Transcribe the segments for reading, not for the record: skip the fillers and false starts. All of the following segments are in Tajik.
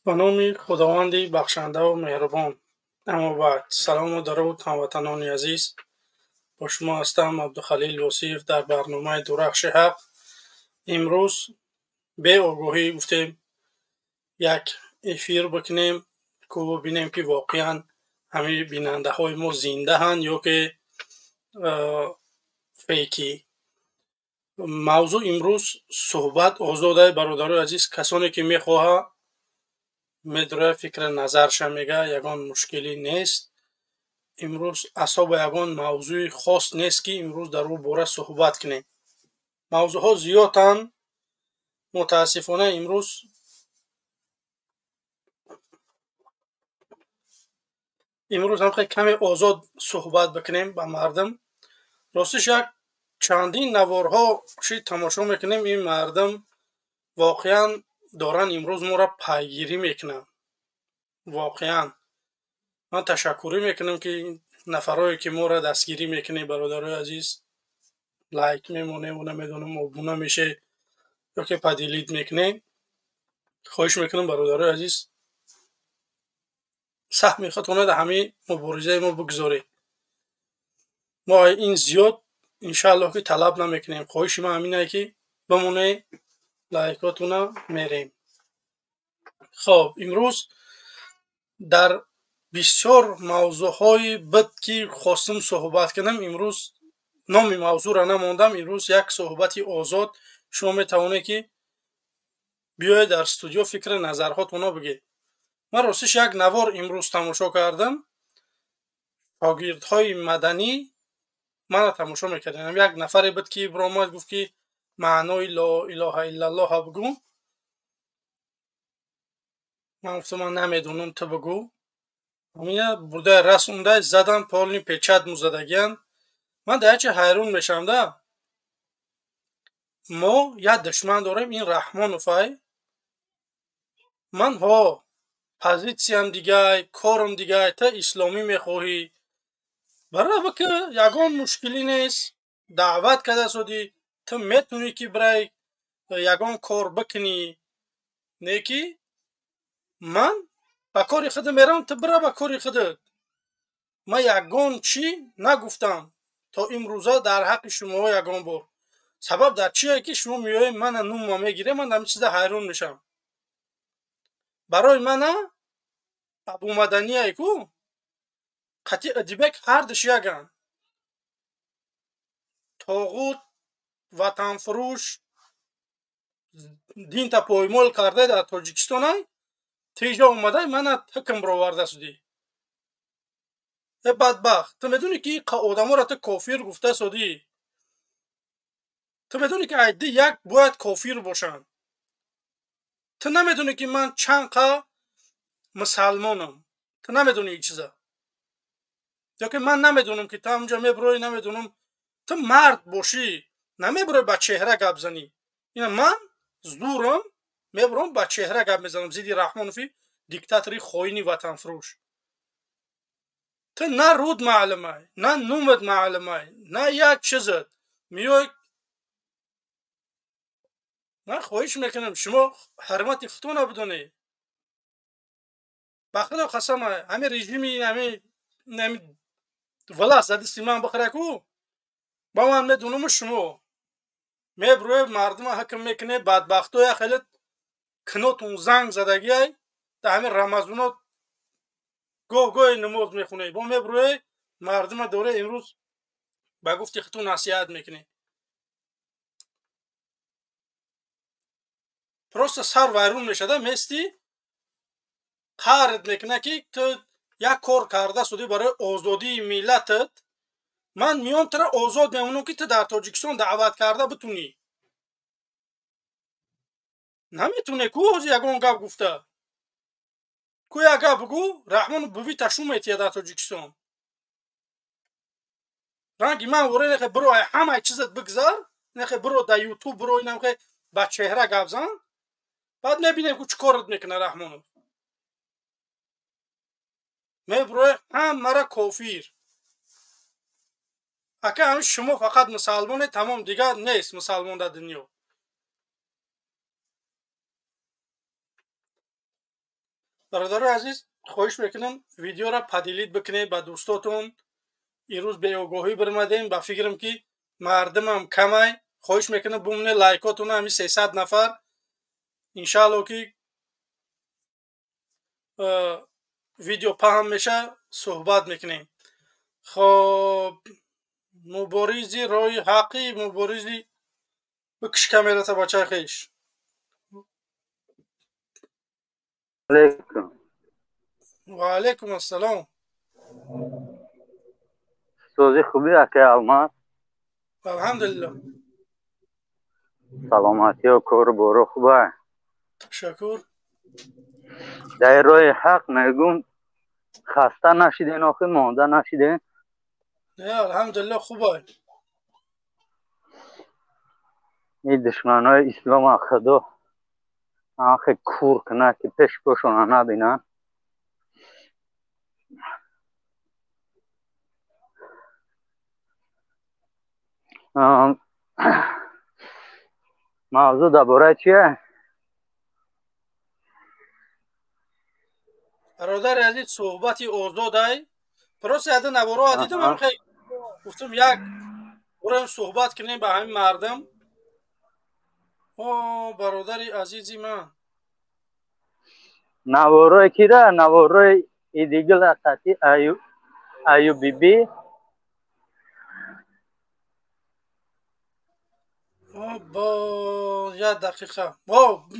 Ба номи Худованди бахшандаву меҳрубон. Аммо баъд, салому дуруд, ҳамватанони азиз. Бо шумо ҳастам Абдухалил Восиев дар барномаи Дурахши ҳақ. Имрӯз беогоҳӣ гуфтем як эфир бикунем, ку бибинем, ки воқеан ҳамин бинандаҳои мо зиндаҳанд ё ки фейкӣ. Мавзӯъ имрӯз суҳбат озодай, бародарои азиз. Касоне ки мехоҳад, медура фикри назарша мега, ягон мушкилӣ нест. Имрӯз асоба ягон мавзӯи хос нест, ки имрӯз дар ӯ бора суҳбат кунем. Мавзӯъҳо зиёданд. Мутаассифона имрӯз ҳам хеле каме озод суҳбат бикунем ба мардум. Ростиш як чандин наворҳо чи тамошо мекунем, ин мардум воқеан доранд имрӯз моро пайгирӣ мекунанд. Воқеан ман ташаккурӣ мекунам, ки нафарое ки моро дастгирӣ мекунед, бародарои азиз, лайк мемонем, намедонам, обуна мешед ё ки поделить мекунед. Хоҳиш мекунам, бародарои азиз, саҳми худтонро дар ҳамин муборизаи мо бигзоред. Мо ин зиёд иншааллоҳ ки талаб намекунем. Хоҳиши ман ҳамин ае, ки бимонед, лайкотона мерем. Хоб, имрӯз дар бисёр мавзӯъҳои буд, ки хостум суҳбат кунам, имрӯз номи мавзӯъро намондам. Имрӯз як суҳбати озод, шумо метавонед, ки биёед дар студио фикри назарҳотонро бигӯед. Ман ростиш як навор имрӯз тамошо кардам, шогирдҳои маданӣ мана тамошо мекардем. Як нафаре буд, ки биромад, гуфт, ки маънои ло илоҳа иллаллоҳа бигӯ. Ман гуфтам, ман намедонам, ту бигӯ. Ҳамина бурда расонда задан, полный печать музадагиян. Ман дар ячи ҳайрон мешавам да. Мо як душман дорем, ин Раҳмонов ай. Ман ҳо позитсиям дигай, корам дигай, та исломӣ мехоҳӣ. Бара бики, ягон мушкилӣ нест. Даъват карда судӣ, ту метавонӣ, ки бирай ягон кор бикунӣ. Не ки ман ба кори худам мерам, ту бира ба кори худат. Ман ягон чӣ нагуфтам то имрӯза дар ҳаққи шумоҳо ягон бор. Сабаб дар чие, ки шумо меоед, мана нумма мегиред, ман дар ин чиза ҳайрон мешавам. Барои мана Абумаданияе ку қатъи Адибек ҳардуш яганд. Тоғут, ватанфурӯш, динта поймол карда дар Тоҷикистонай, тиҷа омадай мана ҳукм бироварда судӣ. Э бадбахт, ту медонӣ, ки одаморо ту кофир гуфта судӣ? Ту медонӣ, ки айди як бояд кофир бошанд? Ту намедонӣ, ки ман чанд қа мусалмонам? Ту намедонӣ ин чиза? Ё ки ман намедонам, ки ту ҳамунҷа мебироӣ, намедонам, ту мард бошӣ, намебироӣ ба чеҳра гап занӣ. Ина ман зурам, мебиром, ба чеҳра гап мезанам зидди Раҳмонови диктатори хоини ватанфурӯш. Ту на руд маълумай, на нумат маълумай, на як чизат. Меои, ман хоҳиш мекунам, шумо ҳурмати худтонро бидонед. Ба худо қасам, ҳамин режими ҳамин власть за дасти ман бихӯра ку, ба ман медонаму шумо мебироед, мардума ҳукм мекунед, бадбахтоя хеле кинотун занг задагиай, дар ҳамин рамазонот гоҳ гоҳе намоз мехонед, бо мебироед, мардума доред имрӯз ба гуфти худтон насиҳат мекунед. Просто сар вайрон мешада, мести қард мекунад, ки ту як кор карда судӣ барои озодии миллатат. Ман меом, тура озод мемонам, ки ту дар Тоҷикистон даъват карда битунӣ. Наметунӣ ку ҳозир ягон гап гуфта. Ку як гап бигӯ, Раҳмонов буви ташу метиҳад дар Тоҷикистон. Ранги ман воре нехе биро, ай ҳамаи чизат бигзар, нехе биро дар Ютуб, биро инамхе ба чеҳра гап зан, баъд мебинем, ку чӣ корат мекунад Раҳмонов. Мебирои ҳамара кофир. Ака, ҳамин шумо фақат мусалмоне, тамом, дигар нест мусалмон дар дунё. Бародарои азиз, хоҳиш мекунам, видеоро поделить бикунед ба дӯстотон. Ирӯз беогоҳӣ бирмадем, ба фикрам, ки мардумам камай. Хоҳиш мекунам, бумне лайкотона, ҳами 300 нафар. Иншаалло, ки видео паҳн меша, суҳбат мекунем. Хоб, муборизи роҳи ҳаққи муборизи, бикиш камерата, бачаи хеш. Алейкум. Ва алейкум ассалом. Сози, хуби, акай Алмаз? Алҳамдулилло. Саломатиё, кору боро хуба? Ташаккур. Дар роҳи ҳақ мегум, хаста нашиден охи, монда нашиден? Не, алҳамдулилло, хубай. Ин душманои ислома худо ахе кур кунад, ки пеш пошона набинанд. Мавзӯъ дар бораи чие? Бародари азиз, суҳбати озодай. Просто яда наворо дидам, гуфтам, як буроем, суҳбат кунем ба ҳамин мардум. О, бародари азизи ман. Наворои кира? Наворои идигила қати аюбиби? Бо як дақиқа.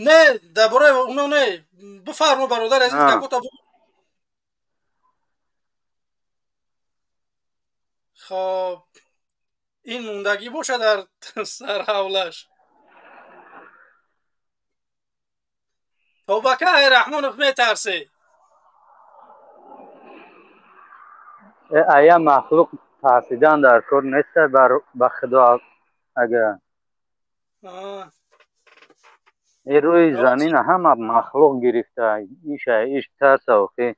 Не, дар бораи оно не, бифармо, бародари азиз, гапота. Хоб, ин мондагӣ бошад дар сарҳавлаш. То ба кай, Раҳмонов, метарсӣ? Ая махлуқ тарсидан дар кор нест, ба худо, агар рӯи замина ҳама махлуқ гирифта, иша иш тарса охи.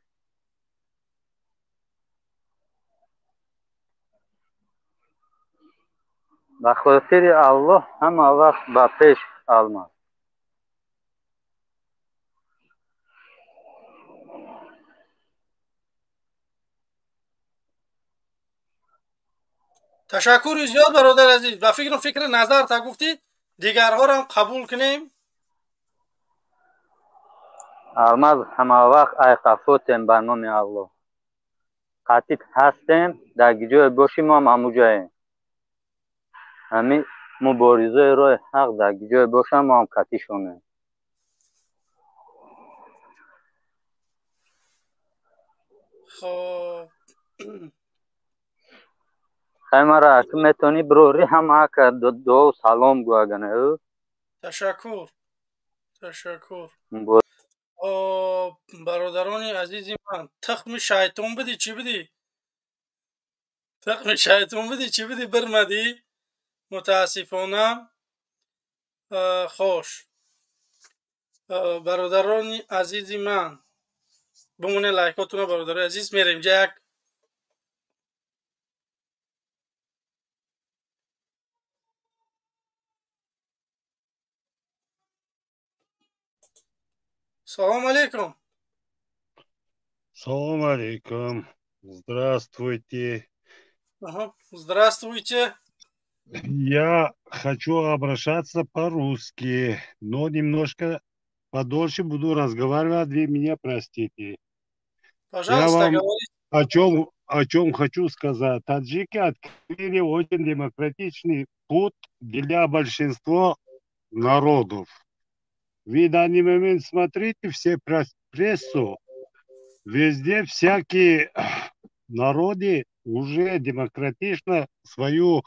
Ба хотири Аллоҳ, ҳама вақт ба пеш, Алмаз. Ташаккури зиёд, бародар азиз. Ба фикрам, фикри назарта гуфтӣ, дигарҳорам қабул кунем. Алмаз, ҳамавақт айқафотем, ба номи Аллоҳ қатит ҳастем. Дар ҷое бошӣ, мо ҳам ҳамуҷоем. Ҳамин муборизаи роҳи ҳақ дар ҷое бошам, мо ҳам қатишонем. Хоб. Хай, мара ту метавонӣ бирорӣ, ҳама ака дуо салом гӯ, агане. Ташаккур, ташаккур. Бародарони азизи ман, тухми шайтон бидӣ, чӣ бидӣ, тухми шайтон бидӣ, чӣ бидӣ, бирмадӣ, мутаассифона. Хош, бародарони азизи ман, бимоне лайкотуна, бародарои азиз, мерем ҷа як. Салом алейкум. Салом алейкум. Здравствуйте. Ага. Здравствуйте. Я хочу обращаться по-русски, но немножко подольше буду разговаривать, вы меня простите. Пожалуйста, я вам говорите. О чем хочу сказать. Таджики открыли очень демократичный путь для большинства народов. Вы в данный момент смотрите все прессу, везде всякие народы уже демократично свою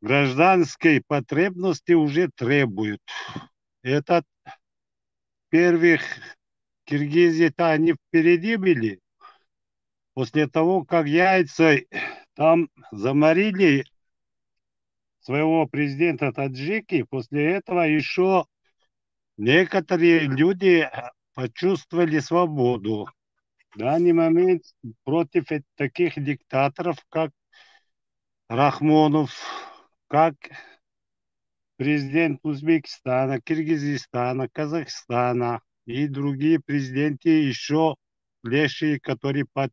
гражданской потребности уже требуют. Этот первых киргизы-то они впереди были. После того, как яйца там заморили своего президента таджики, после этого еще некоторые люди почувствовали свободу. В данный момент против таких диктаторов, как Рахмонов, как президент Узбекистана, Киргизистана, Казахстана. и другие президенты еще лешие, которые под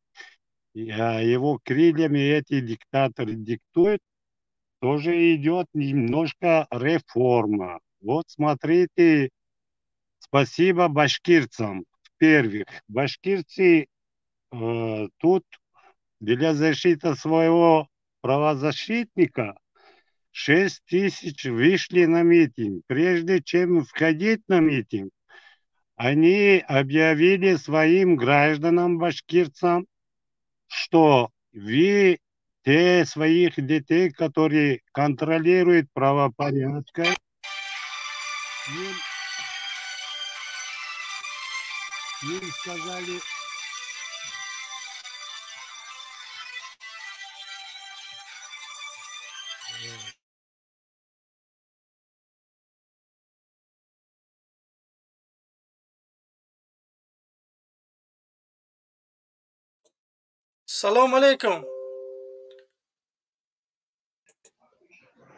его крыльями эти диктаторы диктуют, тоже идет немножко реформа. Вот смотрите, спасибо башкирцам. В-первых, башкирцы тут для защиты своего правозащитника 6 тысяч вышли на митинг. Прежде чем входить на митинг, они объявили своим гражданам, башкирцам, что вы те своих детей, которые контролируют правопорядка, им сказали... Салом алейкум.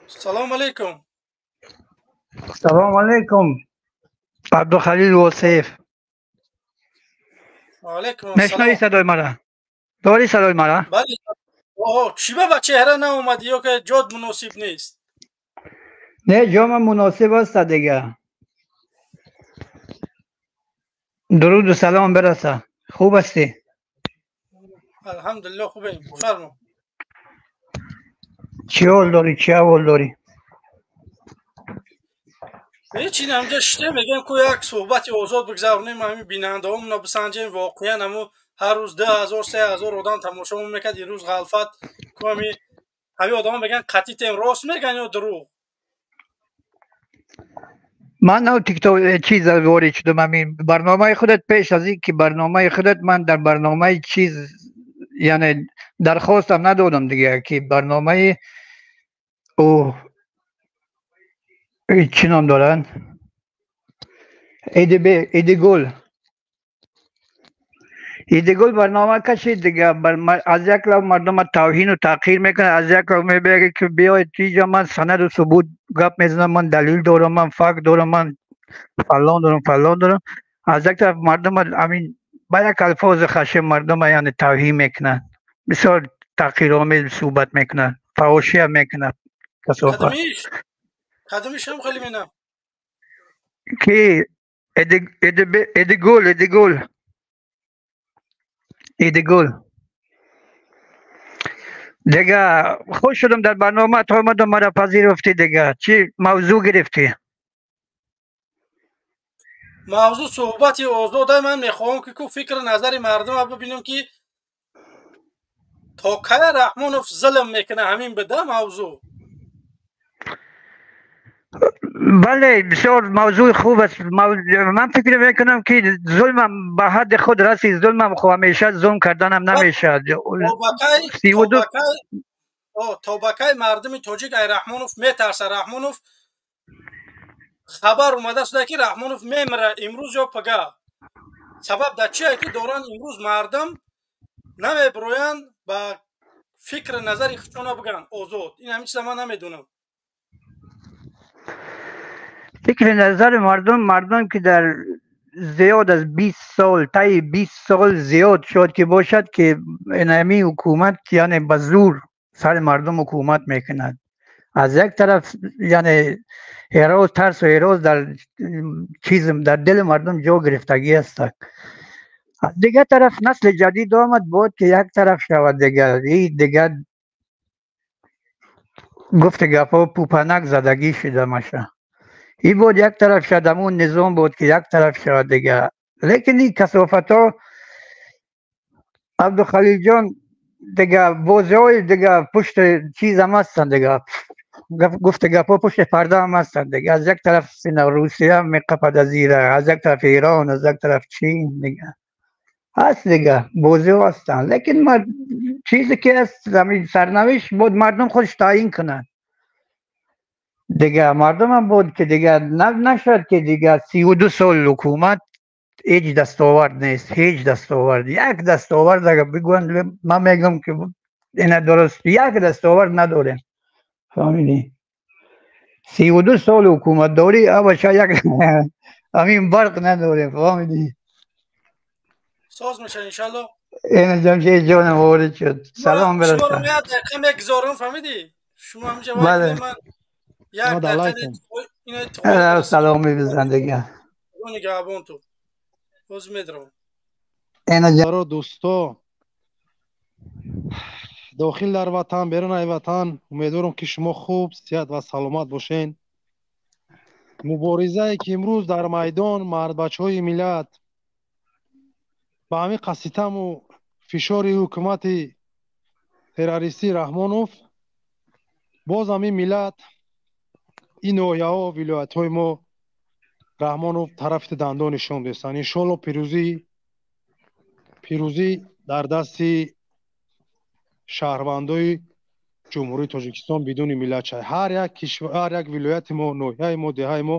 Салом алейкум. Салом алейкум. Абдухалил Восеев. Алейкум. Мешнавӣ садои мара? Дорӣ садои мара? Бале. Оҳо, чӣ ба чеҳра наомадӣ ё ки ҷод муносиб нест? Не, ҷома муносиб аст дига. Дуруду салом бираса. Хуб ҳастӣ? Алҳамдулиллоҳ, хубем. Фармо. Чӣ ҳол дорӣ? Чӣ аҳвол дорӣ? Ҳеҷ инҷа шите мегӯем ку як суҳбати озод бигзаронем, ҳамин бинандаҳомона бисанҷем. Воқеан ҳамо ҳар рӯз 2000 3000 одам тамошо мекард. Ирӯз ғалфат ку ҳамин одамо мегӯянд қатитем, рост мегӯянд ё дурӯғ? Ман нав тикток чиз ворид шудам. Ҳамин барномаи худат, пеш аз ин ки барномаи худат, ман дар барномаи чиз, яъне дархостам надодам дига ки барномаи ӯ чӣ ном доранд, Эдигул, Эдигул барнома кашид дига. Аз як лав мардума тавҳину таъқир мекунад, аз як лав мебегӯяд ки биёед инҷо, ман санаду субут гап мезанам, ман далил дорам, ман факт дорам, ман фалон дорам, фалон дорам. Аз як тараф мардума ҳамин ба як алфози хашм мардума яъне тавҳин мекунад, бисёр таъқиромез суҳбат мекунад, фаҳошия мекунад. Касофат. Кадомишам хеле менам? Ки Эдигул, Эдигул, Эдигул дига. Хуш шудам дар барномаат омадам, мара пазируфтӣ дига. Чӣ мавзӯъ гирифтӣ? Мавзӯъ суҳбати озода. Ман мехоҳам ки ку фикри назари мардума бибинем ки то кай Раҳмонов зулм мекунад. Ҳамин буда мавзӯъ. Бале, бисёр мавзӯи хуб аст. Ман фикр мекунам ки зулмам ба ҳадди худ расид. Зулмам хо ҳамеша зулм карданам намешавад. То ба кай мардуми тоҷик ай Раҳмонов метарса? Раҳмонов хабар омада шуда ки Раҳмонов мемира имрӯз ё пага. Сабаб дар чие ки доранд имрӯз мардум намебироянд ба фикри назари худшона бигӯянд озод? Ин ҳамин чиза ман намедонам. Фикри назари мардум, мардум ки дар зиёд аз 20 сол, таи 20 сол зиёд шуд ки бошад ки ин ҳамин ҳукумат яъне ба зур сари мардум ҳукумат мекунад. Аз як тараф яъне ҳероз, тарсу ҳероз дар чиз дар дили мардум ҷо гирифтагӣ аст. Аз дигар тараф насли ҷадид омад, бояд ки як тараф шавад дига. И дига гуфти гапҳо пӯпанак задагӣ шуда маша. И буд як тараф шуд, ҳамун низом буд ки як тараф шавад дига. Лекин ин касофатҳо Абдухалилҷон дига бозиҳои дига пушти чизам ҳастанд дига. Гуфти гапҳо пушти парда ҳам ҳастанд дига. Аз як тараф Русия меқапад аз ира, аз як тараф Эрон, аз як тараф Чин дига. Ҳаст дига, бозиҳо ҳастанд. Лекин чизе ки ҳаст, ҳамин сарнавишт буд мардум худш таъин кунад. Дига мардумам буд ки дига нашуд ки дига 32 сол ҳукумат ҳеҷ дастовард нест, ҳеҷ дастовард. Як дастовард агар бигӯянд, ман мегӯям ки ина дуруст, як дастовард надорем. Фаҳмидӣ? 32 сол ҳукуматдорӣ, абаша як ҳамин барқ надорем, фаҳмидӣ? Соз меша иншалло. Ина Ҷамшед ҷонам ворид шуд. Салом Шуморо бирасад. як дақиқа мегузорам, фаҳмидӣ? Шумо ҳаминҷа Бале. вай ман як Омад дақиқа алайкум. ина Салом бизан дига. нигаҳбон ту. Боз медарам. Ина Баро дӯсто, дохил дар ватан, берун ай ватан, умедворам ки шумо хуб, сиҳат ва саломат бошен. Муборизае ки имрӯз дар майдон мардбачаҳои миллат ба ҳамин қаситаму фишори ҳукумати террористӣ Раҳмонов, боз ҳамин миллат, ин ноҳияҳо, вилоятҳои мо Раҳмонов тарафи дандон нишон дестанд. Иншоалло пирӯзӣ дар дасти шаҳрвандои Ҷумҳурии Тоҷикистон бидуни миллат шай. Ҳар як кишвар, ҳар як вилояти мо, ноҳияи мо, деҳаи мо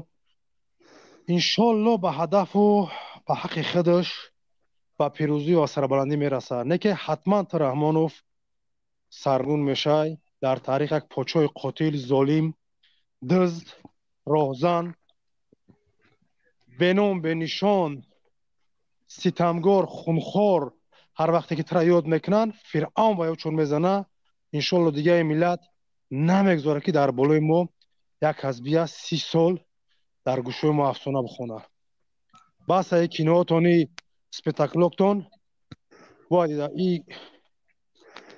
иншоалло ба ҳадафу ба ҳаққи худаш ба пирӯзӣ ва сарбаландӣ мерасад. Не ки ҳатман ту Раҳмонов саргун мешай дар таърих як подшоҳи қотил, золим, дузд, роҳзан, беном, бенишон, ситамгор, хунхор. Ҳар вақте ки тура ёд мекунанд, Фиръавн ба ёдшон мезана. Иншоалло дигаи миллат намегузорад ки дар болои мо як ҳазбия 30 сол дар гӯшҳои мо афсона бихона. Бас аи киноотони спектаклоктон бояд дида и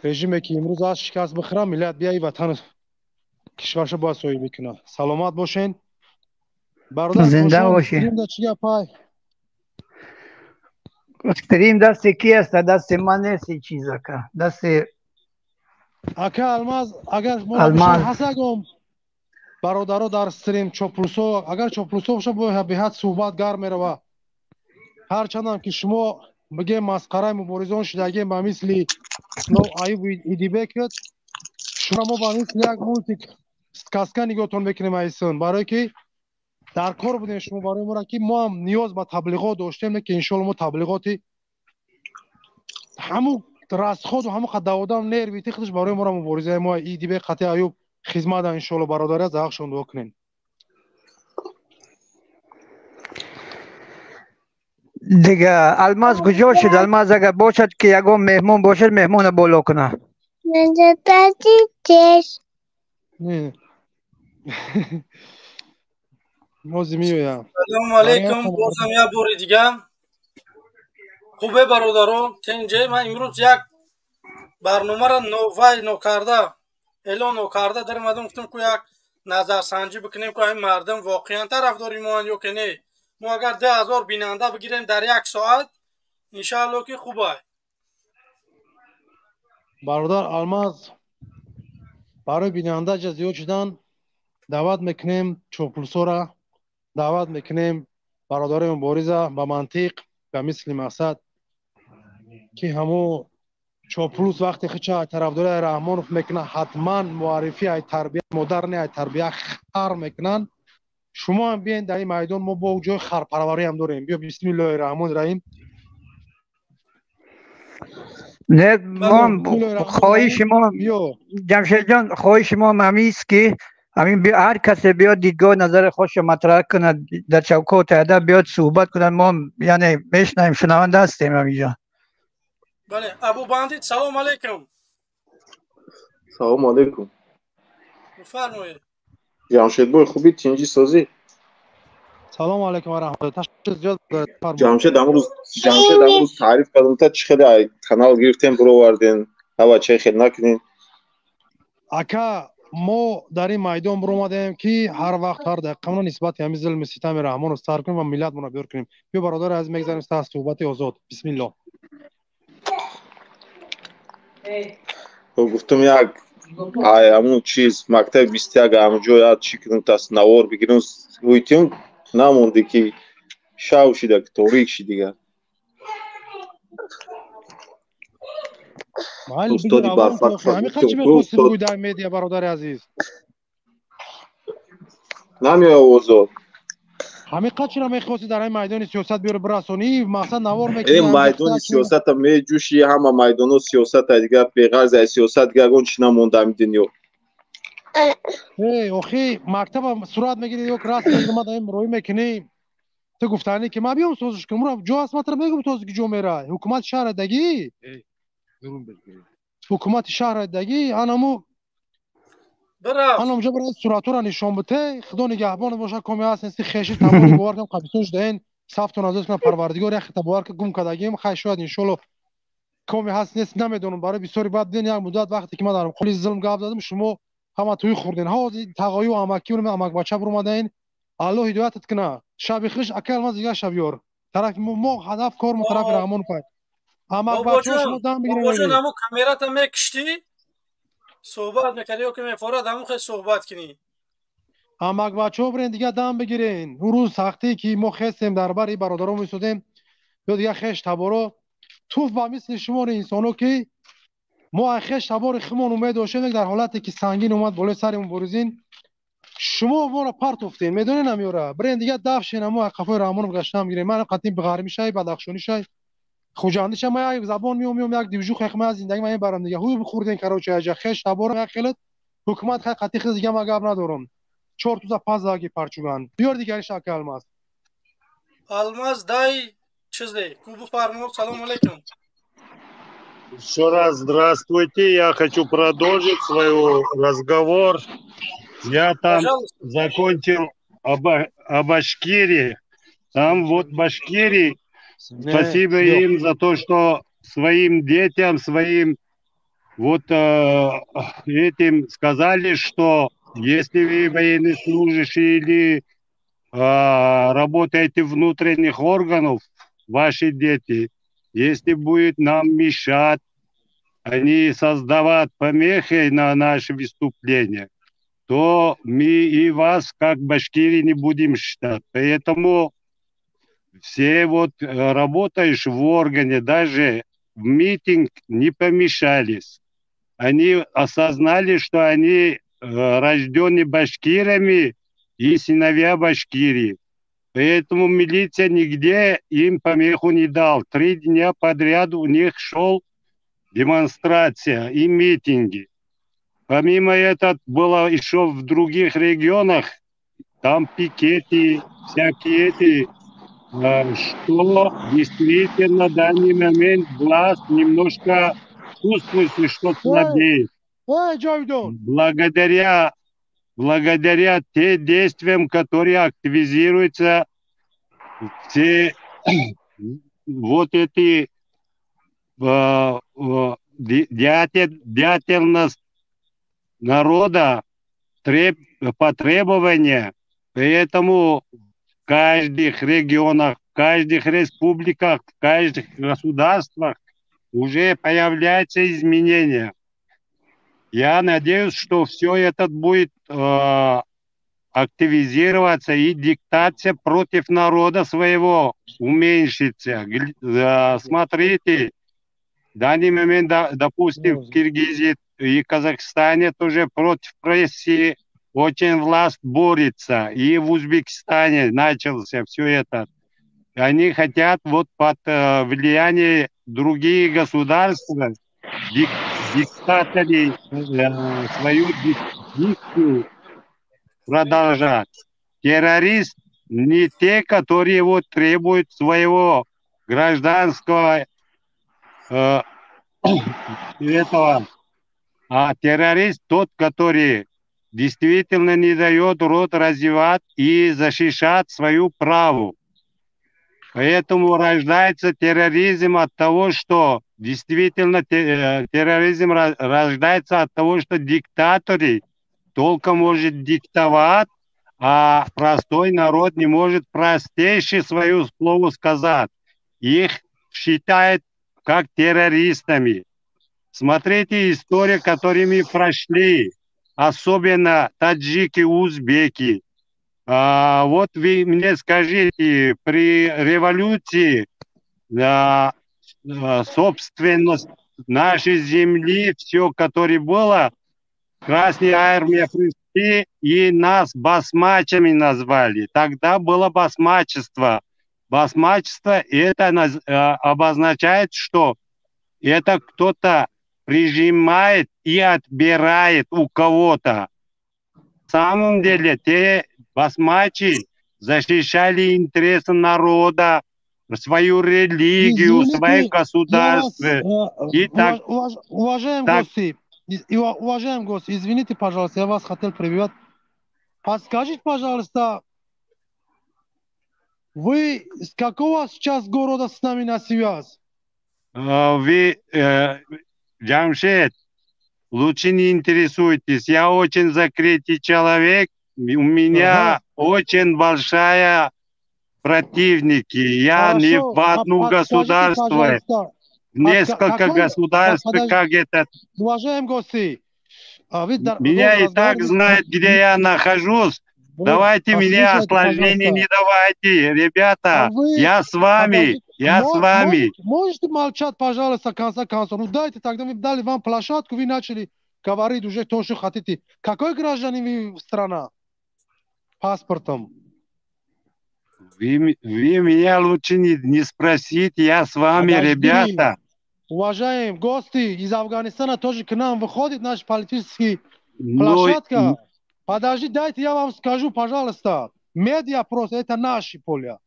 режиме ки имрӯз аст шикаст бихӯра, миллат бия и ватан кишварша бояд соҳиб бикунад. Саломат бошен. Бародар Зинда Кошон, бошӣ. стрим чӣ гапай? Стрим дасти ки аст? Дасти ман нест ин чиз ака. Дасти Ака Алмаз, агар мо Алмаз. ҳастагом бародаро дар стрим чоплусо, агар чоплусо боша, бояд беҳад суҳбат гарм мерава. Ҳарчандам ки шумо бигем масқараи муборизон шудагем ба мисли Аюб Идибекет, шумо мо ба мисли як мультик сказка нигоҳтон мекунем айсон, барое ки дар кор будем шумо барои моро ки мо ҳам ниёз ба таблиғот доштем, ки иншоалло мо таблиғоти ҳамун расходу ҳамун қадаводам нерви ти худаш барои моро муборизаи мо Идибек қати Аюб хизмат иншоалло бародари аз ҳақшон дуо кунем. Дига Алмаз куҷо шуд? Алмаз агар бошад ки ягон меҳмон бошад, меҳмона боло кунад. Не. Мози меоям. Салому алайкум. Бозам як бори дига. Хубе бародаро, тенҷе ман имрӯз як барномаро новай нокарда, эълон нокарда даромадам, гуфтам ку як назарсанҷӣ бикунем, ку ҳамин мардум воқеан тарафдори моанд ё ки не. Мо агар 2000 бинанда бигирем дар як соат, иншаалло ки хубай. Бародар Алмаз, барои бинанда ҷа зиёд шудан даъват мекунем чоплусора, даъват мекунем бародарои мубориза ба мантиқ, ба мисли мақсад ки ҳамо чоплус вақте хича тарафдории Раҳмонов мекунад, ҳатман муаррифӣ ай тарбия модар не, ай тарбия хар мекунанд. Шумо ҳам биёед дар ин майдон, мо бо ҷои харпарварӣ ҳам дорем. Биё, бисмиллоҳи раҳмони раҳим. Не, мо хоҳиши мо Биё. Ҷамшед ҷон, хоҳиши мо ҳамин аст ки ҳамин ҳар касе биёд дидгоҳ назари худшо матраҳ кунад, дар чавкоти адаб биёд суҳбат кунад, мо яъне мешунавем, шунаванда ҳастем ҳаминҷо. Бале, Абу Бандит, салом алайкум. Салому алайкум. Бифармоед. Ҷамшедбой, хубӣ, тинҷӣ, созӣ? Салому алайкум ва раҳматуллоҳ. Ташаккур зиёд фармоед. Ҷамшед, амрӯз Ҷамшед, амрӯз таъриф кардам та чӣ хеле ай канал гирифтем, бировардем, ҳава чай хел накунем. Ака, мо дар ин майдон биромадем ки ҳар вақт, ҳар дақиқамона нисбати ҳамин зулми ситами Раҳмонов сар кунем ва миллатмонро биёр кунем. Биё бародари азиз, мегзарем сар суҳбати озод. Бисмиллоҳ. Гуфтам як ай ҳамун чиз мактаби 21 ҳамҷо як чӣ кунем, тас навор бигирем, гӯйтим намонде ки шав шида, ки торик ши дига. Майли, Устоди бигир, барфак аввал ҳамин қад чӣ мехости устод. бигӯй дар медиа, бародари азиз? Намеояд овозо. Ҳамин қад чиро мехости дар ҳамин майдони сиёсат биёри бирасонӣ? Мақсад навор мекунӣ, Э, ҳамин майдони қадар чӣ- сиёсата меҷӯшӣ, ҳама майдоно сиёсата дига, беғарз аз сиёсат дига ягон чӣ намонда ҳамин дунё. Э, охи, мактаба сурат мегирӣ ё раст мегирӣ, ма дар ин рӯй мекунӣ. Ту гуфтанӣ ки ман биём созиш кунам, ҷо аст, ман туро мегӯм този ки ҷо мерай. Ҳукумати шаҳр дагӣ. Ҳукумати шаҳр дагӣ, анаму анам ҷо барои суратура нишон бите. Худо нигаҳбон боша, коми ҳаст нести хеши тамоми бовар кунам қабистон шудаен. Сафтон азоз кунам Парвардигор, як хита бовар гум кардагим. Хай шояд иншоалло коми ҳаст нест намедонам. Барои бисёри баъд диден як муддат вақте ки ман дар муқобили зулм гап задам, шумо ҳама тӯй хӯрден. Ҳозир тағою амакиюн амакбача буромадаен. Аллоҳ ҳидоятат куна. Шаби хуш ака Алмаз, дигар шаб ёр. Тарафи мо ҳадаф кор мо тарафи Раҳмон пай. Амакбачаҳо шумо дам бигирен. Бобоҷон, ҳамо камерата мекиштӣ, суҳбат мекардӣ ё ки мефорад ҳамон хел суҳбат кунӣ. Амакбачаҳо бирен дигар дам бигирен. Он рӯз сахтие ки мо хестем дар бари бародарон меистодем, ё дигар хеш таборо туф ба мисли шумори инсоно ки мо ай хеш табори химон умед доштем, дар ҳолате ки сангин омад болои сари муборизин, шумо моро партофтем. Медонед намёра, бирен дигар дафшен, амо қафои Раҳмонов гаштам гирем. Ман қатъи ғармӣ шай, бадахшонӣ шай, хуҷандӣ шай, ман як забон меом меом як дивжух як ман зиндагӣ ман мебарам дигар. Ҳуй бихӯрден, короче, аҷа хеш таборам як хелат ҳукумат хай қатъи хиз дигар ман гап надорам. Чор туза пас заги парчуган. Биёр дигариш ака Алмаз. Алмаз дай чизе, ку бифармо. Салом алейкум. Еще раз здравствуйте. Я хочу продолжить свой разговор. Я там Пожалуйста. Закончил о Башкирии. Там вот Башкирии, спасибо им за то, что своим детям, своим вот этим сказали, что если вы военнослужащие или работаете внутренних органов, ваши дети, если будет нам мешать, они создавать помехи на наше выступление, то мы и вас, как башкири, не будем считать. Поэтому все вот работаешь в органе, даже в митинг не помешались. Они осознали, что они рождены башкирами и сыновья Башкирии. Поэтому милиция нигде им помеху не дал. 3 дня подряд у них шел демонстрация и митинги. Помимо этого было еще в других регионах, там пикеты, всякие эти, что действительно в данный момент власть немножко чувствуется, что слабеет. Благодаря тем действиям, которые активизируются, все вот эти деятельность народа, потребования, поэтому в каждых регионах, в каждых республиках, в каждых государствах уже появляются изменения. Я надеюсь, что все это будет активизироваться и диктация против народа своего уменьшится. Смотрите, в данный момент, допустим, в Киргизии и Казахстане тоже против прессы очень власть борется. И в Узбекистане начался все это. Они хотят вот под влияние других государств, диктаторы свою дикцию продолжать. Террорист не те, которые вот требуют своего гражданского этого, а террорист тот, который действительно не дает рот развивать и защищать свою праву. Поэтому рождается терроризм от того, что действительно терроризм рождается от того, что диктаторы только может диктовать, а простой народ не может простейшее свое слово сказать. Их считают как террористами. Смотрите историю, которую мы прошли, особенно таджики, узбеки. А вот вы мне скажите, при революции собственность нашей земли, все, которое было, Красная армия пришли и нас басмачами назвали. Тогда было басмачество. Басмачество это обозначает, что это кто-то прижимает и отбирает у кого-то. На самом деле те басмачи защищали интересы народа, свою религию, Извините, свое я вас, государство. И так, уважаемые так гости, уважаемые гости, извините, пожалуйста, я вас хотел прервать. Подскажите, пожалуйста, вы с какого сейчас города с нами на связь? Вы, Джамшед, лучше не интересуйтесь. Я очень закрытый человек. У меня очень большая противники. Я не Хорошо, в одну подскажите, государство, пожалуйста, в несколько государств, как это. Уважаемые гости, а вы Меня долго и так разговаривали. знают, где я нахожусь. Вы Давайте мне послушайте, осложнений пожалуйста. не давайте, ребята. А вы Я с вами, подождите, я с вами. можете молчать, пожалуйста, в конце концов? Ну дайте тогда, мы дали вам площадку, вы начали говорить уже то, что хотите. Какой гражданин вы страна? Паспортом. Вы меня лучше не спросите, я с вами, Подожди. ребята. Уважаемые гости из Афганистана тоже к нам выходит наш политический Ну, площадка. Подожди, дайте я вам скажу, пожалуйста. Медиа просто, это наши поля.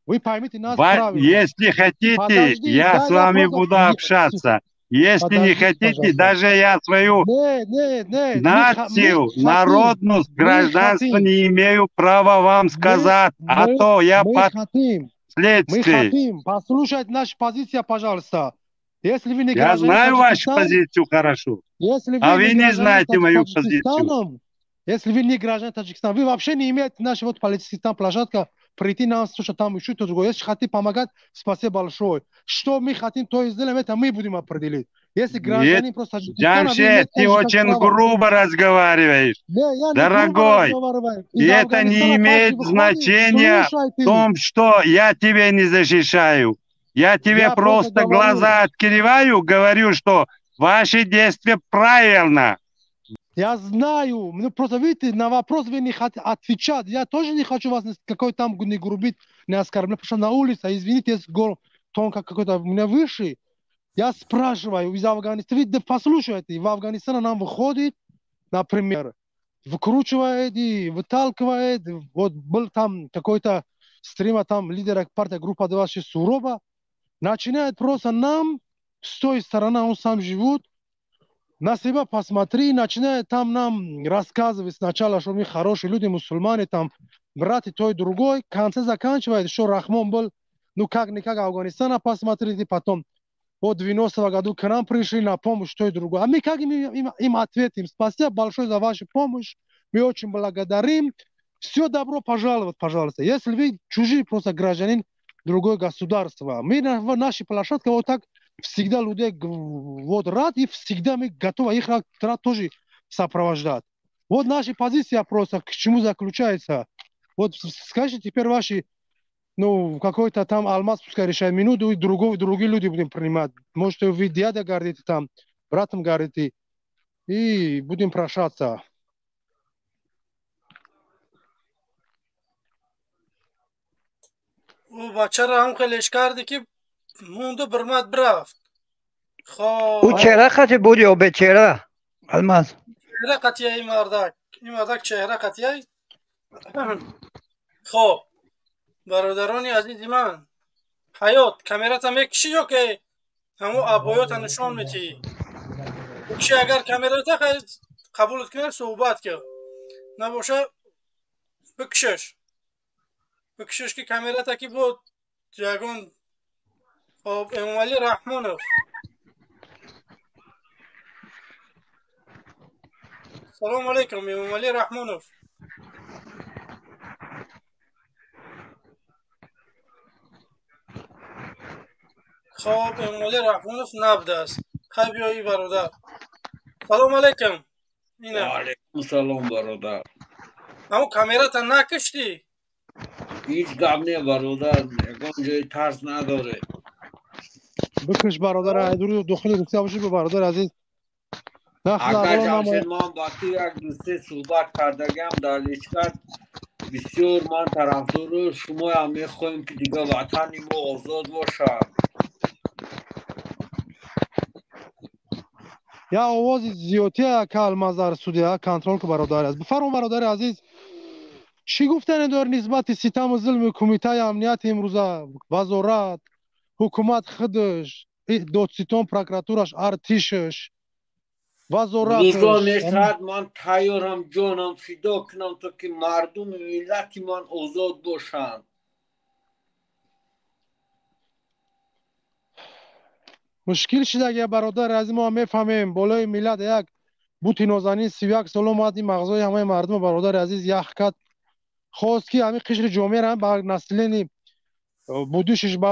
Вы поймите нас правильно. Если хотите, Подожди, я дай с я вами просто буду общаться. Если не Подождите, хотите, пожалуйста. даже я свою Не, не, не, мы нацию, хотим, народность, мы гражданство хотим. не имею права вам сказать, а то я мы под хотим, мы следствием. хотим послушать нашу позицию, пожалуйста. Если вы не Я гражданин знаю вашу Таджикистана, позицию хорошо, если вы а не вы не гражданин знаете мою позицию. Таджикистаном, если вы не гражданин Таджикистана, вы вообще не имеете нашей вот политической там площадка прийти нам, слушать там еще что-то другое. Если хотите помогать, спасибо большое. Что мы хотим, то и сделаем, это мы будем определить. Если гражданин Нет, просто Таджикистана, вы Джамшед, имеете ты тоже как очень право. грубо разговариваешь. Не, я не грубо Дорогой, разговариваю. и Из это не Афганистана имеет партия выходит, значения в слушайте. том, что я тебя не защищаю. Я тебе Я просто просто говорю. глаза открываю, говорю, что ваши действия правильно. Я знаю, ну просто видите, на вопрос вы не хотите отвечать. Я тоже не хочу вас какой там не грубить, не оскорблять, потому что на улице, извините, если голос тон как какой-то у меня выше. Я спрашиваю из Афганистана, вы да послушайте, в Афганистан нам выходит, например, выкручивает и выталкивает. Вот был там какой-то стрима, там лидер партии группа 26 Суроба, начинает просто нам, с той стороны он сам живет, на себя посмотри, начинает там нам рассказывать сначала, что мы хорошие люди, мусульмане, там, брат и то и другой, в конце заканчивает, что Рахмон был, ну как-никак Афганистана посмотрите, потом вот в 90-м году к нам пришли на помощь, то и другое. А мы как им ответим? Спасибо большое за вашу помощь, мы очень благодарим. Все добро пожаловать, пожалуйста. Если вы чужие просто гражданин другого государства, мы на нашей площадке вот так всегда людей вот рад, и всегда мы готовы их рад тоже сопровождать. Вот наша позиция просто к чему заключается. Вот скажите теперь ваши, ну, какой-то там Алмаз пускай решает минуту, и другие люди будем принимать. Может, вы дядя гордите там, братом гордите, и будем прощаться. Ӯ бачаро ҳам хеле карди ки монду бирмад бирафт. Хоб, Ӯ чеҳра қати буд ё бечеҳра? Алмаз. Чеҳра қатия ин мардак. Ин мардак чеҳра қатия. Хоб, бародарони азизи ман, ҳаёт камерата мекишӣ ё ки ҳамун абоёта нишон метиҳӣ? Бикши агар камерата қабулат кунем суҳбат кар. Набоша бикшиш. Бикшиш ки камерата ки буд ягон. Хоб, Эмомалӣ Раҳмонов. Салому алайкум, Эмомалӣ Раҳмонов. Хоб, Эмомалӣ Раҳмонов набудааст. Хай биёи бародар. Салому алайкум. Ина. Ва алайкум салом, бародар. Ҳамун камерата накиштӣ? Ҳеҷ гап не, бародар, ягон ҷои тарс надоре. Бикиш бародар, дуруд дохили Русия бошӣ бародар азиз. Ака Ҷамшед, ман ба ту як дӯсте суҳбат кардагиам дар личкат. Бисёр ман тарафдору шумоям мехоҳем, ки дига ватани мо озод бошад. Я овози зиёдтия ака Алмаз дар студия, контрол ку бародари азиз. Бифармо бародари азиз, Чӣ гуфтане дор нисбати ситаму зулми кумитаи амнияти имрӯза, вазорат, ҳукумат худаш, додситон, прокуратураш, артишаш, вазораташ? Рӯзо мешавад, ман тайёрам ҷонам фидо кунам, то ки мардуми миллати ман озод бошанд. Мушкил шидаги, бародари азиз, мо мефаҳмем, болои миллат як бути нозанин 31 сол омад, ин мағзои ҳамаи мардума, бародари азиз, ях кард. Хост ки ҳамин қишри ҷомеаро ба наслени будишиш, ба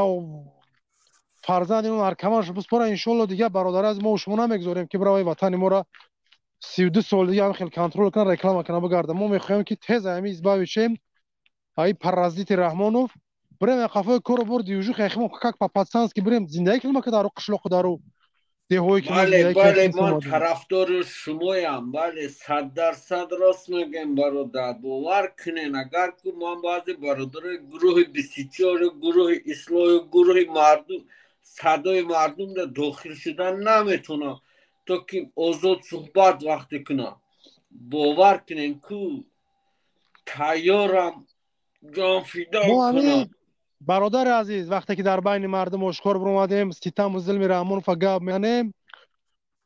фарзанди он аркаманаш биспора. Иншоалло, дигар, бародари азиз, мо шумо намегузорем, ки биравай ватани моро 32 сол дига ҳам хел контрол кунан, реклама кунан, бигарда. Мо мехоҳем, ки тез ҳамин избавить шем аи паразити Раҳмонов, бирем қафои кору бор дивжух яхимо, как по-пацански бирем зиндагӣ кунем, ка дару қишлоқу дару деҳое ки Бале, бале, ман тарафдори шумоям, бале, 100% рост мегӯем, бародар. Бовар кунен, агар ку ман баъзе бародарои гурӯҳи 24, гурӯҳи ислоҳу гурӯҳи мардум, садои мардумда дохил шудан наметавонам, то ки озод суҳбат вақте кунам. Бовар кунен, ку тайёрам ҷонфидо кунам. Бародари азиз, вақте ки дар байни мардум ошкор биромадем, ситаму зулми Раҳмонова гап мезанем,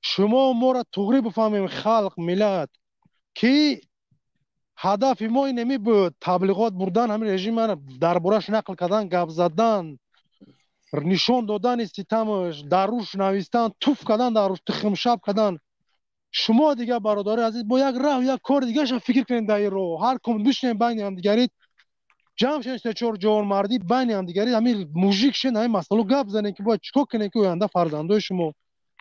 шумо моро туғрӣ бифаҳмем, халқ, миллат, ки ҳадафи мо инеми буд: таблиғот бурдан ҳамин режима, дар бораш нақл кардан, гап задан, нишон додани ситамаш, дар рӯш навистан, туф кардан дар рӯш, тухмшаб кардан. Шумо дигар, бародари азиз, бо як раҳу як кори дигараша фикр кунед дар ин роҳ. Ҳар кум бишинем байни ҳамдигарит, ҷамъ шен, се чор ҷавонмардӣ байни ҳамдигари, ҳамин мужик шен, ҳамин масъало гап занем, ки бояд чикор кунем, ки оянда фарзандои шумо,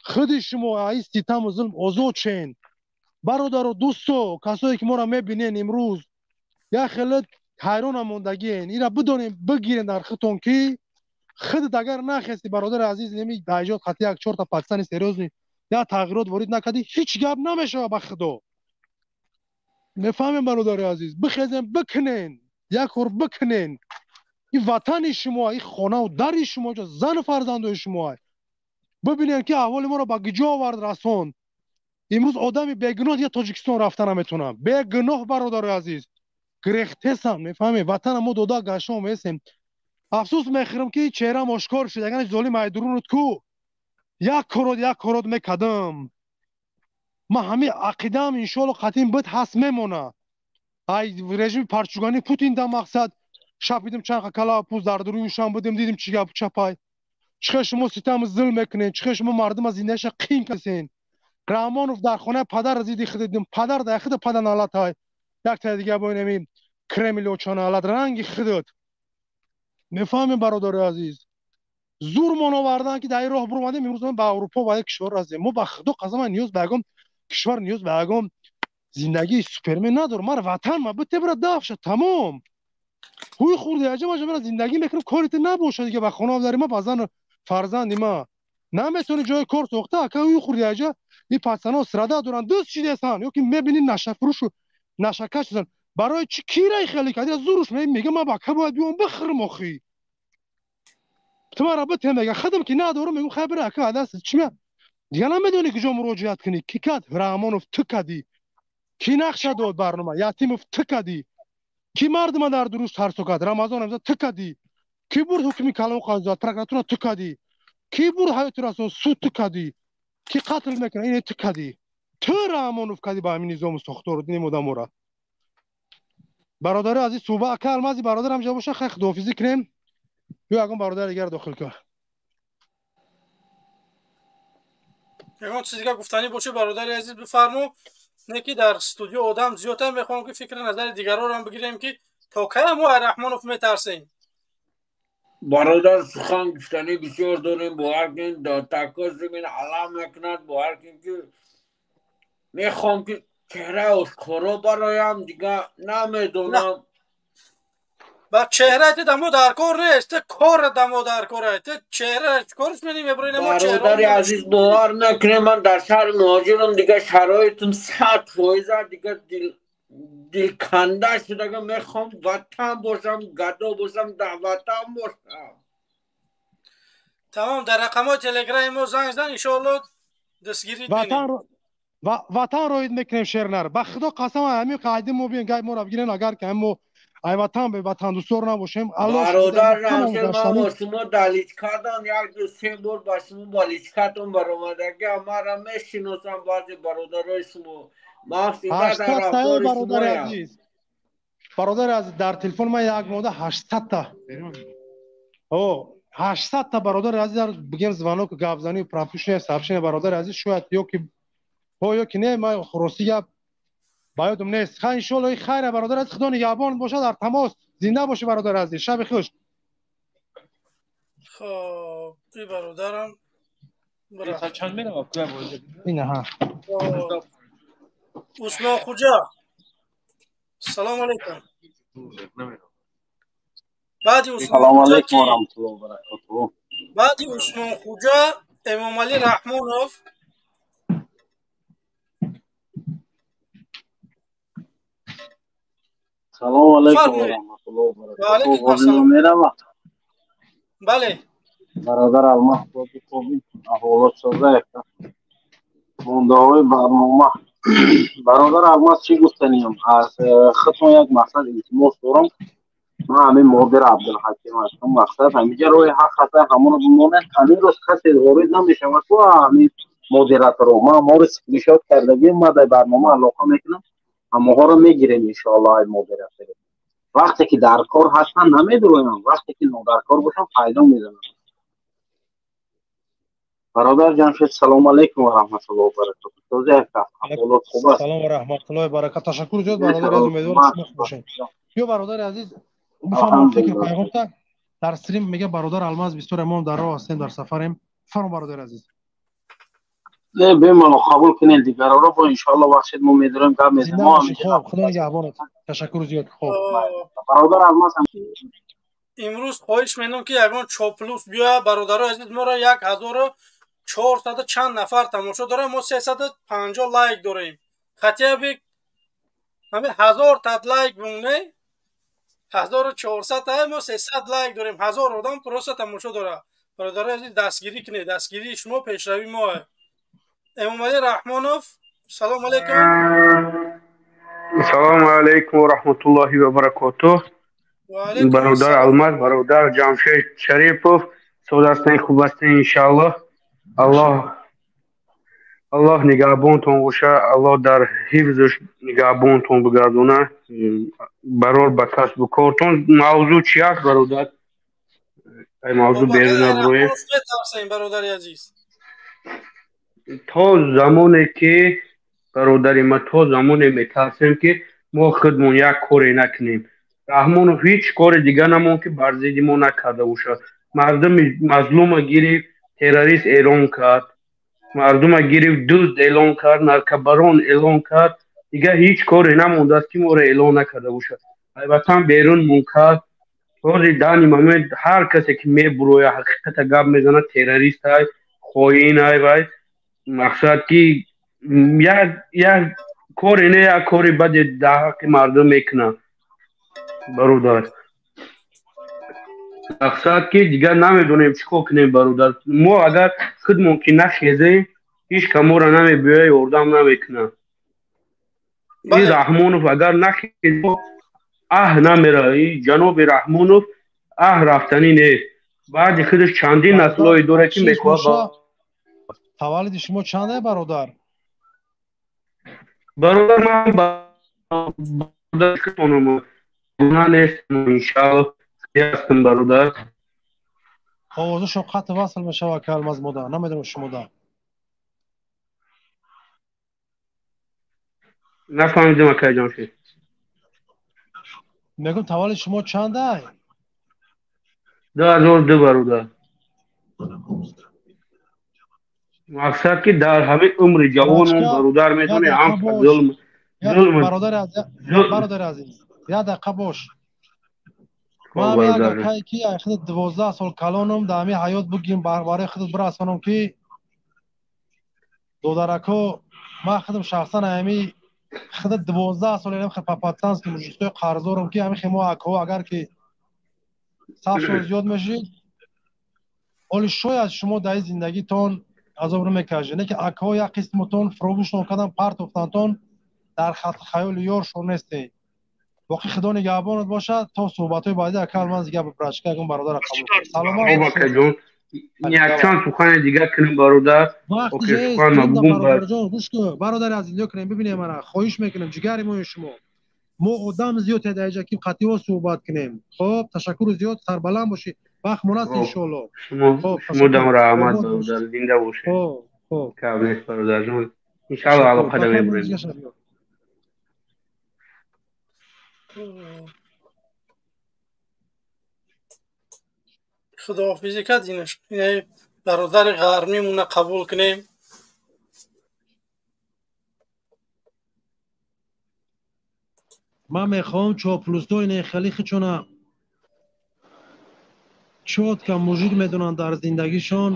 худи шумо аи ситаму зулм озод шен. Бародару дӯсто, касое ки моро мебинен, имрӯз як хеле ҳайрона мондагиен, ира бидонем, бигирен дар худтон, ки худат агар нахести, бародари азиз, неми даиҷод хати як чорта пакистани серьёзный як тағйирот ворид накардӣ, ҳеҷ гап намешавад, ба худо. Мефаҳмем, бародари азиз, бихезем, бикунен, як кор бикунен. Ин ватани шумо, ин хонаву дари шумо, зану фарзандои шумо. Бибинем, ки аҳволи моро ба куҷо овард, расонд. Имрӯз одами бегуноҳ дигар Тоҷикистон рафта наметавонад, бегуноҳ, бародари азиз, гирехтесам. Мефаҳмем, ватана мо дода гашта омесем. Афсӯс мехӯрам, ки чеҳрам ошкор шуд. Яган золим айдурунут ку як корот, як корот мекардам. Ман ҳамин ақидаам, иншоалло, қатъин буд, ҳаст, мемонад. Ай режими парчугани Путин да мақсад шапидим, чанд кала пӯз дар дуруюшам будем, дидим чӣ гапу чапай, чӣ хел шумо ситаму зулм мекунед, чӣ хел шумо мардума зиндаиша қин касен. Раҳмонов дар хонаи падар зиди худ дидим, падар дар худ пада налатай, яктаи дига бо инами Кремл очаналат ранги худат. Мефаҳмем, бародари азиз, зурмон овардан, ки дар ин роҳ биромадем. Имрӯз ба Аврупо, ба як кишвар расидем. Мо, ба худо қасам, ниёз ба ягон кишвар, ниёз ба ягон зиндагии супермен надорам. Мара ватан ма бите, бира дафша, тамом. Ҳуй хурда яҷа маҷа мара зиндагӣ мекунам, корите набошад дига ба хона дари ма, ба зану фарзанди ма наметавони ҷои кор сохта. Ака, ҳуй хурда яҷа, ин пацано срада доранд, дӯст шидесан, ё ки мебини нашафурӯшу нашакаш шудан. Барои чӣ кирай хеле кади зуруш мега, ман бака бояд биём бихӯрам, охи ту мара бите, мега, худам ки надорам, мегум, хай бира, ака, даст чӣ ме дига намедонӣ куҷо муроҷиат кунӣ. Ки кад, Раҳмонов, ту кадӣ? Ки нақша дод барнома, Ятимов, ту кадӣ? Ки мардума дар дуруст тарсо кард, Рамазон амза, ту кадӣ? Ки бурд ҳукми калон қазоат, прокуратура, ту кадӣ? Ки бурд ҳаёти расон, суд, ту кадӣ? Ки қатл мекунад, ине ту кадӣ? Ту, Раҳмонов, кадӣ ба ҳамин низому сохтор динем одамора. Бародари азиз, суҳба ака Алмази бародарам ҷа боша, хай, худоҳофизӣ кунем, ё ягон бародари дигар дохил кун. Ягон чиз дигар гуфтанӣ бошед, бародари азиз, бифармо. Не ки дар студио одам зиёдтар, мехоҳам, ки фикри назари дигарорам бигирем, ки то кай мо ай Раҳмонов метарсем. Бародар, сухан гуфтанӣ бисёр дорем. Бовар кунед, такоз замин алам мекунад. Бовар кунед, ки мехоҳам, ки чеҳраи ошкоро бароям, дигар намедонам. Ба чеҳраи ту дамо дар кор нест, ту кора дамо дар кора, ту чеҳра чикорш менӣ, мебурӣ намо. Бародари азиз, бовар накунед, ман дар шаҳри муҳоҷирам, дигар шароитам 100%, дигар дилканда шудага, мехоҳам ватан бошам, гадо бошам, дар ватан бошам. Тамом, дар рақамҳои телеграми мо занг зан, иншоалло, дастгирӣ. Ватан роид мекунем, шернар, ба худо қасам, ҳамин қайди мо биен, гай моро бигирен, агар ки мо Ай ватан бе ватандӯстор набошем. Бародар Ҷамшед, ман бо шумо дар личкатон як ду се бор ба шумо ба личкатон баромадагиам, маро мешиносам баъзе бародарои шумо. Ман всегда дар рафтори шумоям. Бародари азиз, дар телефон ман як мода 800-та. О, 800-та бародари азиз, бигем звонок, гапзанӣ, пропущенное сообщение, бародари азиз, шояд ё ки ҳо ё ки не, ман рости гап ба ёдам нест. Хай, иншоалло, хайра, бародар азиз, худо нигаҳбон бошад, дар тамос, зинда бошӣ, бародари азиз, шаби хуш. Хоб, и бародарам чанд мерава? Ина ҳа. Усмон Хуҷа, салому алайкум. Баъди Салому алайкум ва раҳматуллоҳи ва баракатуҳ. Баъди Усмон Хуҷа Эмомалӣ Раҳмонов. Салому алайкум ва раҳматуллоҳи ва баракатуҳ. Мерава? Бале. Бародар Алмаз, хоби, аҳволот соза якта. Мондаҳои барнома. Бародар Алмаз, чӣ гуфтаниям? Аз худтон як мақсад илтимос дорам. Ман ҳамин модир Абдулҳаким ҳастам. Мақсад ҳамиҷа роҳи ҳақ ҳаста, ҳамоно бимонед. Ҳамин рӯз касе ворид намешавад ку ҳамин модераторо. Ман ҳаморо скриншот кардагим, ман дар барнома алоқа мекунам. Ҳамоҳоро мегирем иншоаллоҳ ай модератори. Вақте ки дар кор ҳастанд намедуроям, вақте ки нодаркор бошам пайдо мезанам. Бародар Ҷамшед, салому алайкум ва раҳматуллоҳи ва баракатуҳ. Тоза як аҳволот хуб аст? Салом ва раҳматуллоҳи ва баракатуҳ. Ташаккур зиёд, бародари азиз, умедворам шумо хуб бошед. Ё бародари азиз, бифармоед фикр пайғомта дар стрим мега бародар Алмаз бисёр мо дар роҳ ҳастем, дар сафарем. Бифармо, бародари азиз. Не, бемалол қабул кунед дигароро, бо иншоаллоҳ вақт мо медорем, гап мезанем. Мо хоб, худо нигаҳбонат. Ташаккур зиёд. Хоб. Бародар Алмаз, имрӯз хоҳиш менам ки ягон чоплус биёяд. Бародарои азиз, моро 1400 чанд нафар тамошо дорад, мо 350 лайк дорем. Хотя бы ҳамин 1000 та лайк бимоне, 1400 та, мо 300 лайк дорем, 1000 одам просто тамошо дорад. Бародарои азиз, дастгирӣ кунед, дастгирии шумо пешравии мо. Эмомалӣ Раҳмонов, салому алайкум. Салому алайкум ва раҳматуллоҳи ва баракотуҳ. Бародар Алмаз, бародар Ҷамшед Шарипов, соз ҳастен, хуб ҳастен, иншааллоҳ. Аллоҳ нигаҳбонтон боша, Аллоҳ дар ҳифзаш нигаҳбонтон бигардона, барор ба касбу кортон. Мавзӯъ чи аст, бародар? Ай мавзӯъ берун наброем. Бародари азиз, то замоне ки бародари ма, то замоне метарсем ки мо худмон як коре накунем. Раҳмонов ҳеҷ кори дига намонд ки бар зидди мо накарда бошад. Мардуми мазлума гирифт, террорист эълон кард, мардума гирифт, дузд эълон кард, наркобарон эълон кард. Дигар ҳеҷ коре намондааст ки моро эълон накарда бошад. Албаттан берун мункар. Ҳозир данный момент ҳар касе ки мебурояд, ҳақиқата гап мезанад, террорист ай, хоин ай, вай мақсад ки як коре не, як кори баде дар ҳаққи мардум мекунад. Бародар, мақсад ки дигар намедонем чӣ кор кунем, бародар. Мо агар худмон ки нахезем, ҳеҷ ка моро намебиёяд, ёрдам намекунад. Ин Раҳмонов агар нахезем, аҳ намера. Ин ҷаноби Раҳмонов аҳ рафтанӣ нест. Баъди худаш чандин наслҳое дорад ки мехоҳад. Таваллуди шумо чанд е, бародар? Бародар, ман гуна нестам, иншааллоҳ ҳастам, бародар. Овозашон қатъ васл мешавад, ки Алмаз мода, намедонам шумода. Нафаҳмидам, акай Ҷамшед. Мегӯм, таваллуди шумо чанд ай? 2002, бародар. Мақсад ки дар ҳамин умри ҷавонон, бародар, медонӣ, ҳам зулм зулм. Бародари азиз, як дақиқа бош. Ман як акае ки худат 12 сол калонам, дар ҳамин ҳаёт бугим, барои худат бирасонам ки додарако, ман худам шахсан ҳами худат 12 сол элем по-пацански мужикои қарздорам ки ҳамин хемо акаҳо агар ки сафшон зиёд мешид, ҳоли шояд шумо дар ин зиндагитон азоб намекашед, не ки акаҳо як қисматон фурӯшон кардан, партофтантон, дар хатти хаёли ёршон нестед. Боқӣ Худо нигаҳбонат бошад. То суҳбатҳои баъдӣ ака Алмаз дигар бачка ягон бародарро қабул кун. Саломат бошед. Якчанд сухани дигар кунем бародар. Бародарҷон гӯш кун, бародари азиз, нигоҳ кунем, бибинем мана, хоҳиш мекунем, ҷигари мои шумо. Мо одам зиёд дар инҷа ки қатъиво суҳбат кунем. Хоб, ташаккури зиёд, сарбаланд бошӣ. Вақт монад иншоалло. Шумо дам раҳмат бародар, зинда бошед. Хоб, кам нест бародарҷон. Иншоалло алоқада мебурем. Худоҳофизӣ кард инаш. Бародари ғармимона қабул кунем. Ман мехоҳам чоплусдо ине хеле хичона чотка мужик медонанд дар зиндагишон,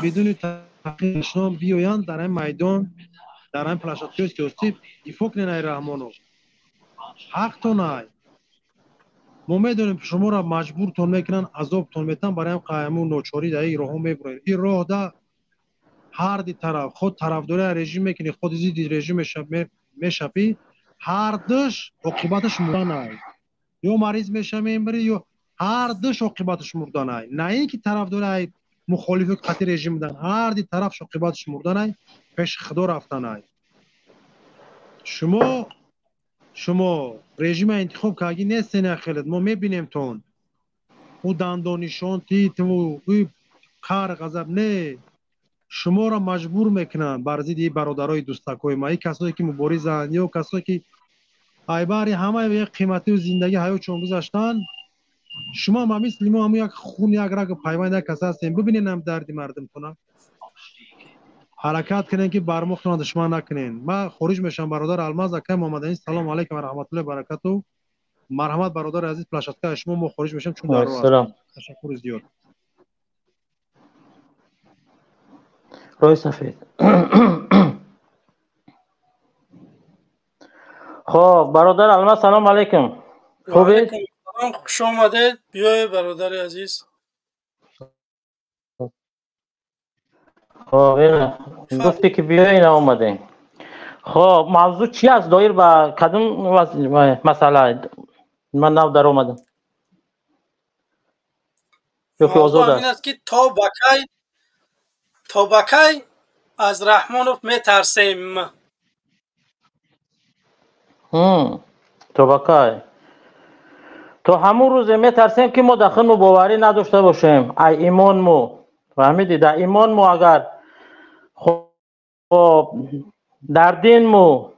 бидуни таҳқиқшон биёянд дар ин майдон, дар ин площадкаи сиёсӣ дифоъ кунен ай Раҳмонов. Ҳақтон ай. Мо медонем шуморо маҷбуртон мекунанд, азобтон метан, барои ҳам қаяму ночорӣ дар ин роҳҳо мебуред. Ин роҳда ҳар ди тараф, худ тарафдории режим мекунӣ, худ зидди режим мешапӣ, ҳар душ оқибаташ мурдан ай. Ё мариз меша мемирӣ, ё ҳар душ оқибаташ мурдан ай. На ин ки тарафдори ай мухолифи қатъи режим будан, ҳар ди тараф оқибаташ мурдан ай, пеши Худо рафтан ай. Шумо режима интихоб кардӣ нестен ахелет, мо мебинем тон. Ӯ дандонишон титву ӯ қар ғазаб не. Шуморо маҷбур мекунанд бар зидди бародарои дӯстакҳои ма, ин касое ки муборизанд ё касое ки айбари ҳамаи як қиматию зиндагӣ ҳаётшон гузаштанд. Шумо ҳам мисли мо ҳамун як хун, як рагу пайванд, як кас ҳастем. Бибинед ҳам дарди мардумтона. Ҳаракат кунед ки бар мохтона душман накунед. Ман хориҷ мешавам бародар Алмаз акай Муҳаммадамин. Салому алайкум ва раҳматуллоҳи ва баракату. Марҳамат бародари азиз, площадкаи шумо, мо хориҷ мешавем чун дар роҳ ҳастем. Ташаккури зиёд. Рӯи сафед. Хоб бародар Алмаз, салому алайкум. Хубед? Хуш омадед. Биёед бародари азиз. Хоб, гуфте ки биёед, наомадем. Хоб, мавзӯъ чи аст? Доир ба кадом масъала? Ман нав даромадам. Ё ки озод аст? Ин аст ки то ба кай аз Раҳмонов метарсем? То ба кай? То ҳамун рӯзе метарсем ки мо дар худмо боварӣ надошта бошем. Ай имонмо, фаҳмидӣ? Дар имонмо агар хоб дар динмо,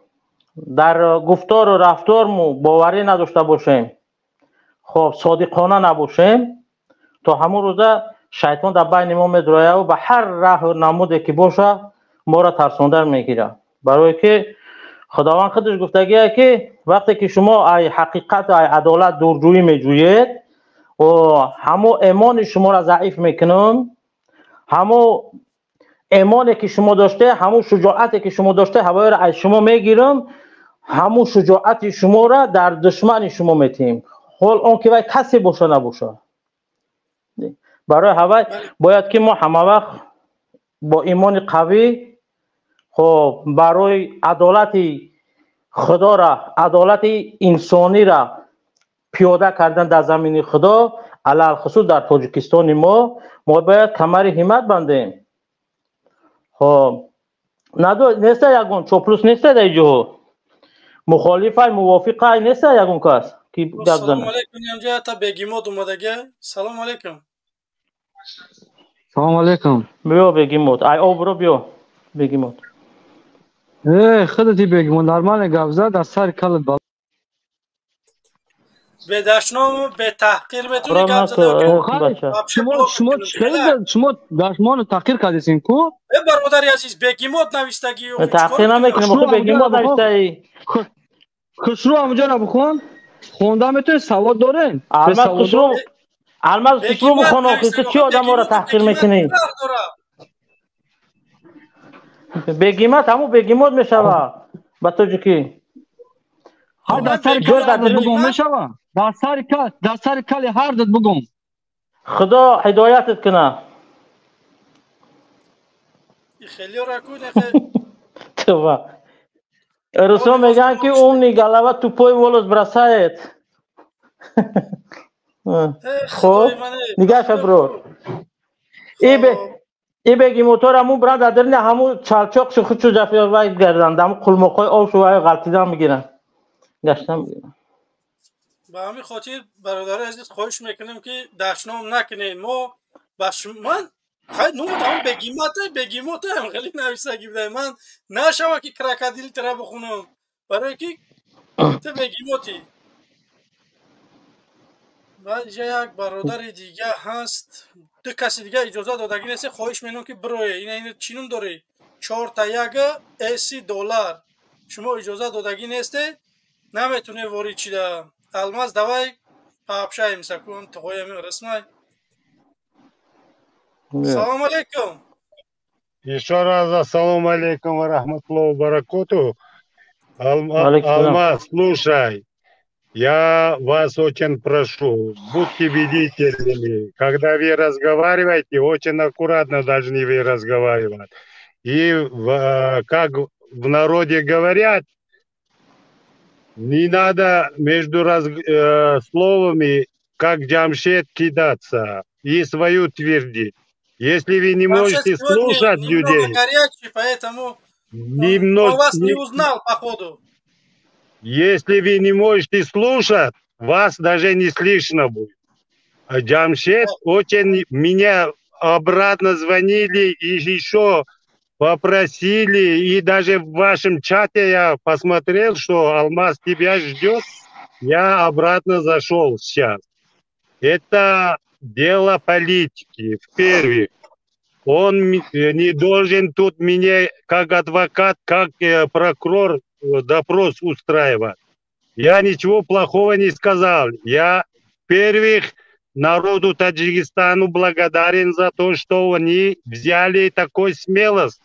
дар гуфтору рафтормо боварӣ надошта бошем, хоб содиқона набошем, то ҳамун рӯза шайтон дар байни мо медрояд ва ба ҳар раҳу намуде ки боша моро тарсонда мегирад. Барое ки Худованд худаш гуфтагие ки вақте ки шумо ай ҳақиқат, ай адолат дурҷӯӣ меҷӯед, ҳамо имони шуморо заиф мекунам, ҳамо имоне ки шумо доште, ҳамо шуҷоате ки шумо доште, ҳавоеро аз шумо мегирам, ҳамо шуҷоати шуморо дар душмани шумо метиҳем. Ҳол он ки вай касе боша набоша. Барои ҳавай бояд ки мо ҳама вақт бо имони қавӣ, хоб барои адолати Худора, адолати инсониро пиёда кардан дар замини Худо, алалхусус дар Тоҷикистони мо, мо бояд камари ҳиммат бандем. Хоб неста ягон чоплус неста дар ҷоҳо, мухолифай мувофиқай неста ягон кас ки гап занад. Салому алайкум, инҷа та бегимод омадага. Салому алайкум. Салому алайкум. Биё бегимод, ай обро биё бегимод. Худати бегимод нормально гап зад, аз сари калат бало. Бедашному бетаҳқир метуни гап зада. Шумо хеле шумо дашмону таҳқир кардесин ку? Бародари азиз, бегимод навиштагӣ. Таҳқир намекунем, охи бегимод навиштаи. Хушрӯ ҳамҷоро бихон. Хонда метавонед, савод доред? Алмаз Хушрӯ, Алмаз Хушрӯ бихон, охи ту чӣ одаморо таҳқир мекунӣ? Бегимат ҳамун бегимод мешавад ба тоҷикӣ. Ҳар дар сари кал бугум мешавад. Дар сари кали ҳар дад бугум. Худо ҳидоятат кунад. Хеле ракун охе. Тува. Русо мегӯянд, ки умный голова тупой волос бросает. Хоб, нигаша, бро, и бегимотор ҳамун бранд адрни ҳамун чалчоқ шухучу ҷафиёвай гарданд, ҳамун қулмоқҳои об шувай ғалтидан мегиранд, гаштан мегиранд. Ба ҳамин хотир, бародари азиз, хоҳиш мекунем, ки дашном накунед. Мо ба ман хай нумудам, бегимата, бегимотаам хеле нависагӣ будай. Ман нашава, ки крокодил тира бихунам, барое ки ту бегимотӣ. Баъд иҷа як бародари дига ҳаст, ду каси дига иҷозат додагӣ нест. Хоҳиш менам, ки бирое. Ина чӣ ном дорӣ? Чорта яга эси доллар. Шумо иҷозат додагӣ несте, наметунед ворид шида. Алмаз, давай пообщаемся, кун туғоями расмай. Салом алейкум. Еще раз ассалому алейкум ва рахматуллахи баракоту. Алмаз, слушай, я вас очень прошу, будьте бдительными. Когда вы разговариваете, очень аккуратно должны вы разговаривать. И, как в народе говорят, не надо между словами, как Джамшед, кидаться и свою твердить. Если вы не можете слушать людей... Горячий, поэтому немного, он вас не узнал, походу. Если вы не можете слушать, вас даже не слышно будет. А Джамшед очень меня обратно звонили и еще попросили, и даже в вашем чате я посмотрел, что Алмаз тебя ждет, я обратно зашел сейчас. Это дело политики, в-первых. Он не должен тут мне, как адвокат, как прокурор, допрос устраивать. Я ничего плохого не сказал. Я, в-первых, народу Таджикистану благодарен за то, что они взяли такой смелость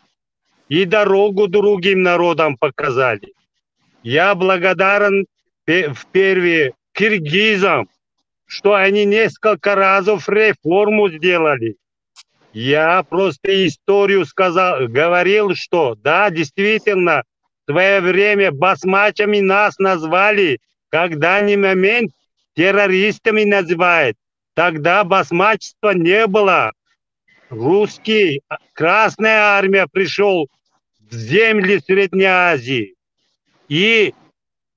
и дорогу другим народам показали. Я благодарен в-первых киргизам, что они несколько разов реформу сделали. Я просто историю сказал, говорил, что да, действительно, в свое время басмачами нас назвали, как данный момент террористами называют. Тогда басмачества не было. Русский, Красная армия пришел в земли Средней Азии. И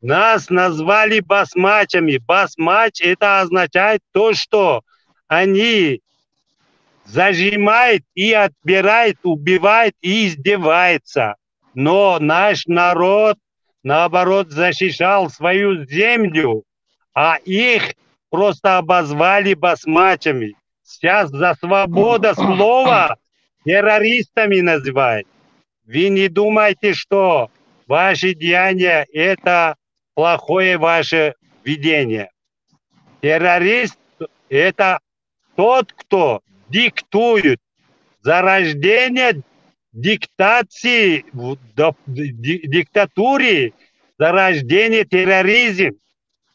нас назвали басмачами. Басмач — это означает то, что они зажимают и отбирают, убивают и издеваются. Но наш народ, наоборот, защищал свою землю, а их просто обозвали басмачами. Сейчас за свободу слова террористами называют. Вы не думайте, что ваши деяния – это плохое ваше видение. Террорист – это тот, кто диктует зарождение диктации, диктатуре, зарождение терроризм.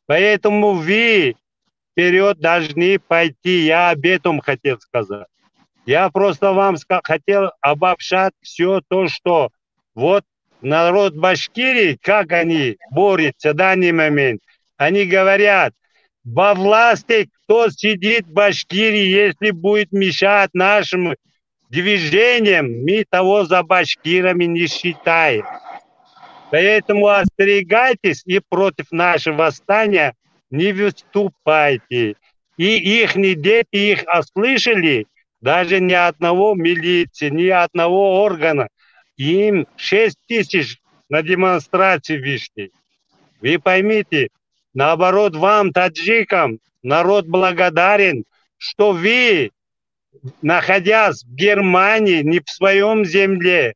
Поэтому вы вперед должны пойти. Я об этом хотел сказать. Я просто вам хотел обобщать все то, что вот народ Башкирии, как они борются в данный момент. Они говорят, во власти кто сидит в Башкирии, если будет мешать нашим движениям, мы того за башкирами не считаем. Поэтому остерегайтесь и против нашего восстания не выступайте. И их дети их ослышали, даже ни одного милиции, ни одного органа. Им 6 тысяч на демонстрации вышли. Вы поймите, наоборот, вам, таджикам, народ благодарен, что вы, находясь в Германии, не в своем земле,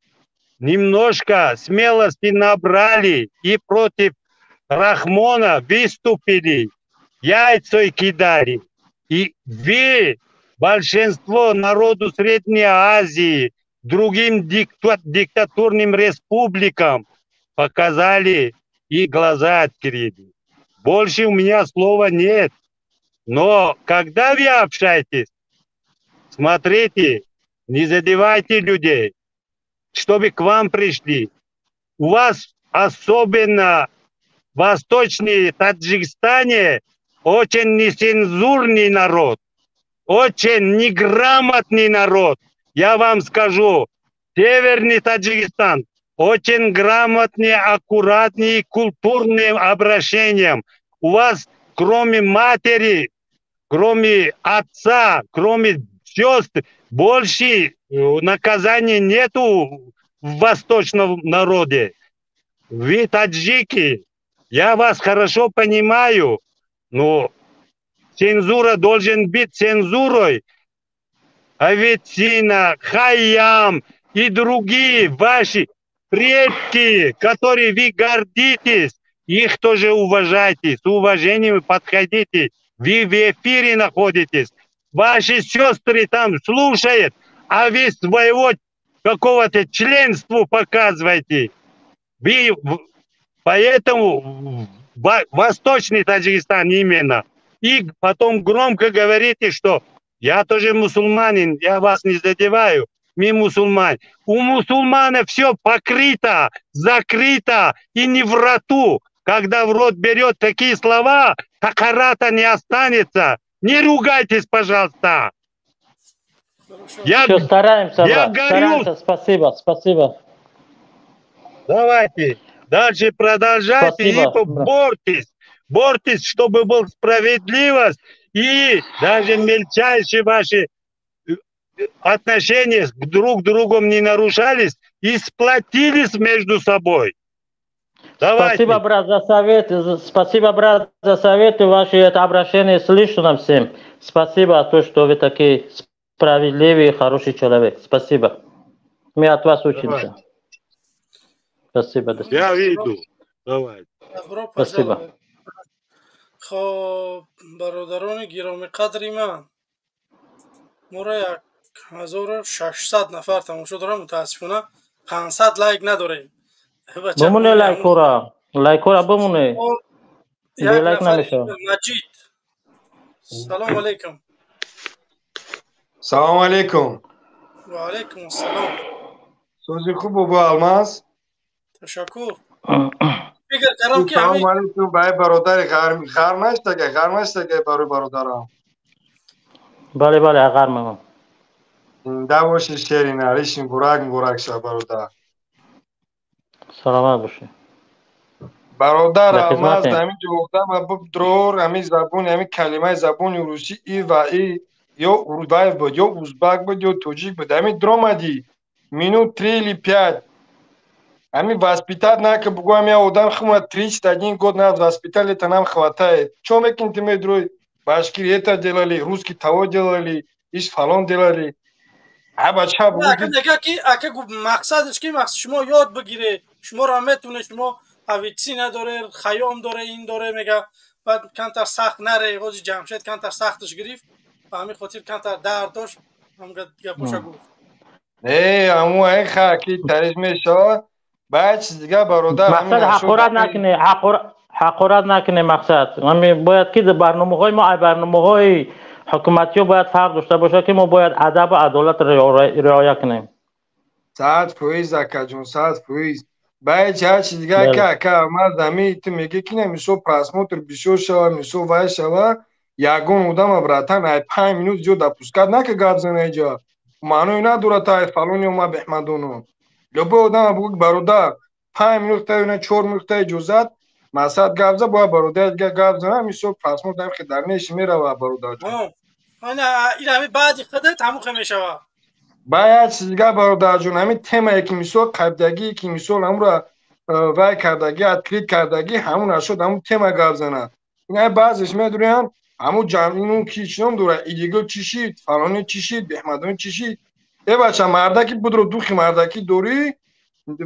немножко смелости набрали и против Рахмона выступили, яйца кидали. И вы, большинство народу Средней Азии, другим диктатурным республикам показали и глаза открыли. Больше у меня слова нет. Но когда вы общаетесь, смотрите, не задевайте людей, чтобы к вам пришли. У вас особенно в Восточной Таджикистане, очень нецензурный народ, очень неграмотный народ. Я вам скажу, Северный Таджикистан очень грамотный, аккуратный, культурным обращением. У вас, кроме матери, кроме отца, кроме сестр, больше наказаний нету в восточном народе. Вы таджики, я вас хорошо понимаю, но цензура должен быть цензурой. Авиценна, Хайям и другие ваши предки, которые вы гордитесь, их тоже уважайте, с уважением подходите. Вы в эфире находитесь, ваши сестры там слушают, а вы своего какого-то членства показываете. Вы, поэтому Восточный Таджикистан именно. И потом громко говорите, что я тоже мусульманин, я вас не задеваю, мы мусульмане. У мусульмана все покрыто, закрыто и не в роту. Когда в рот берет такие слова, тахарата не останется. Не ругайтесь, пожалуйста. Я, все, стараемся, я брат, горю. Стараемся. Спасибо, спасибо. Давайте, дальше продолжайте. Спасибо, и борьтесь. Борьтесь, чтобы была справедливость и даже мельчайшие ваши отношения друг к другу не нарушались и сплотились между собой. Давайте. Спасибо, брат, за советы. Спасибо, брат, за советы ваши. Это обращение слышно всем. Спасибо, то, что вы такие справедливый и хороший человек. Спасибо. Мы от вас учимся. Давай. Спасибо. До свидания. Я виду. Давай. Добро Спасибо. пожаловать. Хоб, бародарони гиромиқадри ман, моро 1600 нафар тамошо дорам, мутаассифона 500 лайк надорем. Бимоне лайкора, лайкора бимоне. Як лайк нафар намешавад. Маҷид, салому алайкум. Салом алейкум. Ва алайкум ассалом. Сӯзи хуб, бобо Алмаз. Ташаккур. Фикр кардам ки Салом ҳамин алейкум ба бародари ғар наштага, ғар наштага барои бародарам. Бале, бале, ғармам. Зинда боши, шери нариш, муборак, муборак шав, бародар. Саломат бошед. Бародар Дар Алмаз, хизматем. ҳамин ҷо дрор, ҳамин забони, ҳамин калимаи забони русӣ и ва и ё урбаев буд, ё узбак буд, ё тоҷик буд. Ҳамин дромади минут 3 или 5. Ҳамин воспитать нака бугу, ҳамин одам хумра 31 год нас воспитали, это нам хватает. Чё мекин ты медрой? Башкири это делали, русский того делали, иш фалон делали. А бача бугу ака мега ки ака гуфт мақсадаш ки мақсад шумо ёд бигиред, шуморо метавонед, шумо Авитсина доре, Хайём доре, ин доре, мега баъд камтар сахт наре, ҳози Ҷамшед камтар сахташ гирифт, ба ҳамин хотир камтар дард дошт, ҳам гапоша гуфт. Не, аму ай хаки тариш мешавад. Баъд чиз дига, бародар, ҳамин Мақсад нашуд ҳақорат накунед, ҳақорат накунед мақсад. Ҳамин бояд ки барномаҳои мо ай барномаҳои ҳукуматиё бояд фарқ дошта бошад, ки мо бояд адабу адолатро риоя кунем. 100%, акаҷон, 100%. Баъд ҳар чиз дига, Бале. ака, ака, ман ами ту мегӣ ки не, мисол просмотр бисёр шава, мисол вай шава, ягон одама, братан, ай 5 минут зиёд допускать нака гап зана иҷа. Маъное надорад ай фалони омад беҳмадону. Любой одама бугӯ, бародар, 5 минут та ё 4 минут та иҷозат, масад гап за, бояд бародар дига гап зана, мисол просмотр ҳам дар неши мерава, бародарҷон. Ина ин ҳамин баъди худат ҳамон мешава. Баъд як чиз дига, бародарҷон, ҳамин темае ки мисол қабдагӣ, ки мисол ҳамура вай кардагӣ, открыть кардагӣ, ҳамун нашуд, ҳамун тема гап зана. Ин баъзеш медурянд, ҳамун ҷамъ ки чӣ ном дорад, идигил чӣ шид, фалони чӣ шид, беҳмадони чӣ шид. Э бача, мардаки будро, духи мардакӣ дорӣ,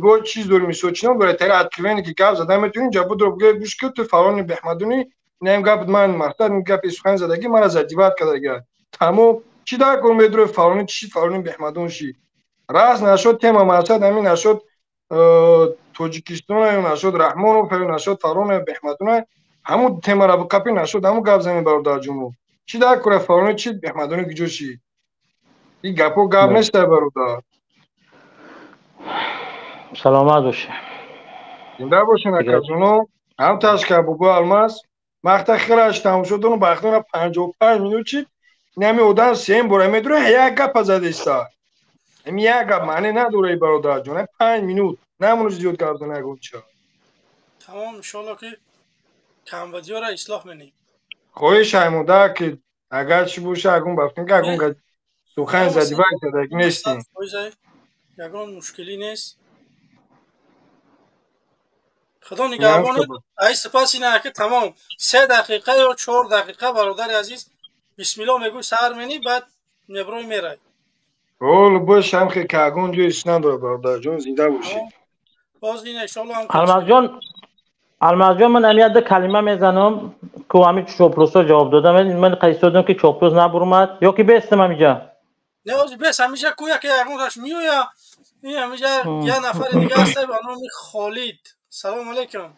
бо чиз дорӣ, мисол чӣ ном дорад, тари откровенно ки гап зада метавонӣ, ҷа будро бугӯ, гӯш ки ту фалони беҳмадони, инам гап ман мақсад, ин гапи сухан задагӣ мара задевать кардага. Тамом, чӣ дар кор медурӣ фалони чӣ шид, фалони беҳмадон шид. Раз нашуд тема мақсад ҳамин нашуд Тоҷикистон нашуд, Раҳмонов нашуд, фалоне беҳмадона, ҳамун темара биқапӣ нашуд, ҳамун гап зани, бародарҷоно. Чӣ дар кора фалони чӣ, беҳмадони куҷо шид? Ин гапҳо гап неста, бародар. Саломат бошед. Зинда бошен, акаҷоно. Ҳам ташка бобо Алмаз. Махта хелаш тамошо дорам, бахтона 55 минут чид. Ин ҳами одам сеюм бора медура, як гапа задеста. Ҳами як гап маъне надора, и бародарҷон. 5 минут. Намонуш зиёд гап зана ягон ча. Тамом, иншоалло ки камбадиёра ислоҳ менем. Хоҳиш аймода ки агар чӣ боша, агон бафтин ки агон сухан задивай кадаг нестем. Ягон мушкилӣ нест. Худо нигаҳбонат. Ай сипас ина ки тамом 3 дақиқа ё 4 дақиқа, бародари азиз, бисмилло мегӯй, сар менӣ, баъд меброй, мерай. Ҳол бош, ҳам хе ки агон ҷои надора, бародарҷон, зинда бошӣ. Боз ина иншоалло ҳам Алмазҷон, Алмазҷон, ман ҳам як калима мезанам, ку ҳами чоплусо ҷавоб додам. Ман қайсодам ки чоплус набурмад ё ки бестам ҳамиҷа? Не, ҳозир бес, ҳамиҷа ку яке ягонташ меоя. Ин ҳамиҷа як нафари дига ҳаста ба номи Холид. Салому алайкум.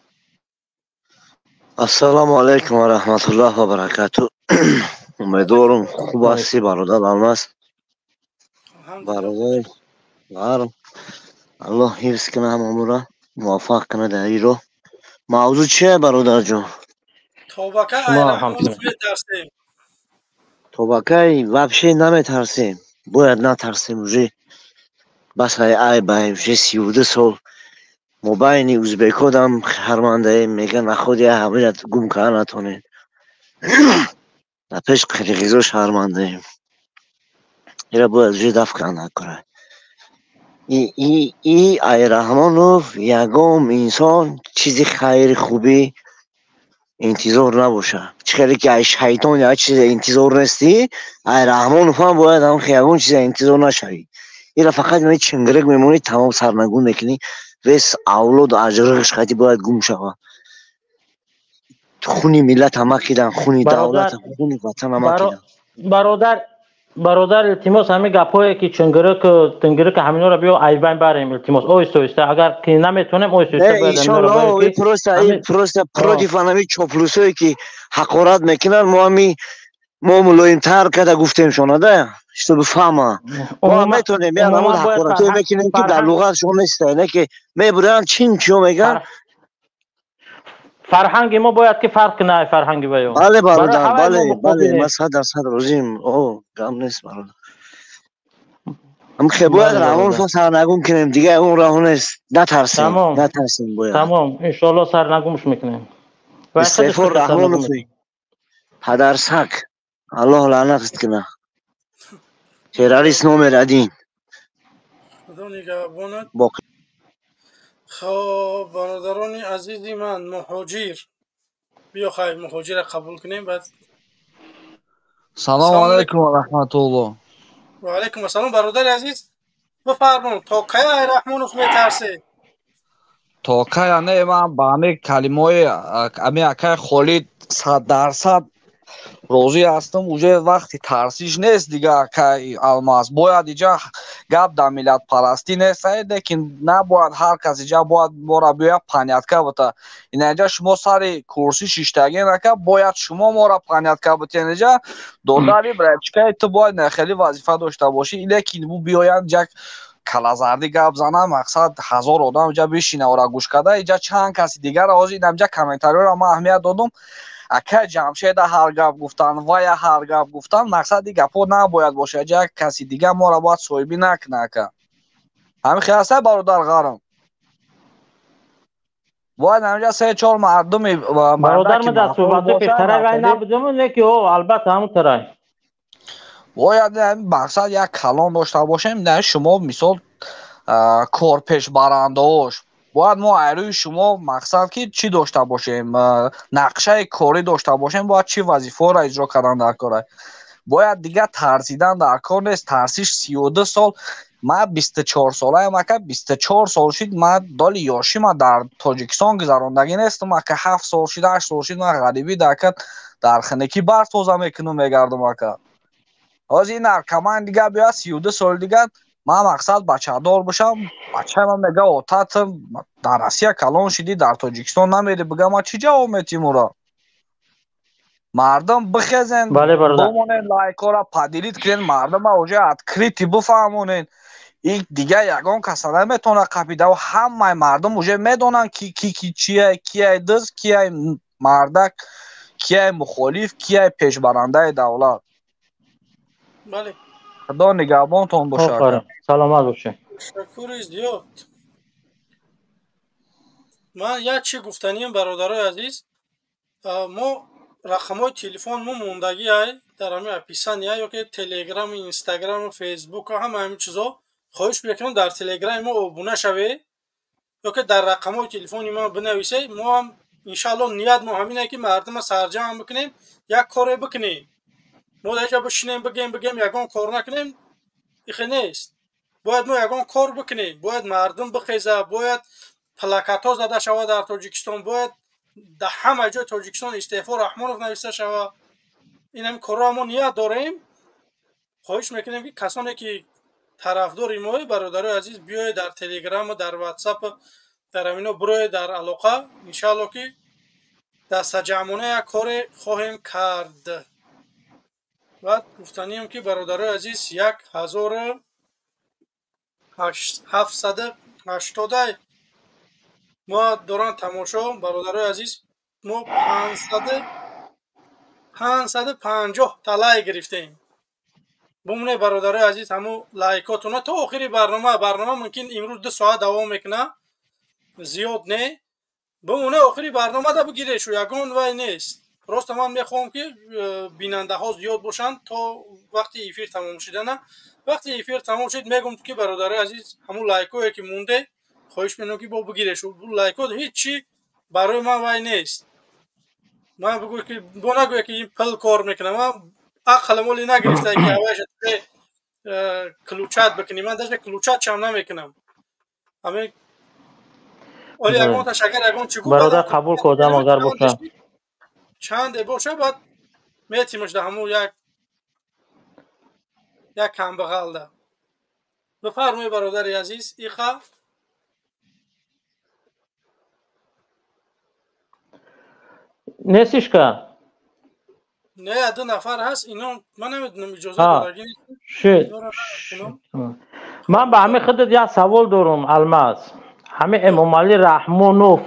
Ассалому алайкум ва раҳматуллоҳ ва баракату. Умедворам хуб ҳастӣ, бародар Алмаз. Бародар ғарм, Аллоҳ ҳифз кунад ҳамамонро, муваффақ кунад дар ин роҳ. Мавзӯъ чие, бародарҷон? Тобака ай Раҳмонов метарсем? Тобакай вообще наметарсем. Бояд натарсем уже. Бас ай айб, уже 32 сол мобайни узбекодам шармандаем, меган наход я ҳамаят гум карда натонем. Дар пеш қирғизо шармандаем. Ира бояд уже даф карда накора. И ай Раҳмонов ягон инсон чизи хайри хубӣ интизор набошад. Чӣ хеле ки ай шайтон як чизе интизор нестӣ, ай Раҳмонов ҳам бояд ҳам ягон чизе интизор нашавӣ. Ира фақат меи чингирик мемонӣ, тамом сарнагун мекунӣ, вес авлоду аҷриғиш қати бояд гум шавад. Хуни миллат ҳама кидан, хуни давлат, хуни ватан ҳама кидан. Бародар, бародар, илтимос, ҳамин гапҳое ки чингирик, тингирик, ҳаминҳоро биё айбайн барем, илтимос, оҳиста оҳиста, агар ки наметонем, оҳиста оҳиста бояд ҳаминҳоро барем ки Просто просто против ҳами чоплусое ки ҳақорат мекунанд, мо ҳами мо мулоимтар карда гуфтемшона да, чтобы фаҳма. Мо метонем як намуд ҳақоратое мекунем ки дар луғатшон неста, не ки мебуранд чин чиё меган. Фарҳанги мо бояд ки фарқ кунад фарҳанги ваё. Бале, бародар, бале, бале, ман 100% розием. О, гап нест, бародар. Ам хе бояд Раҳмонов сарнагун кунем, дига он роҳ нест. Натарсем, натарсем бояд. Тамом, иншоалло сарнагумш мекунем. Истеъфо Раҳмонов падарсак. Аллоҳ лаънатат кунад. Террорист номер один. Худо нигаҳбонат. Хоб, бародарони азизи ман, муҳоҷир, биё, хай, муҳоҷира қабул кунем баъд. Салому алайкум ва раҳматуллоҳ. Ва алайкум ассалом, бародари азиз, бифармон, то кай ай Раҳмонов метарсед? То кая не, ман ба ҳамин калимаҳои ами акай Холид 100% розӣ ҳастам. Уже вақти тарсиш нест дига, акай Алмаз. Бояд иҷа гап дар миллатпарастӣ нест, лекин набояд ҳар кас иҷа бояд мора биёяд понятка бита. Инаҷа шумо сари курсӣ шиштагин, ака, бояд шумо мора понятка битен. Иҷа додари братчикаи ту бояд хеле вазифа дошта бошӣ, лекин бу биёянд ҷак калазардӣ гап занам, мақсад ҳазор одам иҷа бишина ора гӯш карда. Иҷа чанд каси дигар ҳозир инамҷа комментариёро ман аҳамият додум, акай Ҷамшеда ҳар гап гуфтан, вая ҳар гап гуфтан. Мақсади гапҳо набояд бошад, ҷа як каси дигар моро бояд соҳибӣ накунад, ака. Ҳамин хел аста, бародар Ғарм, бояд ҳаминҷа се чор мардуми Бародар, ман дар суҳбатҳои пештарай вай набудам, не ки албатта ҳамун тарай. Бояд мақсад як калон дошта бошем, на шумо мисол корпешбарандаош, бояд мо айрӯи шумо мақсад ки чӣ дошта бошем, нақшаи корӣ дошта бошем, бояд чӣ вазифаҳоро иҷро кардан дар кора. Бояд дигар тарсидан дар кор нест. Тарсиш 32 сол, ман 24 солаям, ака, 24 сол шид, ман доли ёшима дар Тоҷикистон гузарондагӣ нестам, ака. 7 сол шид, 8 сол шид, ман ғарибӣ дака дар хинакӣ барф тоза мекунам, мегардам, ака. Ҳозир ин наркоман дигар биёяд, 32 соли дигар ман мақсад бачадор бошам, бачаи ман мега: «Ота, ту дар Россия калон шидӣ, дар Тоҷикистон намери», бига, ман чӣ ҷавоб метиҳм ӯро? Мардум, бихезен, бомонен, лайкҳоро поделить кунен, мардума уже открытый бифаҳмонен. Ин дигар ягон каса наметавонад қапида, ҳамаи мардум уже медонанд, ки ки ки чия, кияй дузд, кияй мардак, кияй мухолиф, кияй пешбарандаи давлат. Бале. Худо нигаҳбонтон бошад. Саломат бошед. Ташаккури зиёд. Ман як чи гуфтаниям, бародарои азиз, мо рақамҳои телефон мо мондагӣ ай дар ҳамин описания ё ки телеграм, инстаграм, фейсбук, ҳама ҳамин чизо. Хоҳиш мекунам, дар телеграми мо обуна шавед ё ки дар рақамҳои телефони мо бинависед. Мо ҳам иншаалло ният мо ҳамине, ки мардума сарҷамъ бикунем, як коре бикунем. Мо дар инҷа бишинем, бигем, бигем, ягон кор накунем, ихе нест. Бояд мо ягон кор бикунем, бояд мардум бихеза, бояд плакатҳо зада шавад дар Тоҷикистон, бояд дар ҳама ҷои Тоҷикистон «Истеъфо Раҳмонов» нависта шавад. Ин ҳамин корро мо ният дорем. Хоҳиш мекунем, ки касоне ки тарафдори мои, бародарои азиз, биёед дар телеграму дар ватсап, дар ҳамино бироед дар алоқа. Иншаалло, ки дастаҷамъона як коре хоҳем кард. Баъд гуфтанием, ки бародарои азиз, 1780 мо доран тамошо. Бародарои азиз, мо 550 та лайк гирифтем. Бумне, бародарои азиз, ҳамун лайкотуна то охири барнома. Барнома мумкин имрӯз 2 соат давом мекунад, зиёд не. Бимоне, охири барномада бигирешу, ягон вай нест. Просто ман мехоҳам, ки бинандаҳо зиёд бошанд то вақти эфир тамом шудана. Вақти эфир тамом шуд, мегӯм, ки бародарои азиз, ҳамун лайкое ки монде, хоҳиш мекунам, ки бо бигирешу. Лайко ҳеҷ чи барои ман вай нест. Ман бигӯ, ки бо нагӯя, ки ин пул кор мекунам. Ман ақлам оли нагирифта, ки ҳавайша ключат бикунӣ. Ман даже ключатшам намекунам. Ҳамин оли ягон ташаккар, ягон чӣ. Бародар, қабул ку, одам агар боша. Чанде боша, баъд метимаш да ҳамун як як камбағалда. Бифармои, бародари азиз, иха. Нестишка? Не, ду нафар ҳаст. Ино ман намедонам, иҷоза додагӣ. Ман ба ҳамин худат як савол дорум, Алмаз. Ҳамин Эмомалӣ Раҳмонов,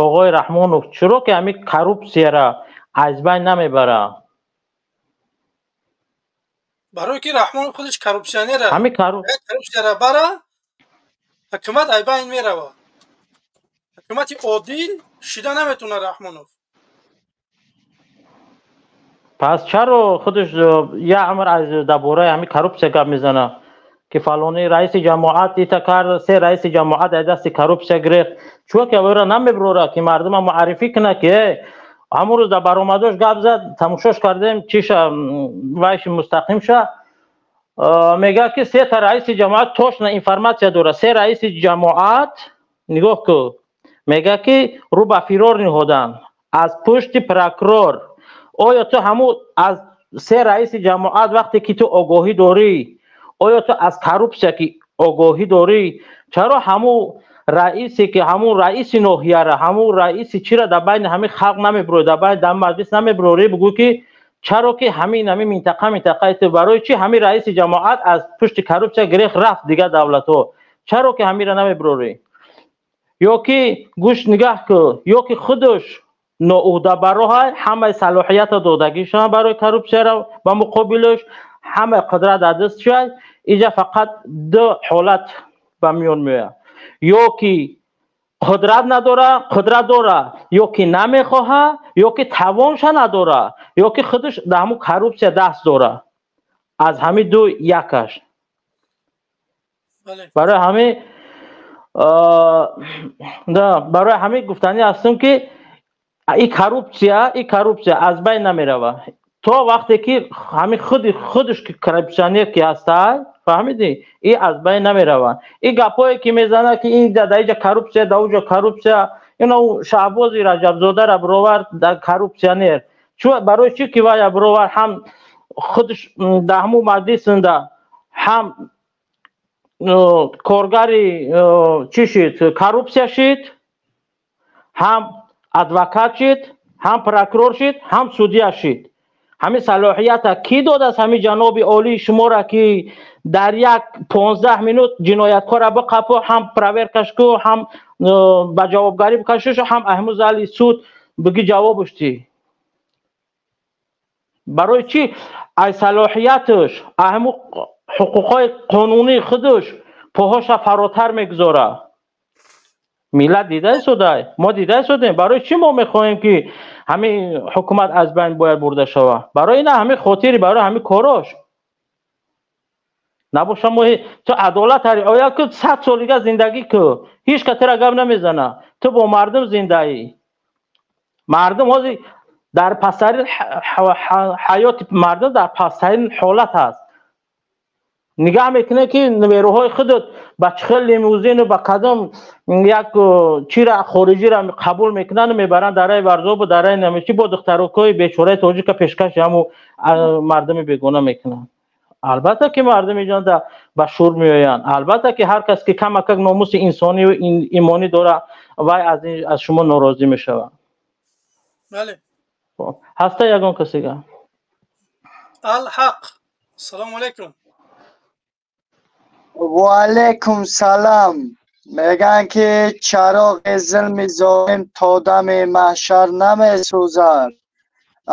оғои Раҳмонов, чаро ки ҳамин коррупсияра аз байн намебара? Барое ки Раҳмонов худаш коррупсионера. Ҳамин коррупсияра бара, ҳукумат аз байн мерава. Ҳукумати одил шида наметавонад Раҳмонов. Пас чаро худаш як амр аз дар бораи ҳамин коррупсия гап мезанад, ки фалони раиси ҷамоат ита кард, се раиси ҷамоат аз дасти коррупсия гирифт? Чӯ ки авера намеброра, ки мардума муаррифӣ кунад, ки ҳамун рӯз дар баромадош гап зад, тамошош кардем, чиша вайши мустақим ша мегӯяд, ки сета раиси ҷамоат точно информация дорад. Се раиси ҷамоат, нигоҳ ку, мегӯяд, ки рӯ ба фирор ниҳоданд аз пушти прокурор. Оё ту ҳамун аз се раиси ҷамоат вақте ки ту огоҳӣ дорӣ, оё ту аз коррупсия ки огоҳӣ дорӣ, чаро ҳамун раисе ки ҳамун раиси ноҳияра, ҳамун раиси чира дар байни ҳамин халқ намебурӣ, дар байни дар маҷлис намебурорӣ, бигӯ, ки чаро ки ҳамин минтақа минтақаи ту, барои чӣ ҳамин раиси ҷамоат аз пушти коррупсия гирехт, рафт дигар давлатҳо? Чаро ки ҳамира намебурорӣ? Ё ки гӯш нигаҳ ку, ё ки худаш ноуҳдабароҳай, ҳамаи салоҳията додагишон барои коррупсияро, ба муқобилаш ҳамаи қудрат дар даст шуд. Иҷа фақат ду ҳолат ба миён меояд: ё ки қудрат надора, қудрат дора, ё ки намехоҳа, ё ки тавонша надора, ё ки худаш дар ҳамун коррупсия даст дора. Аз ҳамин ду якаш. Барои ҳамин гуфтанӣ ҳастам, ки и коррупсия аз байн намерава то вақте ки ҳамин худи худаш ки коррупсионер ки ҳастай, фаҳмидӣ, и аз байн намерава. И гапҳое ки мезанад, ки ин дар иҷа коррупсия, дар уҷа коррупсия, ино Шаҳбози Раҷабзодара бировард, дар коррупсионер. Чу барои чӣ ки вая бировард? Ҳам худаш дар ҳамун маҷлисында ҳам коргари чӣ шид, коррупсия шид, ҳам адвокат шид, ҳам прокурор шид, ҳам судья шид. Ҳамин салоҳията кӣ додааст ҳамин ҷаноби олии шуморо, ки дар як 15 минут ҷинояткорро биқапу, ҳам проверкаш ку, ҳам ба ҷавобгарӣ бикашишу, ҳам аҳму зали суд биги ҷавобш ти? Барои чӣ ай салоҳияташ, аҳму ҳуқуқҳои қонунии худаш поҳоша фаротар мегузора? Миллат дида истодай, мо дида истодем. Барои чӣ мо мехоҳем, ки ҳамин ҳукумат аз байн бояд бурда шавад? Барои ина ҳамин хотири, барои ҳамин корош набоша. Мо ту адолат риоя ку, 100 солига зиндагӣ ку, ҳеҷ ка тира гап намезана. Ту бо мардум зиндаӣ. Мардум ҳозир дар пасттарин ҳаёти мардум дар пасттарин ҳолат ҳаст. Нигаҳ мекунӣ, ки нерӯҳои худат ба чӣ хел лимузину ба кадом як чира хориҷиро қабул мекунанд, мебаранд дараи Варзобу дараи намечи, бо духтарокҳои бечораи тоҷика пешкаши ҳаму мардуми бегона мекунанд. Албатта, ки мардум инҷо ба шур меоянд. Албатта, ки ҳар кас, ки камакак номуси инсонию имонӣ дорад, вай аз шумо норозӣ мешавад. Бале. Ҳаста ягон касига? Алҳақ, ассалому алайкум. Ва алайкум салам. Мегӯянд, ки чароғи зулми золим то дами маҳшар намесӯзад.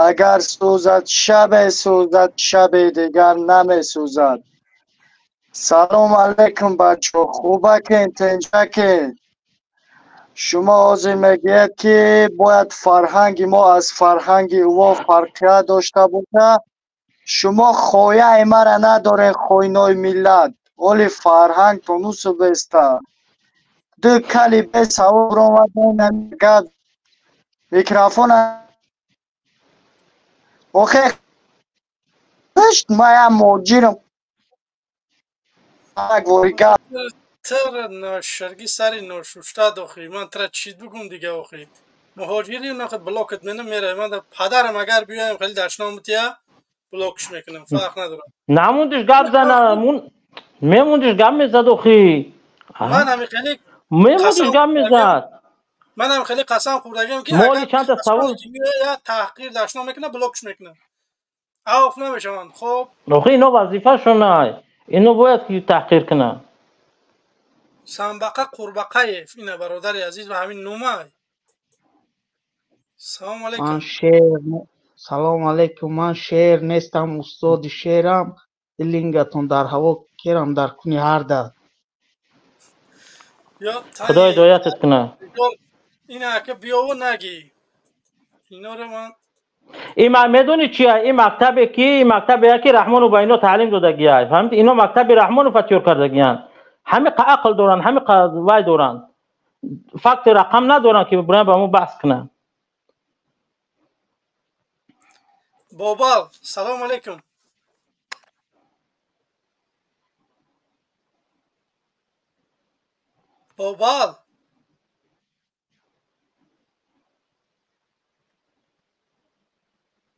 Агар сӯзад, шабе сӯзад, шаби дигар намесӯзад. Салом алайкум, бачо, хубакин, тинҷакин? Шумо ҳозир мегӯед, ки бояд фарҳанги мо аз фарҳанги ӯ фарқият дошта бошад. Шумо хояи мара надорен, хоинои миллат. Оли фарҳангтон усу беста. Ду кали бесавоб омаден, гап микрофон охе хушт. Мая муҳоҷирам. Тра ношарги сари ношушта дохи, ман тра чӣ бугум дига? Охи муҳоҷири наход блокат менам, меравам. Ман падарам агар биёям, хеле дашном бития, блокш мекунам, фарқ надорад. Намундиш гап зана, мемундиш гап мезад охи. Ман ҳами хеле мемундиш гап мезад. Ман ҳам хеле қасам хӯрдагиам, ки моли чанда савол таҳқир дашном мекунам, блокш мекунам, авф намешаванд. Хоб. Охи ино вазифашонай, ино бояд ки таҳқир кунанд. Самбақа Қурбақаев, ина бародари азиз ба ҳамин номай. Салому алайкум. Ман шер, салом алайкум. Ман шер нестам, устоди шерам. Дилингатон дар ҳаво керам, дар куни ҳар дар. Худо ҳидоятат кунад. Ина ака биёву нагӣ инора ман. Ин медони чия? Ин мактабе, ки ин мактабе, ки Раҳмонов ба ино таълим додагиай, фаҳмид? Ино мактаби Раҳмонов тайёр кардагиянд. Ҳами ақл доранд, ҳами вай доранд, факти рақам надоранд, ки бираем ба мо баҳс кунанд. Бобал, салому алайкум. Бобал,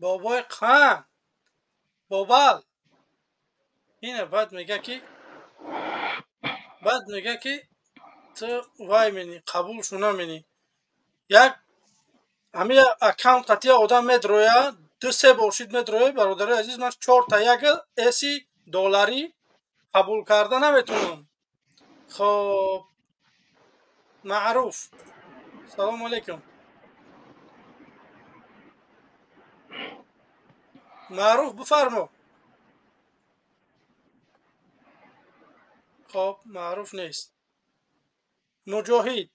бобои қан, бобал. Ина баъд мега, ки баъд мега, ки ту вай мени қабулшу намени. Як ҳамин аккаунт қатия одам медроя, ду се бор шид медроя. Бародари азиз, ман чорта як эси долларӣ қабул карда наметавонам. Хоб, Маъруф, салому алайкум. Маъруф, бифармо. Хоб, маъруф нест. Муҷоҳид.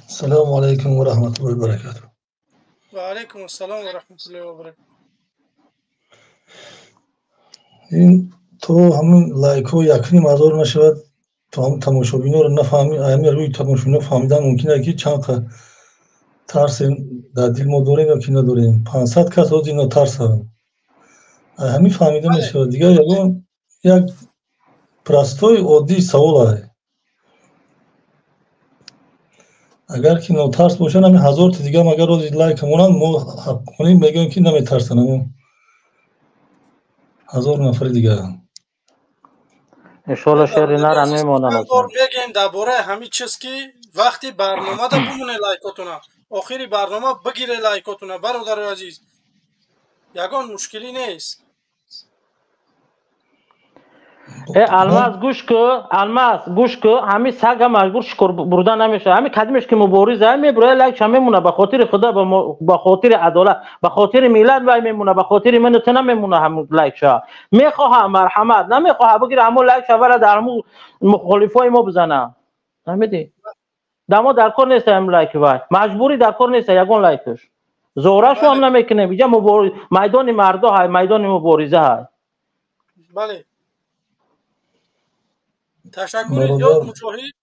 Салому алайкум ва раҳматуллоҳи ва баракатуҳ. Ва алайкум ассалом ва раҳматуллоҳи ва баракатуҳ. Ин то ҳамин лайкҳо 1,5 ҳазор нашавад, то ҳамин тамошобиноро нафаҳми, ҳамин рӯи тамошобино фаҳмидан мумкин аст, ки чанд тарсем дар дил мо дорем ё ки надорем. 500 кас ҳозир нотарсанд, ҳамин фаҳмида мешавад. Дигар ягон як простой оддии савол ай: агар ки нотарс бошанд, ҳамин ҳазорти дигарам агар ҳозир лайк монанд, мо ҳаққонӣ мегӯем, ки наметарсанд ҳамон 1000 нафари дигар. Иншоалло, шери нара мемонанд. Мегӯем дар бораи ҳамин чиз, ки вақти барномада бимоне лайкотона. Охири барнома бигире лайкотуна, бародарои азиз. Ягон мушкилӣ нест. Алмаз гӯш ку, Алмаз гӯш ку, ҳами сага маҷбур шукр бурда намешавад. Ҳами кадимеш ки мубориза мебурояд, лайкша мемона ба хотири худо, ба хотири адолат, ба хотири миллат вай мемона, ба хотири ману ту намемона ҳамун лайкша. Мехоҳам марҳамат, намехоҳам бигира ҳамун лайкша вара дар ҳамун мухолифои мо бизана. Фаҳмидӣ? Дамо дар кор нест ҳамун лайки вай. Маҷбурӣ дар кор нест ягон лайкаш. Зорашу ҳам намекунем. Иҷа майдони мардо ҳай, майдони мубориза ҳай. Бале. Ташаккури зиёд, Муҷоҳид.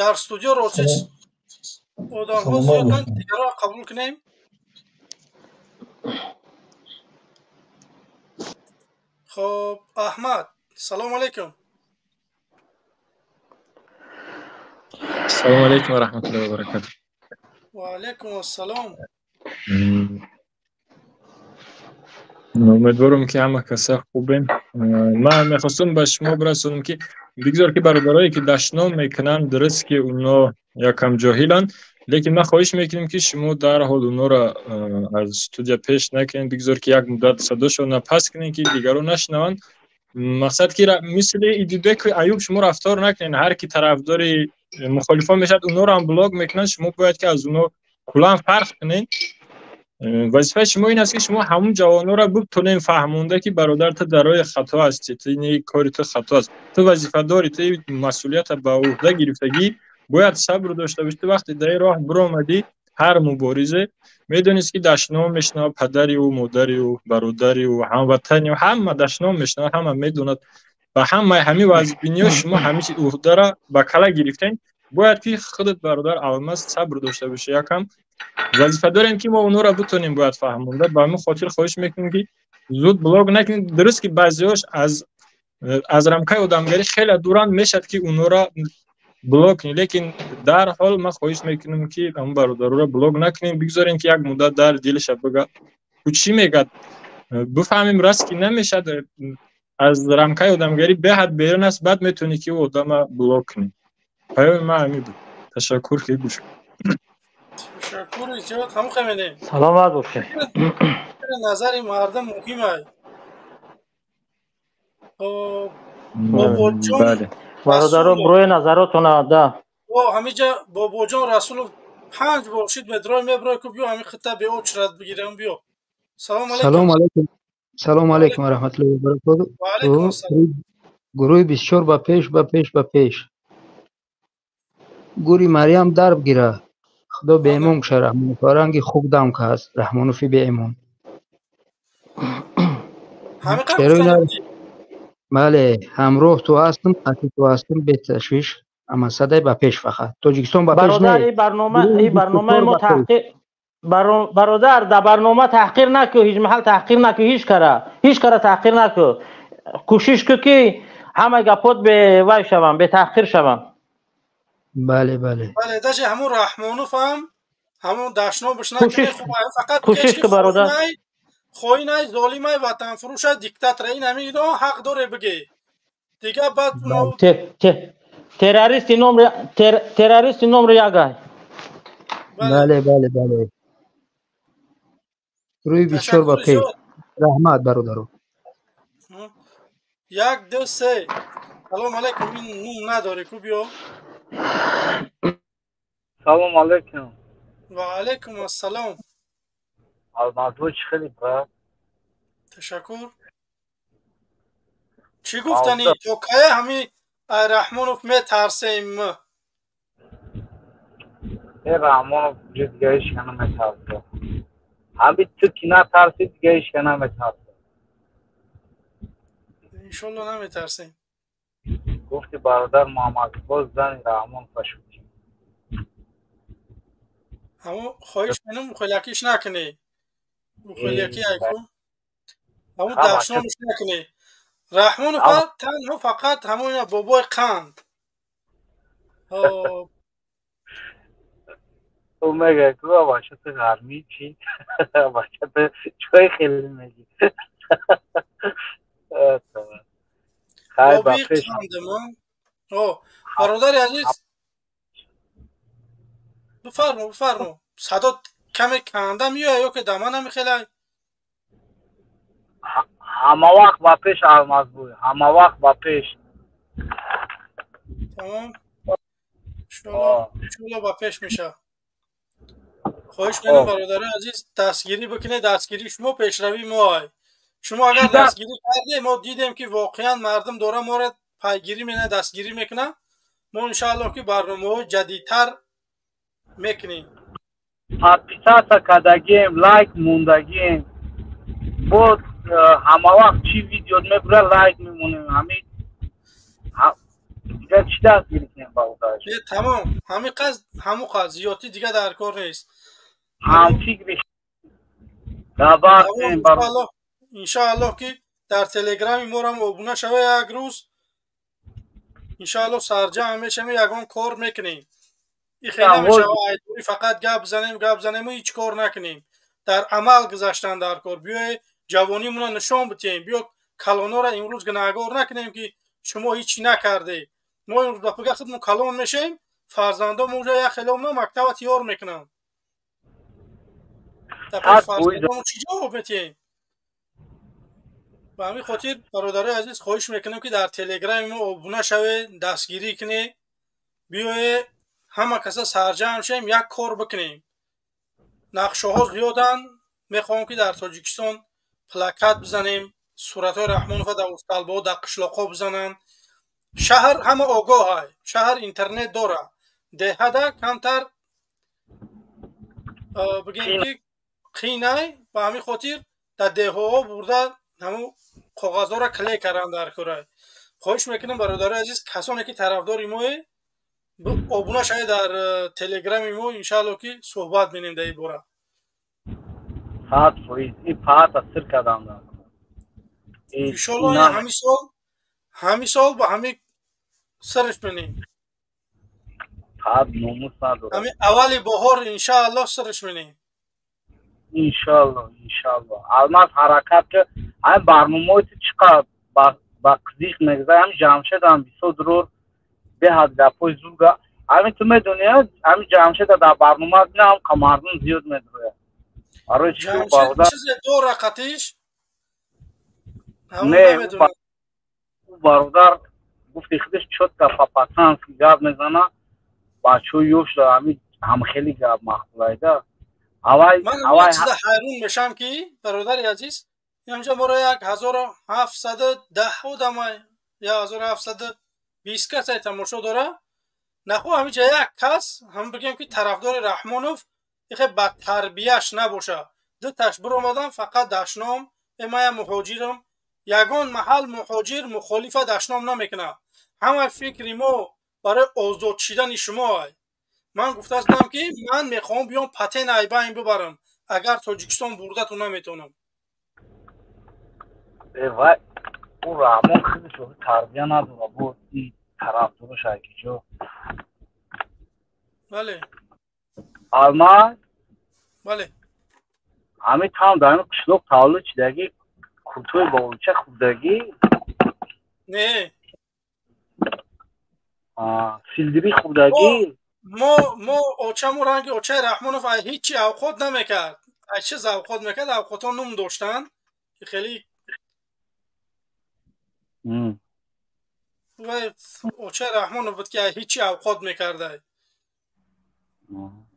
Дар студио рости одамҳо зиёданд, дигарро қабул кунем. Хоб, Аҳмад, салому алайкум. Салому алайкум ва раҳматуллоҳи ва баракатуҳ. Ва алайкум ассалом. Умедворам ки ҳама каса хубем. Ман мехостам ба шумо бирасонам ки бигзор ки бародарое ки дашном мекунанд, дуруст ки онҳо якам ҷоҳиланд, лекин ман хоҳиш мекунем ки шумо дарҳол онҳоро аз студия пеш накунед, бигзор ки як муддат садошонро паст кунед ки дигарон нашунаванд. Мақсад ки мисли Идибеку Аюб шумо рафтор накунед. Ҳар ки тарафдори мухолифон мешавад, онҳоро ҳам блок мекунанд. Шумо бояд ки аз онҳо куллан фарқ кунед. Вазифаи шумо ин аст ки шумо ҳамун ҷавононро битонед фаҳмонда ки бародар, ту дар роҳи хато ҳастӣ, ту ин кори ту хато аст, ту вазифа дорӣ, ту масъулиятро ба уҳда гирифтагӣ, бояд сабр дошта бошӣ. Ту вақте дар ин роҳ биромадӣ, ҳар муборизе медонист ки дашном мешунавад, падари ӯ, модари ӯ, бародари ӯ, ҳамватани ӯ, ҳама дашном мешунавад, ҳама медонад. Ба ҳамаи ҳамин вазъбиниҳо шумо ҳамин уҳдаро ба кала гирифтед. Бояд ки худат бародар Алмаз сабр дошта бошӣ. Якам вазифа дорем ки мо онҳоро битонем бояд фаҳмонда. Ба ҳамин хотир хоҳиш мекунем ки зуд блок накунед. Дуруст ки баъзеҳош аз рамкаи одамгарӣ хеле дуранд, мешавад ки онҳоро блок кунед, лекин дарҳол ман хоҳиш мекунам ки ҳамон бародароро блок накунем, бигзорем ки як муддат дар дилаша бигӯяд ӯ чӣ мегӯяд, бифаҳмем раст ки намешавад аз рамкаи одамгарӣ беҳад берун аст, баъд метавонӣ ки ӯ одама блок кунӣ. Паёми ман ҳамин буд. Ташаккур ки гӯш. Ташаккури зиёд, ҳамон хемедем. Саломат бошед. Назари мардум муҳим аст. Бобоҷон бародаро, брои назаротона да. О, ҳамиҷа Бобоҷон Расулов 5 бор шид медрой меброй ку биё ҳамин хита беочрат бигирам биё. Салом алейкум. Салом алейкум. Салом алейкум ва раҳматуллоҳи ва баракотуҳ. Ва алейкум ассалом. Гурӯҳи 24 ба пеш, ба пеш, ба пеш. Гури Марьям дарб гира. Худо беэмон куша Раҳмонов. Ранги хук дам кааст Раҳмонофи беэмон. Бале, ҳамроҳ ту ҳастам, қатъи ту ҳастам, беташвиш, ама садай ба пеш фақат. Тоҷикистон ба пеш не. Бародар, ин барномаи мо таҳқиқ бародар, дар барнома таҳқир накун, ҳеҷ маҳал таҳқир накун, ҳеҷ кара. Ҳеҷ кара таҳқир накун. Кӯшиш кун ки ҳама гапот бе вай шаванд, бе таҳқир шаванд. Бале, бале. Бале, даже ҳамун Раҳмонов ҳам ҳамун дашнобаш накунед, хуб фақат кӯшиш ку бародар. Хоинай, золимай, ватанфурӯшай, диктатора, ин ҳамин ино ҳақ доре бигӣ. Дига баъд террористи номри ягай. Бале, бале, бале. Рӯи 24 ба пеш. Раҳмат бародаро. 1 2 3. Салом алейкум, ин нум надорӣ ку биё. Салом алейкум. Ва алейкум ассалом. Алмазбой чӣ хеле брат? Ташаккур. Чӣ гуфтанӣ? То кая ҳами Раҳмонов метарсем? Э Раҳмонов ҷо дига ҳеҷ ка наметарса. Ҳами ту ки натарсӣ, дига ҳеҷ ка наметарса. Иншолло наметарсем. Гуфти бародар Муҳаммадиқбол зани Раҳмонова шуд. Ҳамон хоҳиш менам мухолиякиш накунӣ. Мухолияки айку. Ҳамон дашномиш накунӣ. Раҳмонов танҳо фақат ҳамон бобои қанд. Ӯ мегӯяд ку бача ту ғармӣ чӣ? Бача ту чой хеле мегӣ. Бобои қандам. Бародари азиз, бифармо, бифармо. Садо каме канда меояд ё ки да ман намехелай? Ҳама вақт ба пеш, Алмазбой, ҳама вақт ба пеш. Тамом, иншоалло, ба пеш мешавад. Хоҳиш мекунам, бародарои азиз, дастгирӣ бикунед. Дастгирии шумо пешравии моай. Шумо агар дастгирӣ кардем, мо дидем, ки воқеан мардум дора моро пайгирӣ мена, дастгирӣ мекунад, мо иншоалло ки барномаҳои ҷадидтар мекунем. Подписаться кардагием, лайк мондагием. Бо ҳама вақт чӣ видео мебура, лайк мемонем. Ҳами дигар чӣ дастгирӣ кунем, бародар? Тамом, ҳамин қаз, ҳамун қаз, зиёдтӣ дига дар кор нест. Ҳамфикри. Иншоаллоҳ, ки дар телеграми морам обуна шава. Як рӯз иншоаллоҳ сарҷамъ мешавем, ягон кор мекунем. И хеле намешава, айдорӣ фақат гап занем, гап занему ҳеҷ кор накунем. Дар амал гузаштан дар кор. Биёе ҷавонимона нишон битиҳем, биё калонора имрӯз гунаҳгор накунем, ки шумо ҳеҷ накардед. Мо имрӯз ба пага худмон калон мешавем, фарзандомо уже як хеломна мактаба тиёр мекунанд. Фарзандомо чӣ ҷавоб метиҳем? Ба ҳамин хотир, бародарои азиз, хоҳиш мекунем, ки дар телеграми мо обуна шавед, дастгирӣ кунед. Биёе ҳама каса сарҷамъ шавем, як кор бикунем. Нақшаҳо зиёданд. Мехоҳем, ки дар Тоҷикистон плакат бизанем, суратҳои Раҳмонова дар усталбаҳо, дар қишлоқҳо бизананд. Шаҳр ҳама огоҳай, шаҳр интернет дорад, деҳада камтар, бигем, ки қийнай. Ба ҳамин хотир дар деҳаҳо бурда ҳамун коғазҳоро клей кардан дар кора. Хоҳиш мекунам, бародарои азиз, касоне ки тарафдори мое, обуна шавед дар телеграми мо. Иншаалло, ки суҳбат менем дар ин бора. 100%, ин паата сир кардам. Иншоалло, ҳамин сол, ҳамин сол ба ҳамин сирш менем. Сад номус надорад. Ҳамин аввали баҳор, иншаалло, сирш менем. Иншоалло, иншоалло. Алмаз, ҳаракат ки ҳамин барномаҳои ту чӣ қадр ба қизиқ мегузарад. Ҳамин Ҷамшедам бисёр дурур, беҳад гапҳои зурга. Ҳамин ту медонӣ, ҳамин Ҷамшеда дар барнома бинам, мардум зиёд медурояд. Барои чӣ, бародар? Чизе дора қатиш. Не, ӯ бародар гуфти худаш чётко, по-пацански гап мезана. Бачаҳои ёш ҳамин ҳамхели гап маъқулайда. Ман чиза ҳайрон мешавам, ки бародари азиз, инҷа моро 1710 одамай, 1720 касай тамошо дора. Нахо ҳаминҷа як кас ҳам бигем, ки тарафдори Раҳмонов ихе ба тарбияш набоша. Дуташ биромадан, фақат дашном: «Э, мая муҳоҷирам». Ягон маҳал муҳоҷир мухолифа дашном намекунад. Ҳама фикри мо барои озод шидани шумо. Ман гуфтастам, ки ман мехоҳам биём патент айбайн бибарам, агар Тоҷикистон бурдату наметавонам. Вай, ӯ Раҳмон худаш тарбия надора, бо тарафдораш айкиҷо. Бале. Алмаз. Бале. Ҳамин там дар ҳамин қишлоқ таваллуд шидагӣ, куртои болча хӯрдагӣ? Не. Силдирӣ хӯрдагӣ? Мо очаму ранги очаи Раҳмонов ай ҳичи авқот намекард, ай чиз авқот мекард. Авқотҳо нум доштанд хеле. Вай очаи Раҳмонов буд, ки ай ҳичи авқот мекардай.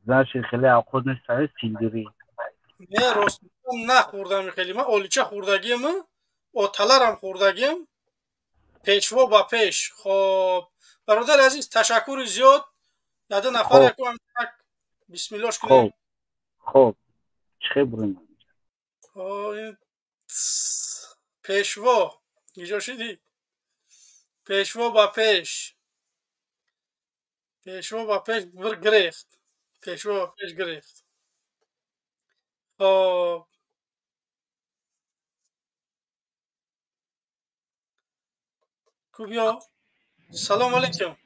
Значит, хеле авқот нест, силдирӣ. Не, рост, нахӯрдам хеле. Ман олича хӯрдагиам, оталарам хӯрдагиам. Пешво ба пеш. Хоб, бародари азиз, ташаккури зиёд. Яду нафар як бисмиллош кунем. Хоб, чӣ бурем? Пешво иҷо шидӣ. Пешво ба пеш, пешво ба пеш бир гирехт, пешво ба пеш гирехт. Хоб, ку биё. Салому алейкум,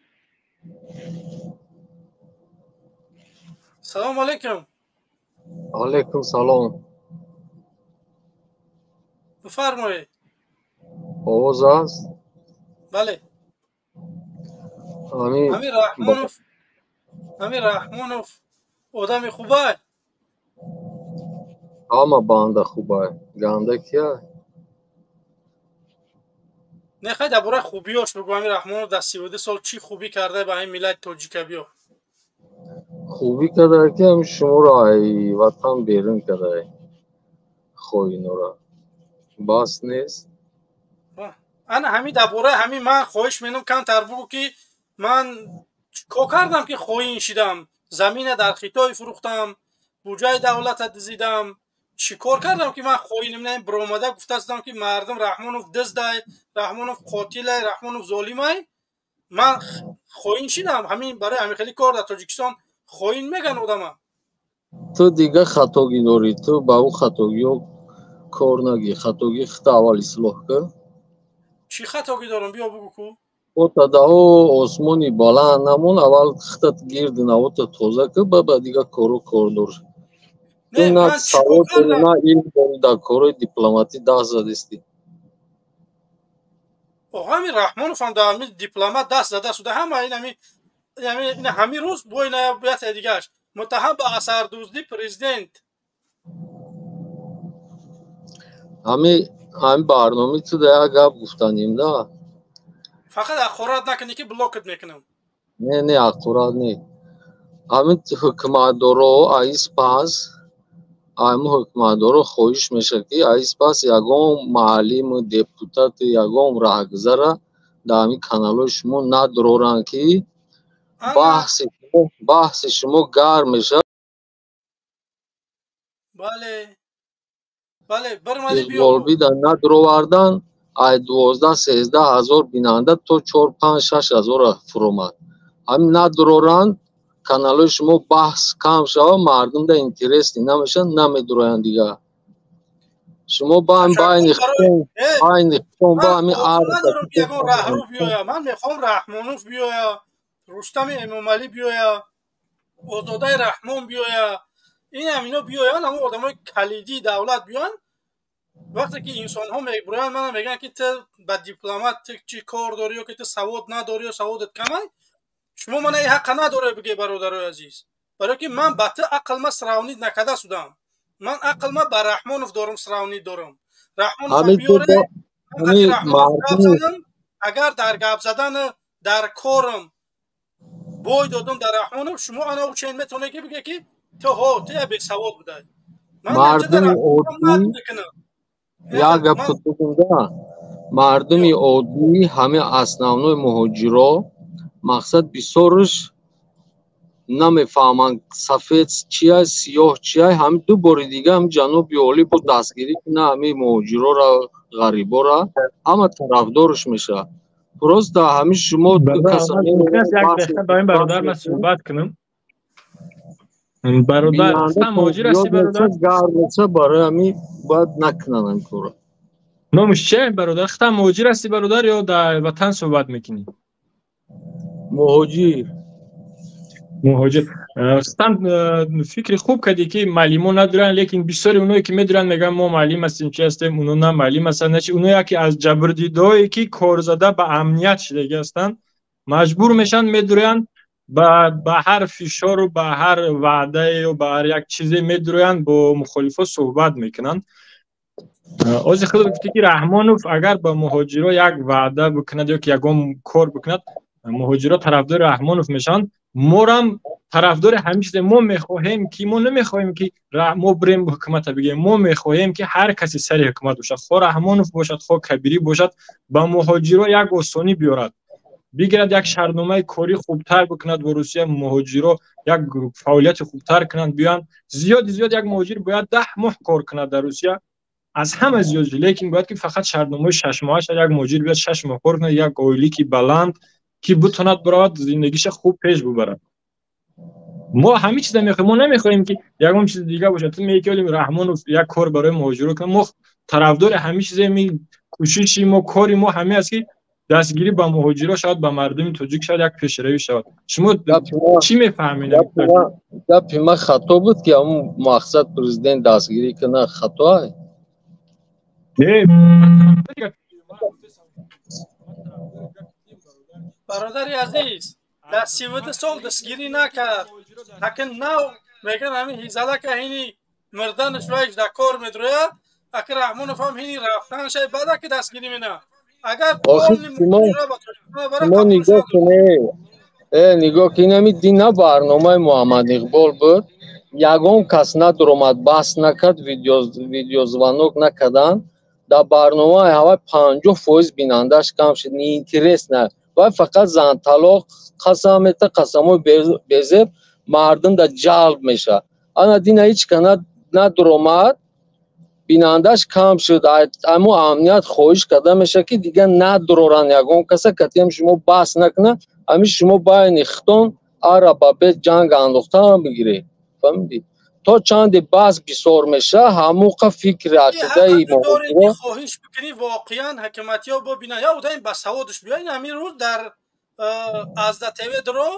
салому алейкум. Алейкум салом. Бифармоед. Овоз аст? Бале. Ҳамин Раҳмонов, ҳамин Раҳмонов. Одами хубай? Ҳама банда хубай, ганда кия? Не, хай, дар бораи хубиёш бигӯ. Ҳамин Раҳмонов дар 32 сол чӣ хубӣ карда ба ҳамин миллати тоҷика, биё. Хубӣ карда, ки ҳами шуморо ай ватан берун кардай, хоинора. Бас нест? Ана ҳамин дар бораи ҳамин ман хоҳиш менам, камтар бугӯ, ки ман чӣ кор кардам, ки хоин шидам, замина дар Хитой фурӯхтам, буҷаи давлата дизидам. Чӣ кор кардам, ки ман хоинам? На, биромада гуфтастам, ки мардум, Раҳмонов диздай, Раҳмонов қотилай, Раҳмонов золимай, ман хоин шидам. Ҳамин барои ҳамин хели кор дар Тоҷикистон хоин меган одама? Ту дига хатогӣ дорӣ, ту ба ӯ хатогиҳо кор нагир, хатогии худта аввал ислоҳ кун. Чӣ хатогӣ дорам, биё бугӯ ку. Ота даҳо осмони баланд намон, аввал худат гирди навота тоза кун, ба дига кору кор дор. Ту на савод дорӣ, на илм дорӣ, дар корҳои дипломатӣ даст задистӣ. Ҳамин Раҳмонов ҳам дар ҳамин дипломат даст зада шуда. Ҳама ин ҳамин рӯз бо ина яте дигааш муттаҳам ба асардуздӣ президент. Ҳамин барномаи ту да як гап гуфтанем да. Фақат ҳақорат накунӣ, ки блокат мекунам. Не, не, ҳақорат не. Ҳамин ҳукуматдоро аиз пас, ҳамин ҳукуматдоро хоҳиш мешавад, ки аиз пас ягон маълиму депутату ягон раҳгузара дар ҳамин каналҳои шумо надоранд, ки баҳси шумо гарм мешавад. Бале, бале, бирмади биё. Иқболбида надровардан, ай 12-13 ҳазор бинанда то 4-5-6 ҳазора фуромад. Ҳамин надоранд каналҳои шумо, баҳс кам шава, мардумда интересни намешавад, намедуроянд дигар. Шумо ба ҳам байни байни худтон ба ҳамин ягон раҳрӯ биёя. Ман мехоҳам Раҳмонов биёя, Рустами Эмомалӣ биёя, Озодаи Раҳмон биёя, ин ҳамино биёянд, ҳамон одамои калидии давлат биёянд. Вақте ки инсонҳо мебуроянд, мана мегӯянд, ки ту ба дипломат чӣ кор дорӣ, ё ки ту савод надорӣ, ё саводат камай. Шумо мана ин ҳаққа надоред бигӯед, бародарои азиз, барое ки ман ба ту ақлма сравнид накарда судам. Ман ақлма ба Раҳмонов дорум, сравнид дорум. Раҳмонов биёре, агар дар гап задану дар корам бой додум дар Раҳмонов, шумо ана учен метавонед, ки бигӯед, ки ту ҳо, ту я бесавод будай. Мардуми оддӣ, як гап бигӯм, мардуми оддӣ, ҳамин основной муҳоҷиро, мақсад, бисёрш намефаҳманд, сафед чия, сиёҳ чия. Ҳамин ду бори дига ҳам ҷаноби олӣ бо дастгирӣ куна ҳамин муҳоҷирора, ғарибора, ҳама тарафдорш мешавад. Просто ҳамин шумо ба ин бародар ман суҳбат кунам. Бародар, муҳоҷир ҳастӣ, бародар? Гарм меша, барои ҳамин бояд накунанд ҳамин корро. Номаш чия, бародар? Худат муҳоҷир ҳастӣ, бародар, ё дар ватан суҳбат мекунӣ? Муҳоҷир. Муҳоҷир. Худатам фикри хуб кардӣ, ки маълимо надоранд, лекин бисёри оное ки медоранд, мегӯянд, мо маълим ҳастем, чи ҳастем. Оно на маълим ҳастанд, на чи. Оно яке аз ҷабрдидаое, ки корзада ба амният шидагӣ ҳастанд, маҷбур мешаванд, медурӯянд ба ҳар фишору ба ҳар ваъдае ё ба ҳар як чизе медурӯянд, бо мухолифо суҳбат мекунанд. Ози худо гуфтӣ, ки Раҳмонов агар ба муҳоҷиро як ваъда бикунад ё ки ягон кор бикунад, муҳоҷиро тарафдори Раҳмонов мешаванд. Морам тарафдори ҳамин чизе. Мо мехоҳем, ки мо намехоҳем, ки мо бирем ҳукумата бигирем. Мо мехоҳем, ки ҳар касе сари ҳукумат бошад, хо Раҳмонов бошад, хо Кабирӣ бошад, ба муҳоҷиро як осонӣ биёрад, бигирад, як шартномаи корӣ хубтар бикунад бо Русия, муҳоҷиро як фаъолияти хубтар кунанд, биёянд. Зиёди зиёд як муҳоҷир бояд 10 моҳ кор кунад дар Русия, аз ҳама зиёд, лекин бояд ки фақат шартномаи 6 моҳа шад. Як муҳоҷир биёяд, 6 моҳ кор кунад, як ойлики баланд, ки бутонад биравад, зиндагиша хуб пеш бубарад. Мо ҳамин чиза мехоҳем, мо намехоҳем, ки ягон чизи дига бошад. Ту мегӯӣ, ки олим Раҳмонов як кор барои муҳоҷиро кунад, мо тарафдори ҳамин чизе. Кӯшиши мо, кори мо ҳамин аст, ки дастгирӣ ба муҳоҷиро шавад, ба мардуми тоҷик шавад, як пешравӣ шавад. Шумо чӣ мефаҳмед? Гапи ман хато буд, ки ҳамун мақсад президент дастгирӣ кунад, хато? Не. Бародари азиз, дар 32 сол дастгирӣ накард, акн нав Меган ҳамин ҳизалака ҳини мирданаш вайш дар кор медрояд, аки Раҳмонов ҳам ҳини рафтанашай баъда ки дастгирӣ мена. Агар шумо нигоҳ кунед, нигоҳ кунед, ҳамин дина барномаи Муҳаммад Иқбол буд, ягон кас надуромад, баҳс накард, видеозвонок накарданд. Дар барномаи ҳавай 50% бинандааш кам шуд, неинтересно. Вай фақат занталоқ қасам мета, қасамҳои безеб мардум дар ҷалб мешавад. Ана дина ҳеҷ ка надуромад, бинандааш кам шуд. Аммо амният хоҳиш карда мешавад, ки дигар надуроранд ягон каса, катиам шумо баҳс накунад. Ҳамин шумо байни хитон ара ба бе ҷанг андохтан бигиред. Фаҳмидӣ? То чанде баҳс бисёр мешавад, ҳамоқа фикри ақидаи муҳоҷиро хоҳиш бикунӣ, воқеан ҳакиматиё бибинанд, ё одами басаводаш биёин. Ҳамин рӯз дар Азда ТВ дро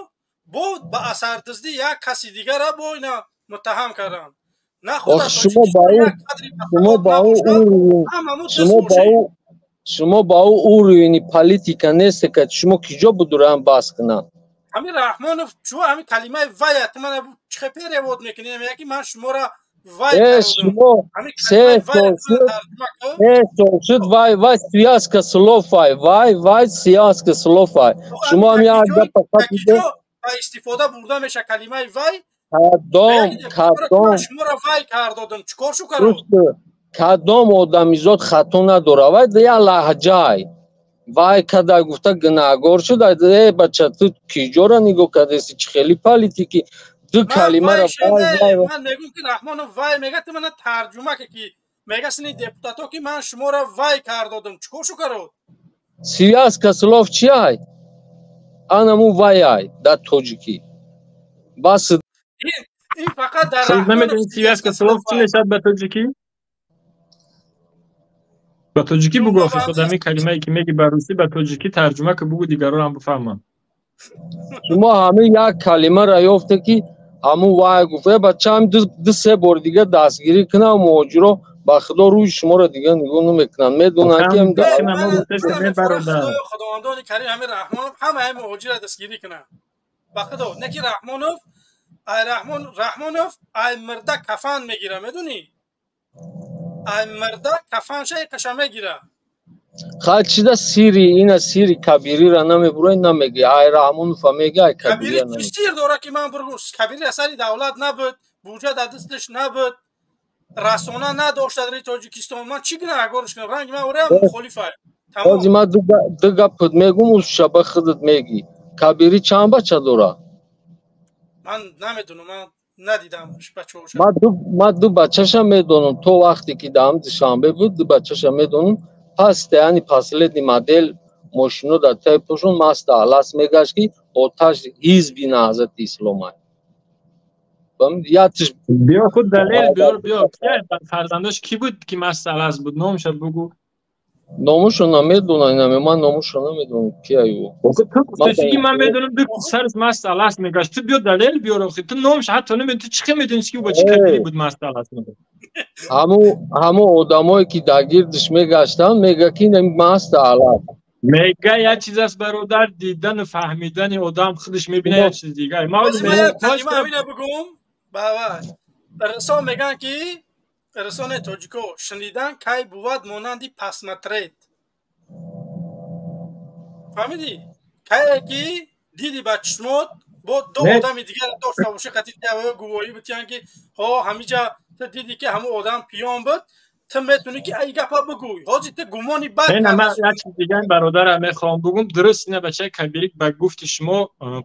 бо ба асардиздӣ як каси дигара бо ина муттаҳам карданд. Шумо ба ӯ уровени политика несте, ки шумо киҷо будурам баҳс кунанд. Ҳамин Раҳмонов чу ҳамин калимаи вай ту мана чӣ перевод мекунӣ? Мега ки ман шуморо вай кардам. Се сол шуд, вай вай связка слов ай, вай вай связка слов ай. Шумо ҳам як гапа ба истифода бурда меша калимаи вай. Кадом кадом шуморо вай кардодам, чӣ кор шу кардам? Кадом одамизод хато надора, вай як лаҳҷай вай када гуфта гунаҳгор шуд. Э бача, ту киҷора нигоҳ кардаси, чӣ хели политики ду калимаро? Ман мегӯм ки Раҳмонов вай мега, ту мана тарҷума ки мега сини депутато ки ман шуморо вай кардодам, чӣ кор шу карод? Связка слов чи ай? Анаму вай ай дар тоҷикӣ бас. Ин фақат дар Намедонӣ связка слов чӣ мешавад ба тоҷикӣ? Ба тоҷикӣ бугӯ, охи худ ҳамин калимае ки меги ба русӣ, ба тоҷикӣ тарҷума ки, бугӯ, дигарон ҳам бифаҳманд. Шумо ҳамин як калимаро ёфте, ки ҳамун вай гуфт. Э бача, ҳам ду се бори дигар дастгирӣ кунам, муҳоҷиро ба худо рӯи шуморо дигар нигоҳ намекунанд, медонанд ки Худовандони карим ҳамин Раҳмонов ҳама ҳамин муҳоҷиро дастгирӣ кунанд, ба худо. Не ки Раҳмонов ай Раҳмон, Раҳмонов ай мирда кафан мегира, медонӣ, ай мирда кафанша қаша мегира. Хай, чида сири ина, сири Кабирира намебурай, намеги, ай Раҳмонова меги, ай Кабири чӣ сир дора ки ман бургу? Кабири асари давлат набуд, буҷа дар дасташ набуд, расона надошт дар Тоҷикистон. Ман чӣ гунаҳгорш кунам? Ранги ман ораям мухолифа. Ҳози ман ду гапат мегум, шаба худат меги. Кабири чанд бача дора? Ман намедонам, ман надидам бачаҳоша. Ман ду бачаша медонам. То вақте ки даам Душанбе буд, ду бачаша медонам. Пас яъни последний модель мошино дар таи пошон маста алас мегашт, ки оташ ҳизби Наҳзати Исломай. Биё, худ далел биёр, биё, фарзандош кӣ буд, ки маст алас буд, номаша бугӯ. Номушо намедонам, ман номушо намедонам, ки аю. Ту ман медонам, ду сарс маст алас мегашт. Ту биё, далел биёр, охи ту номаш ҳатто намедонӣ, ту чӣ хел медонӣ, ки бо чӣ кабири буд маст алас? Ҳамун одамое ки дар гирдиш мегаштанд, мега ки маст алас. Мега як чиз аст, бародар, дидану фаҳмидани одам худаш мебина як чиз дигар. Бугум расон мегӯянд, ки расонаи тоҷико шунидан кай бувад монанди посмотреть. Фаҳмидӣ? Кае ки диди ба чишмот, бо ду одами дигар дошта бошӣ, қатъи гувоҳӣ битиҳанд, ки ҳо, ҳамиҷа ту диди, ки ҳамун одам пиён буд, ту метавонӣ ки ай гапа бигӯй. Ҳозир ту гумони бад. Ман як чиз дигар, бародарам, мехоҳам бугум. Дуруст, ина бачаи Кабирӣ ба гуфти шумо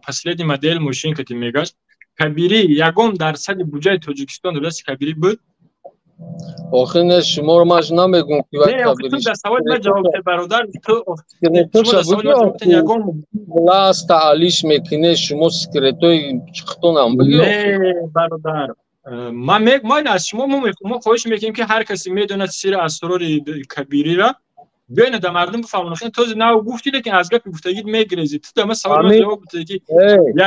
последний модель мошин кати мегашт. Кабирӣ ягон дарсади буҷаи Тоҷикистон дар дасти Кабирӣ буд? Охир не, шуморо ман намегум ки Дар саволи ман ҷавоб де, бародар. Ласта алиш мекунед шумо, секретои худтонам бигӣ. Бародар, ман аз шумо мо хоҳиш мекунем, ки ҳар касе медонад сири асрори Кабирира, биёед да мардум бифаҳмонед. Този нав гуфтӣ, лекин аз гапи гуфтагит мегирезӣ. Ту да ма саволи ман ҷавоб бидиҳӣ, ки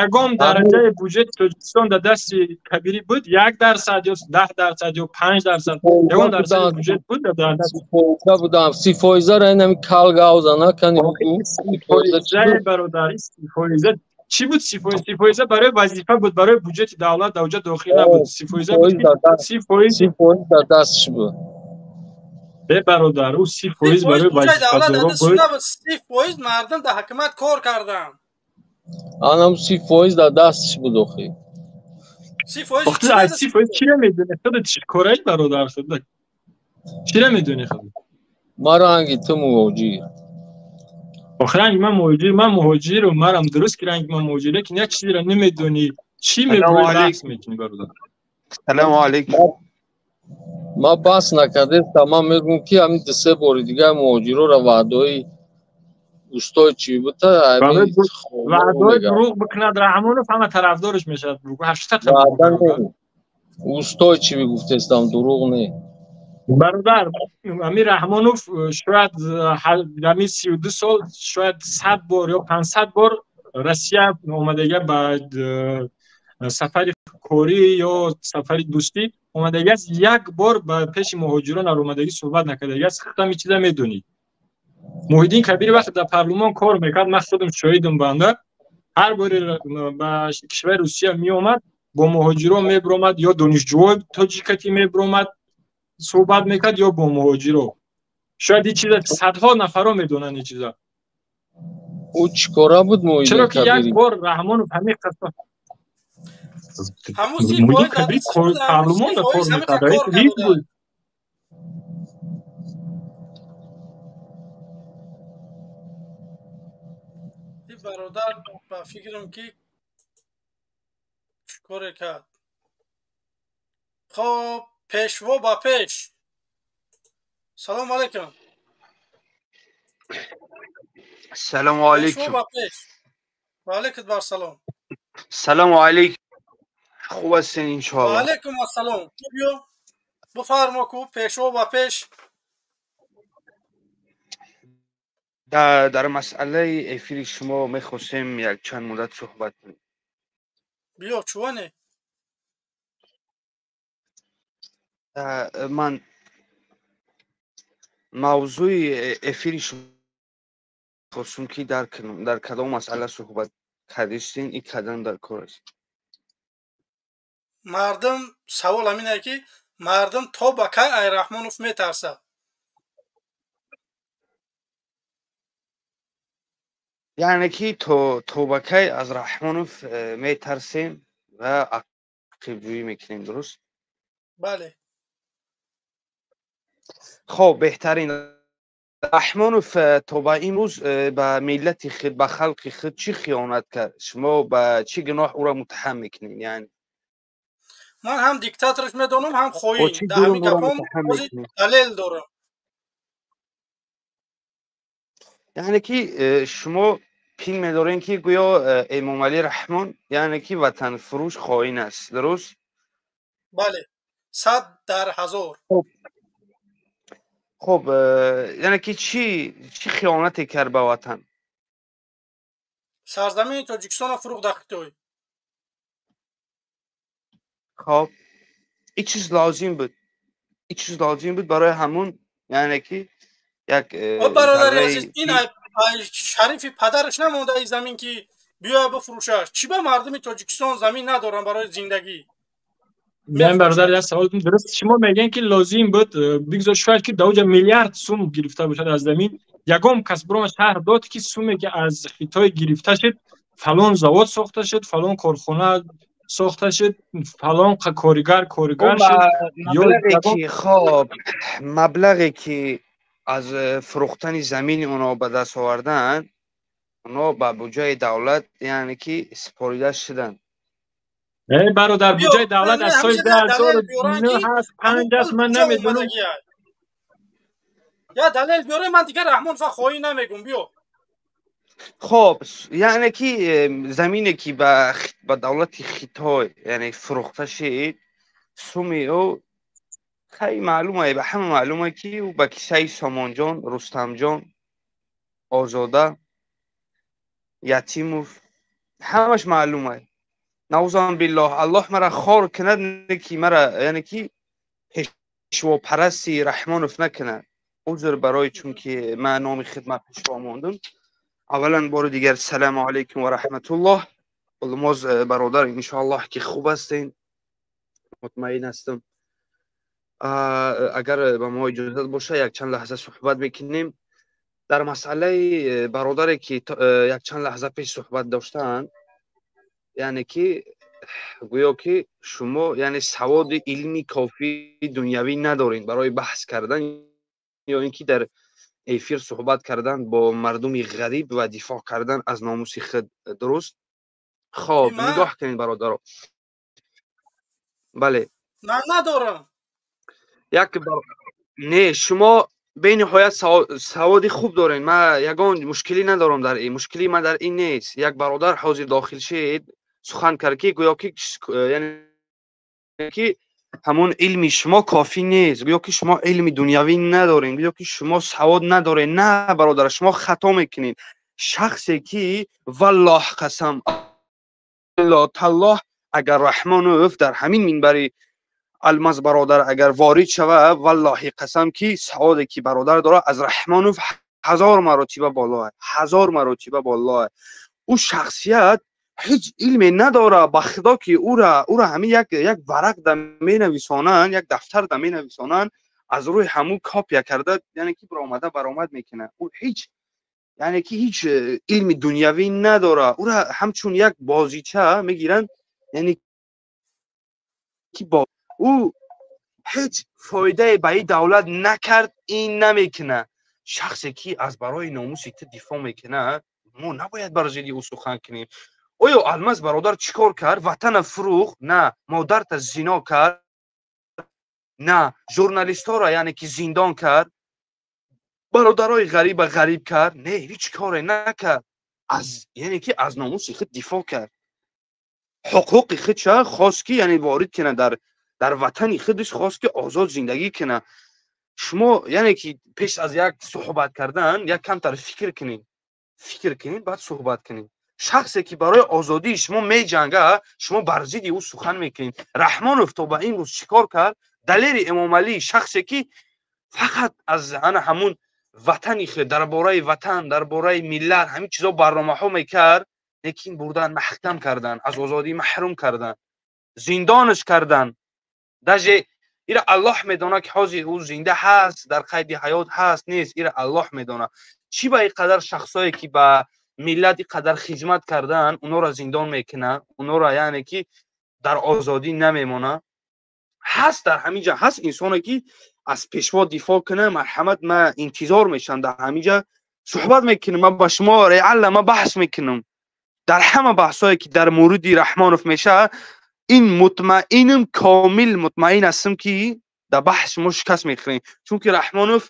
ягон дараҷаи буҷети Тоҷикистон дар дасти Кабирӣ буд? 1% ё 10% ё 5%, ягон дарсади буҷет буд дар Фоиза будам, 30 фоизара инами кал гавза накани. Фоизаи, бародар, фоиза Чӣ буд 30%? 30% барои вазифа буд, барои буҷети давлат дар оҷа дохил набуд. 30% буд, 30%. 30% дар дастш буд. Бе бародар, ӯ 30% барои вазифадоро буд. 30% мардум дар ҳукумат кор карданд. Анам 30% дар дастш буд охи. 30% охи, аз 30% чиро медонӣ? Худат чӣ кораи бародар, худат чиро медонӣ худат? Ман ранги ту муҳоҷир. Охи ранги ман муҳоҷир, ман муҳоҷирам, манам дуруст ки ранги ман муҳоҷир, лекин як чизеро намедонӣ. Чӣ мегӯӣ, баҳс мекунӣ бародар? Салому алайкум. Ман баҳс накардем, ман мегӯям ки ҳамин ду се бори дигар муҳоҷирора ваъдаҳои устои чӣ бута, ваъдаҳои дурӯғ бикунад Раҳмонов, ҳама тарафдораш мешавад. Устои чӣ бигуфтестам, дурӯғ не. Бародар, ҳамин Раҳмонов шояд ҳамин 32 сол шояд 100 бор ё 500 бор Россия омадага, ба сафари корӣ ё сафари дӯстӣ омадагиаст, як бор ба пеши муҳоҷирон аромадагӣ суҳбат накардагиаст. Худам ин чиза медонӣ. Муҳиддин Кабири вақте дар парлумон кор мекард, ман худам шоҳидам, банда ҳар боре ба кишвари Русия меомад, бо муҳоҷирон мебиромад, ё донишҷӯҳои тоҷикатӣ мебиромад суҳбат мекард, ё бо муҳоҷиро. Шояд ин чиза садҳо нафаро медонанд ин чиза. Ӯ чӣ кора буд Муҳиддин Чаро ки як Кабирӣ? бор Раҳмонов ҳамин қисм ҳамун Муҳиддин 30% Кабирӣ парлумон да кор 30% ҳамин мекард, кор ҳизб карда. буд. Ин бародар ба фикрам ки чӣ коре кард. Хоб, пешво ба пеш. Салому алайкум. Салому Пешво алайкум. ба пеш. Ва алайкум барсалом. Салому алайкум. Хуб ҳастин Ва иншоаллоҳ. алайкум ассалом. Биё, бифармо ку пешво ба пеш. Дар масъалаи эфири шумо мехостем як чанд муддат суҳбат кунем. Биё, чуване? Ман мавзӯи эфири шумо хостум ки дарк кунам, дар кадом масъала суҳбат кардистин и кадом дар кор аст. Мардум савол ҳамин ае ки мардум то ба кай ай Раҳмонов метарсад? Яъне ки то ба кай аз Раҳмонов метарсем ва ақибҷӯӣ мекунем, дуруст? Бале. Хоб, беҳтарин. Раҳмонов то ба имрӯз ба миллати худ, ба халқи худ чӣ хиёнат кард? Шумо ба чӣ гуноҳ ӯро муттаҳам мекунед? Яъне Ман ҳам диктатораш медонам, ҳам бо хоин. чӣ Дар ҷурм ҳамин ӯро гапом муттаҳам ҳозир мекунед? далел дорам. Яъне ки шумо пин медорем ки гӯё Эмомалӣ Раҳмон яъне ки ватанфурӯш, хоин аст, дуруст? Бале, 100 дар 1000. Хуб, яъне ки чӣ хиёнате кард ба ватан? Сарзамини Тоҷикистонро фурӯхт дар Хитой. Хоб, ин чиз лозим буд, ин чиз лозим буд барои ҳамун, яъне ки як О бародари зарраи азиз, ин ай шарифи падараш намонда ин замин ки биёя бифурӯшаш. Чӣ ба мардуми Тоҷикистон замин надоранд барои зиндагӣ? Ман бародар, як савол дуруст. Шумо мегӯед ки лозим буд, бигзор шояд ки дар оҷа миллиард сум гирифта бошад аз замин. Ягон кас бирома шаҳр дод ки суме ки аз Хитой гирифта шуд, фалон завод сохта шуд, фалон корхона сохта шуд, фалон коригар шуд ё маблағе ягон ки, хоб, маблағе ки аз фурӯхтани замини онҳо ба даст оварданд, онҳо ба буҷаи давлат, яъне ки, супорида шуданд. Э бародар, Биё, буҷаи давлат не, аз соли ҳамеша як далел биёранд 2009 ки ҳаст, ҳамун панҷ аст, пул ман куҷо намедонам. омадагия. Я далел биёре, ман дигар Раҳмонова хоин намегум, биё. Хоб, яъне ки замине ки ба давлати Хитой, яъне, фурӯхта шид, суми ӯ хай маълума, ба ҳама маълума ки ӯ ба кисаи Сомонҷон, Рустамҷон, Озода, Ятимов, ҳамаш маълума. Наузан биллоҳ, Аллоҳ мара хор кунад, не ки мара, яъне ки, пешвопарасти Раҳмонов накунад. Узр барои чунки ман номи хидмат пешво мондум. Аввалан бори дигар салому алайкум ва раҳматуллоҳ. Алмоз бародар, иншоаллоҳ ки хуб ҳастен, мутмаин ҳастам. Агар ба мо иҷозат боша, якчанд лаҳза суҳбат мекунем дар масъалаи бародаре ки якчанд лаҳза пеш суҳбат доштаанд. Яъне ки гӯё ки шумо, яъне, саводи илми кофии дунявӣ надоред барои баҳс кардан ё ин ки дар эфир суҳбат кардан бо мардуми ғариб ва дифоъ кардан аз номуси худ. Дуруст? Хоб, нигоҳ кунед, бародаро. Бале. Ман надорам. Як не, шумо бениҳоят саводи хуб доред, ман ягон мушкилӣ надорам дар ин. Мушкилии ман дар ин нест. Як бародар ҳозир дохил шид, сухан кард, ки гӯё ки, яъне ки, ҳамон илми шумо кофӣ нест, гӯё ки шумо илми дунявӣ надоред, гӯё ки шумо савод надоред. На, бародар, шумо хато мекунед. Шахсе ки, валлоҳ қасам, таллоҳ, агар Раҳмонов дар ҳамин минбари Алмаз бародар агар ворид шавад, валлоҳи қасам ки саводе ки бародар дорад, аз Раҳмонов ҳазор маротиба болоа, ҳазор маротиба болоа. Ӯ шахсият ҳеҷ илме надорад. Ба худо ки ӯра ҳамин як варақ да менависонанд, як дафтар да менависонанд, аз рӯи ҳамун копия карда, яъне ки баромада баромад мекунад. Ӯ ҳеҷ, яъне ки, ҳеҷ илми дунявӣ надорад. Ӯра ҳамчун як бозича мегиранд, яъне ки бо ӯ ҳеҷ фоидае ба ин давлат накард, ин намекунад. Шахсе ки аз барои номуси ту дифоъ мекунад, мо набояд бар зидди ӯ сухан кунем. Оё Алмаз бародар чӣ кор кард? Ватана фурӯхт? На. Модарта зино кард? На. Журналистҳоро, яъне ки, зиндон кард? Бародарои ғариба ғариб кард? Не, ҳеҷ коре накард. Аз, яъне ки, аз номуси худ дифоъ кард, ҳуқуқи худша хост ки, яъне, ворид кунад, дар ватани худаш хост ки озод зиндагӣ кунад. Шумо, яъне ки, пеш аз як суҳбат кардан як камтар фикр кунед, фикр кунед, баъд суҳбат кунед. Шахсе ки барои озодии шумо меҷангад, шумо бар зидди ӯ сухан мекунед. Раҳмонов то ба ин рӯз чӣ кор кард? Далери Эмомалӣ, шахсе ки фақат аз ана ҳамун ватани худ, дар бораи ватан, дар бораи миллат ҳамин чизо барномаҳо мекард, лекин бурдан маҳкам кардан, аз озодӣ маҳрум кардан, зиндонаш кардан. Даже ира Аллоҳ медонад ки ҳозир ӯ зинда ҳаст, дар қайди ҳаёт ҳаст, нест, ира Аллоҳ медонад. Чӣ ба ин қадар шахсое ки ба миллат ин қадар хизмат кардан, онҳоро зиндон мекунад, онҳоро, яъне ки, дар озодӣ намемонад? Ҳаст, дар ҳамин ҷа ҳаст инсоне ки аз пешво дифоъ кунад? Марҳамат, ман интизор мешавам, дар ҳамин ҷа суҳбат мекунам ман ба шумо, реально ман баҳс мекунам. Дар ҳама баҳсҳое ки дар мавриди Раҳмонов мешавад, ин мутмаинам, комил мутмаин ҳастам ки дар баҳс шумо шикаст мехӯрем, чунки Раҳмонов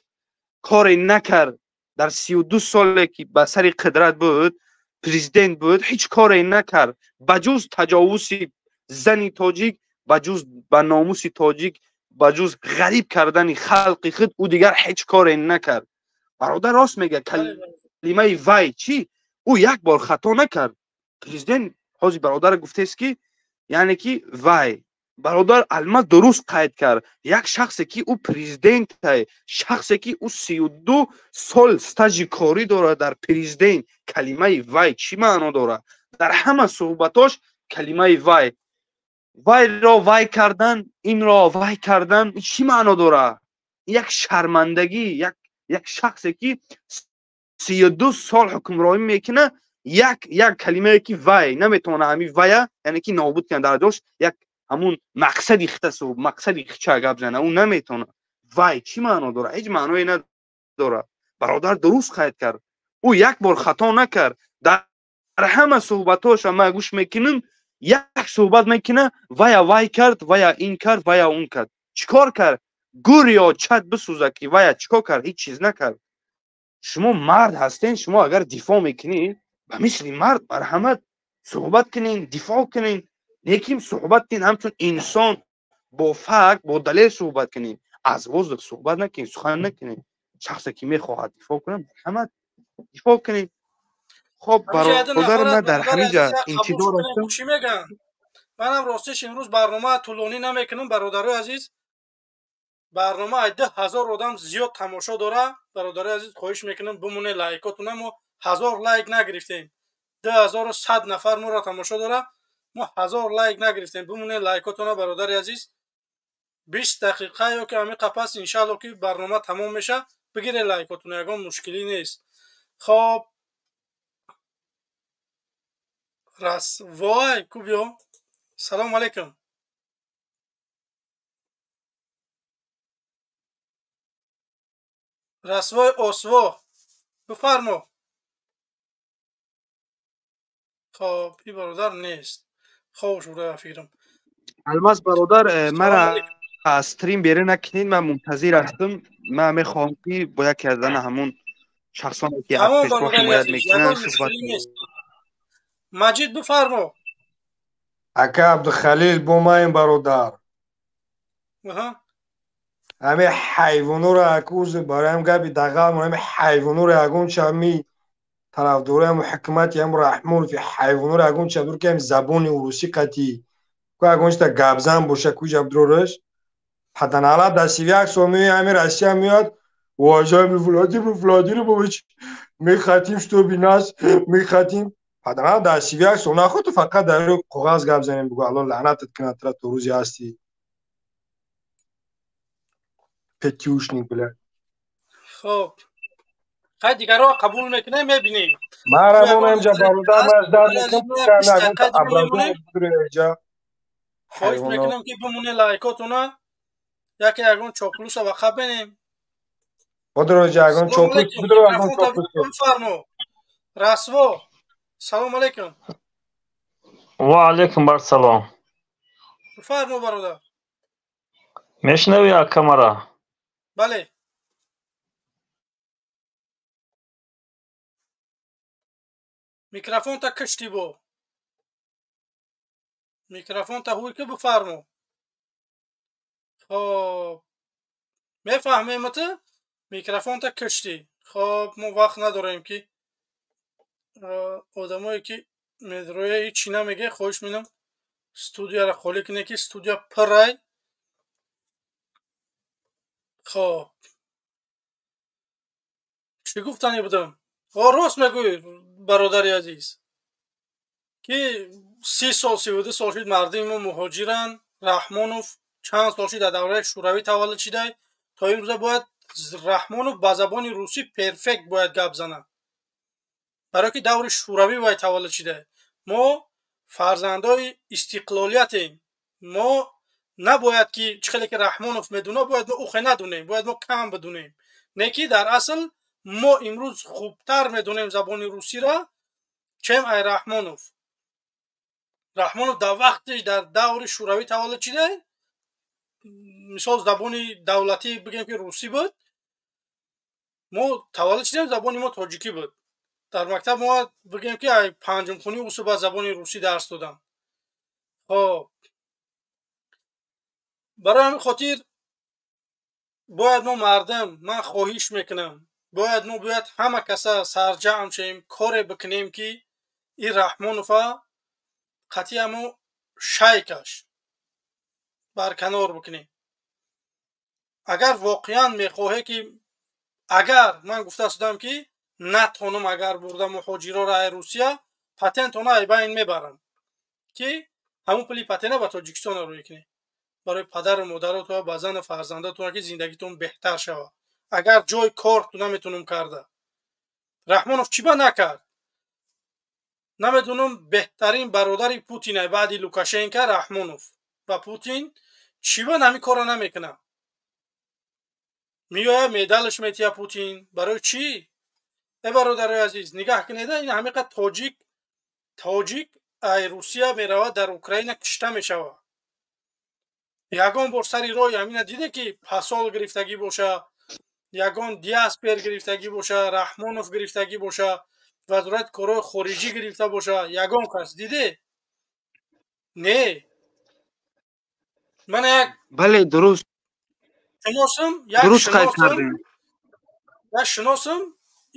коре накард. Дар 32 соле ки ба сари қудрат буд, президент буд, ҳеҷ коре накард ба ҷуз таҷовузи зани тоҷик, ба ҷуз ба номуси тоҷик, ба ҷуз ғариб кардани халқи худ, ӯ дигар ҳеҷ коре накард. Бародар рост мегӯяд, калимаи вай чӣ? Ӯ як бор хато накард президент. Ҳозир бародар гуфтест ки, яъне ки, вай бародар Алмаз дуруст қайд кард. Як шахсе ки ӯ президентай, шахсе ки ӯ 32 сол стажи корӣ дорад дар президент, калимаи вай чӣ маъно дорад? Дар ҳама суҳбатош калимаи вай, вайро вай кардан, инро вай кардан чӣ маъно дорад? Як шармандагӣ. Як шахсе ки 32 сол ҳукмронӣ мекунад, як калимае ки вай наметавона ҳамин вая, яъне ки, нобуд кунад, дар ҷош як ҳамун мақсади хита, мақсади хича гап зана, ӯ наметавона. Вай чӣ маъно дорад? Ҳеҷ маъное надорад. Бародар дуруст қайд кард, ӯ як бор хато накард. Дар ҳама суҳбатҳоша ман гӯш мекунам, як суҳбат мекунад, вая вай кард, вая ин кард, вая он кард. Чӣ кор кард? Гур ё чат бисӯза ки вая чӣ кор кард? Ҳеҷ чиз накард. Шумо мард ҳастен, шумо агар дифоъ мекунед, ба мисли мард марҳамат суҳбат кунед, дифоъ кунед. Лекин суҳбат кунед ҳамчун инсон, бо факт, бо далел суҳбат кунед, аз воздух суҳбат накунед, сухан накунед. Шахсе ки мехоҳад дифоъ кунад, марҳамат, дифоъ кунед. Хоб, бародар, ман дар ҳамин ҷа интизор ҳастам. Чӣ мегӯям, манам ростиш имрӯз барнома тӯлонӣ намекунам, бародарои азиз. Барнома ай 2000 одам зиёд тамошо дора. Бародарои азиз, хоҳиш мекунам, бимоне лайкотуна. Мо 1000 лайк нагирифтем. 2100 нафар моро тамошо дора. Мо 1000 лайк нагирифтем. Бимонед лайкотона, бародари азиз. 20 дақиқа ё ки ҳамин қапас, иншаалло, ки барнома тамом меша. Бигире лайкотона, ягон мушкилӣ нест. Хоб, расвой ку, биё. Салому алайкум. Расвой осво, бифармо. Хоб, ин бародар нест, хобш бурда, фикрам. Алмаз бародар, мара аз стрим берун накунед, ман мунтазир ҳастам. Ман мехоҳам, ки бо яке аз ана ҳамун шахсоне, ки аз Тамом, пешво бародари ҳимоят азиз, мекунанд, ягон суҳбат мушкилӣ нест. Маҷид, бифармо. Ака Абдухалил, бо маем, бародар. Аҳа. Ҳами ҳайвонуро акузи бароям гапи дағал, ҳами ҳайвонуро ягон чами тарафдораям ҳукумати ям Раҳмонов ҳайвонуро ягон ча дур, ки ҳами забони урусӣ қатӣ ку ягон чита гапзан боша, куҷа дурораш паданала дар 31 сол меояд, ҳами Россия меояд. Уважаемый Владимир Владимирович, мы хотим, чтобы нас, мы хотим. Паданала дар 31 сол нахоҳ, ту фақат дар рӯи коғаз гап занем, бугӯ. Алло лаънатат кунад тра, то рӯзе ҳастӣ, петюшник, блядь. Хоб, хай, дигарро қабул мекунем, мебинем. Мара Ягон монам ҷа, нафаре бародар, ҳаст, ман ждать бародари азиз, мекунам, мо як 20 ягон дақиқа дига мемонем. абразо. Хоҳиш Ҳайвоно. мекунам, ки бимоне лайкотона, яке ягон чоплуса ва қаб бинем. Бодро ҷа, ягон Салому чоплус алайкум. будро, ягон Микрофонта чоплус. бифармо. Расво, салому алайкум. Ва алайкум барсалом. Бифармо, бародар. Мешунавӣ, ака, мара? Бале. Микрофонта кишти, бо микрофонта ҳуй ки, бифармо. Хоб, мефаҳмем, ту микрофонта киштӣ. Хоб, мо вақт надорем, ки одамое, ки медроя, ҳичи намеге. Хоҳиш менам, студияро холӣ кунед, ки студия пуррай. Хоб, чӣ гуфтанӣ будам? О, рост мегӯӣ, бародари азиз, ки 30 сол, 32 сол шуд, мардуми мо муҳоҷиранд. Раҳмонов чанд сол шуд, дар давраи Шӯравӣ таваллуд шидай, то имрӯза бояд Раҳмонов ба забони русӣ перфект бояд гап занад, барое ки даври Шӯравӣ вай таваллуд шидай. Мо фарзандои истиқлолиятем. Мо набояд, ки чӣ хеле ки Раҳмонов медуна, бояд мо ухе надунем, бояд мо кам бидунем. Не ки дар асл мо имрӯз хубтар медонем забони русиро, чем ай Раҳмонов. Раҳмонов дар вақти дар даври Шӯравӣ таваллуд шидай, мисол, забони давлатӣ бигем, ки русӣ буд. Мо таваллуд шидем, забони мо тоҷикӣ буд. Дар мактаб мо бигем, ки ай панҷумхунӣ усу ба забони русӣ дарс додам. Хоб, барои ҳамин хотир бояд мо мардум, ман хоҳиш мекунам, бояд мо бояд ҳама каса сарҷамъ шавем, коре бикунем, ки ин Раҳмонова қатъи шайкаш барканор бикунем. Агар воқеан мехоҳе, ки агар ман гуфта шудам, ки натонам, агар бурда муҳоҷироро ай Русия, патентона ай байн мебарам, ки ҳамун пули патента ба Тоҷикистон рӯй кунем, барои падару модаротон, ба зану фарзандотон, ки зиндагитон беҳтар шавад. Агар ҷои кор ту наметунам карда, Раҳмонов чӣ ба накард, намедонам. Беҳтарин бародари Путин баъди Лукашенко Раҳмонов ва Путин чӣ ба ҳамин корро намекунад? Меояд, медалш метия Путин. Барои чӣ? Э, бародарои азиз, нигаҳ кунед, ин ҳамиқа тоҷик ай Русия меравад, дар Украина кишта мешавад. Ягон бор сари роҳи ҳамина диде, ки посол гирифтагӣ боша, ягон диаспер гирифтагӣ боша, Раҳмонов гирифтагӣ боша, вазорати корҳои хориҷӣ гирифта боша? Ягон кас диде? Не. Мана як Бале, дуруст. шиносам, як Дуруст қайд шиносам, кардем. як шиносам,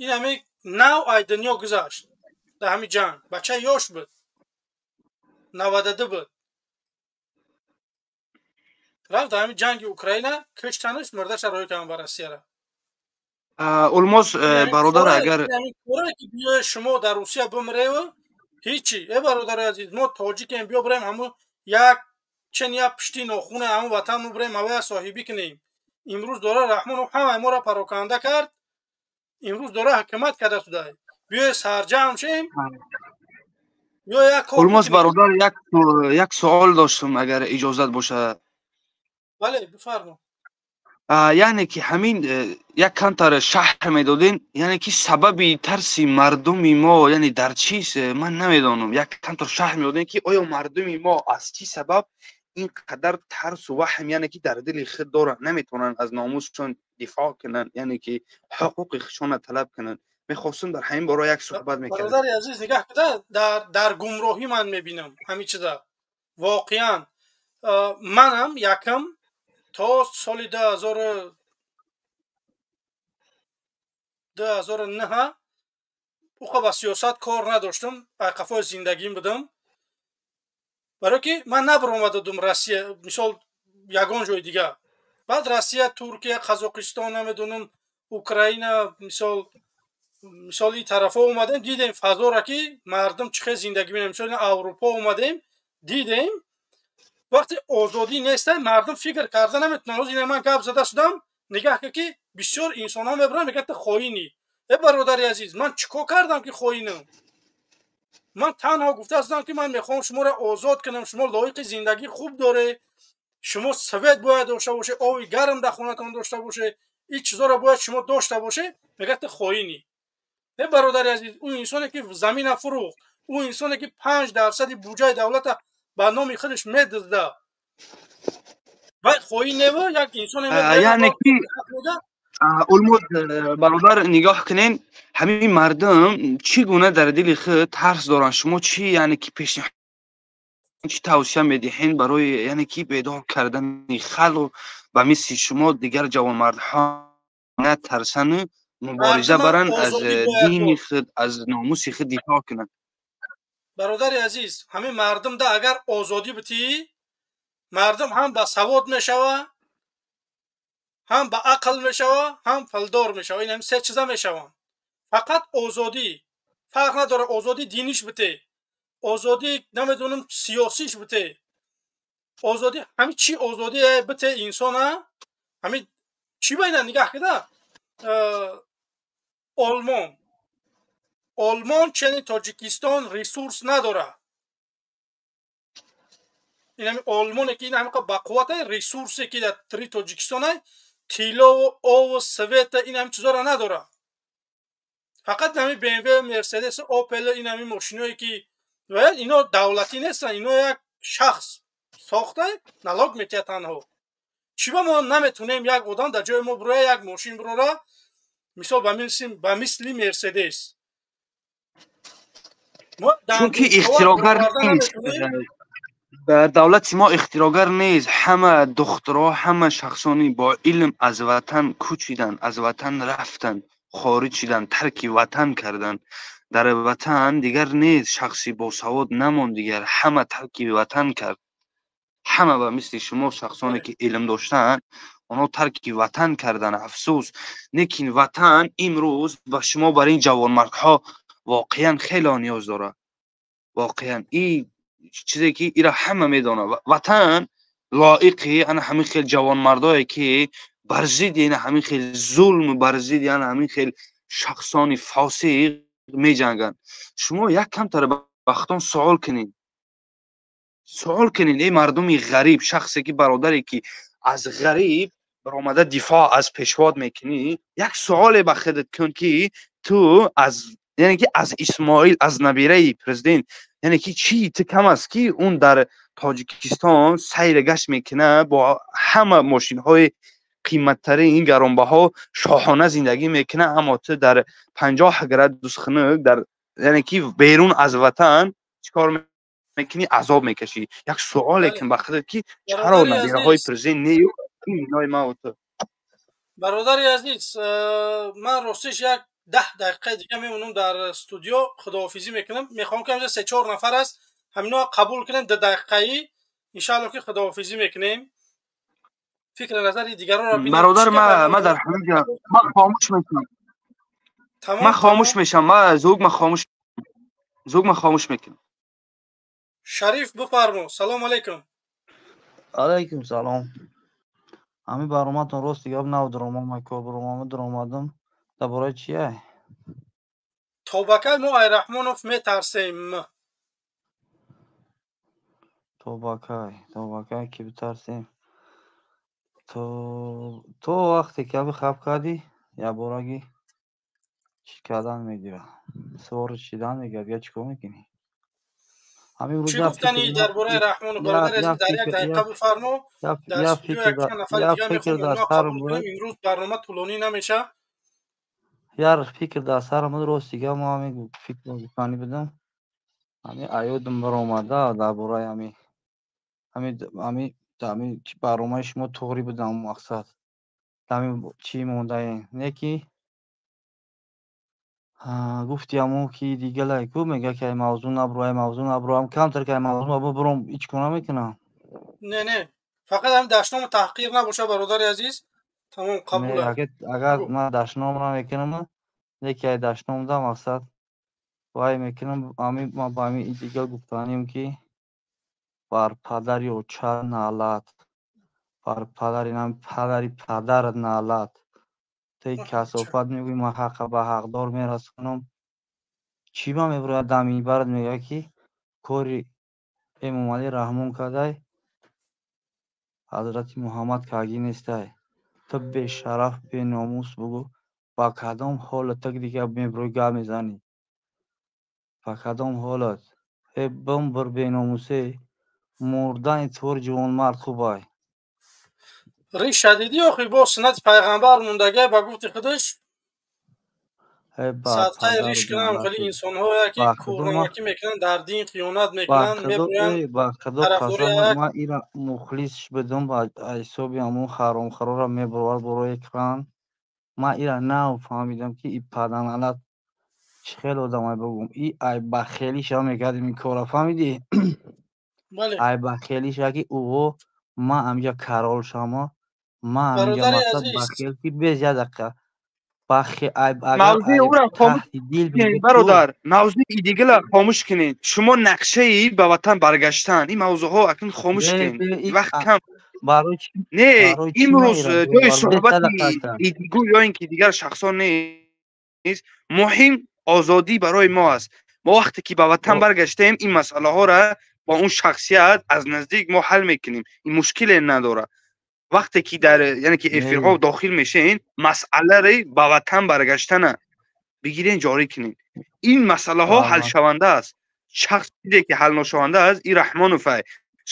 ин ҳами нав ай дунё гузашт дар ҳами ҷанг. Бача ёш буд, 92 буд, рафт дар ҳами ҷанги Украина, киштанаш, мурдаша роҳӣ карданд ба Россияра. Олмоз, бародар, агар Кора, ки биёе шумо дар Русия бимиреву. Ҳичи. Э бародари азиз, мо тоҷикем, биё бирем ҳамун як чен як пушти нохуна ҳамун ватан бирем, ҳавая соҳибӣ кунем. Имрӯз дора Раҳмонов ҳамаи моро пароканда кард, имрӯз дора ҳукумат карда шуда. Биёй сарҷамъ шем, биё як кор. Улмос бародар, як суол доштам, агар иҷозат бошад. Бале, бифармо. Яъне ки ҳамин як камтар шаҳр медодем, яъне ки сабаби тарси мардуми мо яъне дар чист, ман намедонам. Як камтар шаҳр медодем, ки оё мардуми мо аз чӣ сабаб ин қадар тарсу ваҳм яъне ки дар дили худ доранд, наметавонанд аз номусшон дифоъ кунанд, яъне ки ҳуқуқи худшонро талаб кунанд. Мехостум дар ҳамин бора як суҳбат мекардем. Бародари азиз, нигаҳ куда, дар гумроҳӣ ман мебинам ҳамин чиза. Воқеан манам якам то соли 2009 уқа ба сиёсат кор надоштам, айқафои зиндагим будам. Барое ки ман набаромададум Россия, мисол ягон ҷои дига. Баъд Россия, Туркия, Қазоқистон, намедонам, Украина, мисол ин тарафҳо омадем, дидем фазора ки мардум чӣ хел зиндагӣ менамояд. Мисол Аврупо омадем, дидем вақте озодӣ нест, мардум фикр карда наметавонанд. Ҳозир ина ман гап зада шудам, нигаҳ кун ки бисёр инсонҳо мебаранд, мегӯянд ту хоинӣ. Э бародари азиз, ман чӣ кор кардам ки хоинам? Ман танҳо гуфта ҳастам ки ман мехоҳам шуморо озод кунам, шумо лоиқи зиндагии хуб доред, шумо свет бояд дошта бошед, оби гарм дар хонатон дошта бошед, ин чизоро бояд шумо дошта бошед. Мегӯяд ту хоинӣ. Э бародари азиз, ӯ инсоне ки замина фурӯхт, ӯ инсоне ки 5% буҷаи давлата ба номи худаш медизда, вай хоин неву як инсоне. Яъне ки Улмуд бародар, нигоҳ кунем, ҳамин мардум чӣ гуна дар дили худ тарс доранд. Шумо чӣ яъне ки пешниҳод, чӣ тавсия медиҳед барои яъне ки бедор кардани халқ ба мисли шумо дигар ҷавонмардҳо натарсану мубориза баранд, аз дини худ, аз номуси худ дифоъ кунанд? Бародари азиз, ҳамин мардумда агар озодӣ битӣ, мардум ҳам ба савод мешава, ҳам ба ақл мешава, ҳам пулдор мешава. Ин ҳам се чиза мешаванд. Фақат озодӣ, фарқ надорад, озодӣ диниш бите, озодӣ намедонам сиёсиш бите, озодӣ ҳамин чӣ озодӣ бите инсона, ҳамин чӣ ба ина нигаҳ кида. Олмон чени Тоҷикистон ресурс надорад. Ин ҳамин Олмоне ки ин ҳамин бақувват ресурсе ки дар три Тоҷикистон тиллову ову света ин ҳамин чизоро надорад. Фақат ҳамин BMW, Мерседес, Опел, ин ҳамин мошиное ки ино давлатӣ нестанд, ино як шахс сохта, налог метиҳад танҳо. Чӣ ба мо наметунем як одам дар ҷои мо бироя, як мошин бирора, мисол ба мисли Мерседес? Чунки ихтироъгар нест дар давлати мо, ихтироъгар нест. Ҳама духтурҳо, ҳама шахсони бо илм аз ватан кӯчиданд, аз ватан рафтанд, хориҷ шиданд, тарки ватан карданд. Дар ватан дигар нест шахси босавод намонд, дигар ҳама тарки ватан кард. Ҳама ба мисли шумо шахсоне ки илм доштанд, онҳо тарки ватан карданд. Афсӯс, лекин ватан имрӯз ба шумо, бар ин ҷавонмардҳо воқеан хеле ниёз дорад. Воқеан ин чизе ки ира ҳама медонад, ватан лоиқи ана ҳамин хел ҷавонмардое ки бар зидди ана ҳамин хел зулм, бар зидди ана ҳамин хел шахсони фосиқ меҷанганд. Шумо як камтар вақтон суол кунед, суол кунед, эй мардуми ғариб, шахсе ки бародаре ки аз ғариб баромада дифоъ аз пешвод мекунӣ, як суоле ба худат кун ки ту аз яъне ки аз Исмоил, аз набираи президент, яъне ки чӣ ту кам аст ки он дар Тоҷикистон сайра гашт мекунад бо ҳама мошинҳои қиматтарин, гаронбаҳо, шоҳона зиндагӣ мекунад, аммо ту дар 50 градус хунук дар яъне ки берун аз ватан чӣ кор мекунӣ, азоб мекашӣ. Як суоле кун ба худат ки чаро набираҳои президент нею инои ман ту. Бародари азиз, ман ростиш як 10 дақиқаи дига мемонам дар студио, худоҳофизӣ мекунам. Мехоҳам ки ҳамҷа 3-4 нафар аст, ҳамино қабул кунем 2 дақиқаӣ, иншаалло ки худоҳофизӣ мекунем. Фикри назари дигаронро бинем. Бародар, ман дар ҳамин ҷо ман хомӯш мешавам, ман хомӯш мешавам, ман звук ман хомӯш. Звук ман хомӯш мекунам. Шариф, бифармо, салом алейкум. Алейкум салом. Ҳамин баромадтон, рости гап, нав дуромам, ай кор баромада дуромадам. Дар бораи чия? То ба кай мо ай Раҳмонов метарсем? То ба кай, то ба кай ки битарсем? То вақте ки аби хаб кардӣ, якбораги чӣ кардан мегирад, савори чидан мегирад, дигар чӣ кор мекунӣ? Ҳамин Чӣ гуфтанӣ дар бораи Раҳмонов, бародари азиз? Дар як дақиқа бифармо. Дар студио якчанд нафари дигар мехоҳем, онҳо қабул кунем. Имрӯз барнома тӯлонӣ намешавад. Яр фикр дар сарам буд, рости гап, мо ҳамин фикр гуфтанӣ будам. Ҳамин аёдам баромада дар бораи ҳамин барномаи шумо туғрӣ будам, мақсад ҳамин чӣ мондаем, не ки гуфти ҳамон ки дигалай ку мега ки ай мавзӯъ набро, ай мавзӯъ набро, ҳам камтар ки ай мавзӯъ набро буром, ҳеҷ кор намекунам. Не, не, фақат ҳамин дашному таҳқир набоша, бародари азиз, тамом, қабул. Агар ман дашном намекунам, не ки ай дашном да мақсад вай мекунам. Ҳамин ман ба ҳамин дигар гуфтанем ки бар падари оча налат, бар падари нам, падари падарат налат. Ти касофат мегӯӣ, ман ҳаққа ба ҳақдор мерасонам. Чӣ ба мебирояд дамини барат, мегӯяд ки кори Эмомалӣ Раҳмон кардай, Ҳазрати Муҳаммад кагӣ нестай. Ту бешараф, беномус, бугӯ, ба кадом ҳолат ту дигар мебироӣ гап мезанӣ? Ба кадом ҳолат? Э бимбир, беномусе, мурдани твори ҷавонмард хубай. Риша дидӣ охи, бо суннати пайғамбар мондагай, ба гуфти худаш садқаи риш кунам. Хеле инсонҳое ки кӯрнамакӣ мекунанд, дар дин хиёнат мекунанд, мебоянд. Ба худо қасам, ман ира мухлис будам, ба ҳисоби ҳамон ҳаромхӯрора мебаровард борои экран. Ман ира нав фаҳмидам ки и паданалат чӣ хел одамай, бигӯм. И ай бахелиша мекардим ин кора, фаҳмидӣ? Ай бахелиша ки ӯо ман ҳамҷа карол шама, ман ҳамҷа мақсад бахел ки без як дақиқа Мавзӯи ӯро хомӯш кунед, бародар, мавзӯи дигара хомӯш кунед. Шумо нақшаи ба ватан баргаштан, ин мавзӯъҳо акнун хомӯш кунед, вақт кам. Не, имрӯз ҷои суҳбати идигӯ ё ин ки дигар шахсон нест. Муҳим озодӣ барои мо аст. Мо вақте ки ба ватан баргаштем, ин масъалаҳоро бо он шахсият аз наздик мо ҳал мекунем, ин мушкиле надорад. Вақте ки дар, яъне ки эфирҳо дохил мешавем, масъалаи ба ватан баргаштана бигирен, ҷорӣ кунем. Ин масъалаҳо ҳалшаванда аст. Шахс чизе ки ҳалношаванда аст, ин Раҳмонов,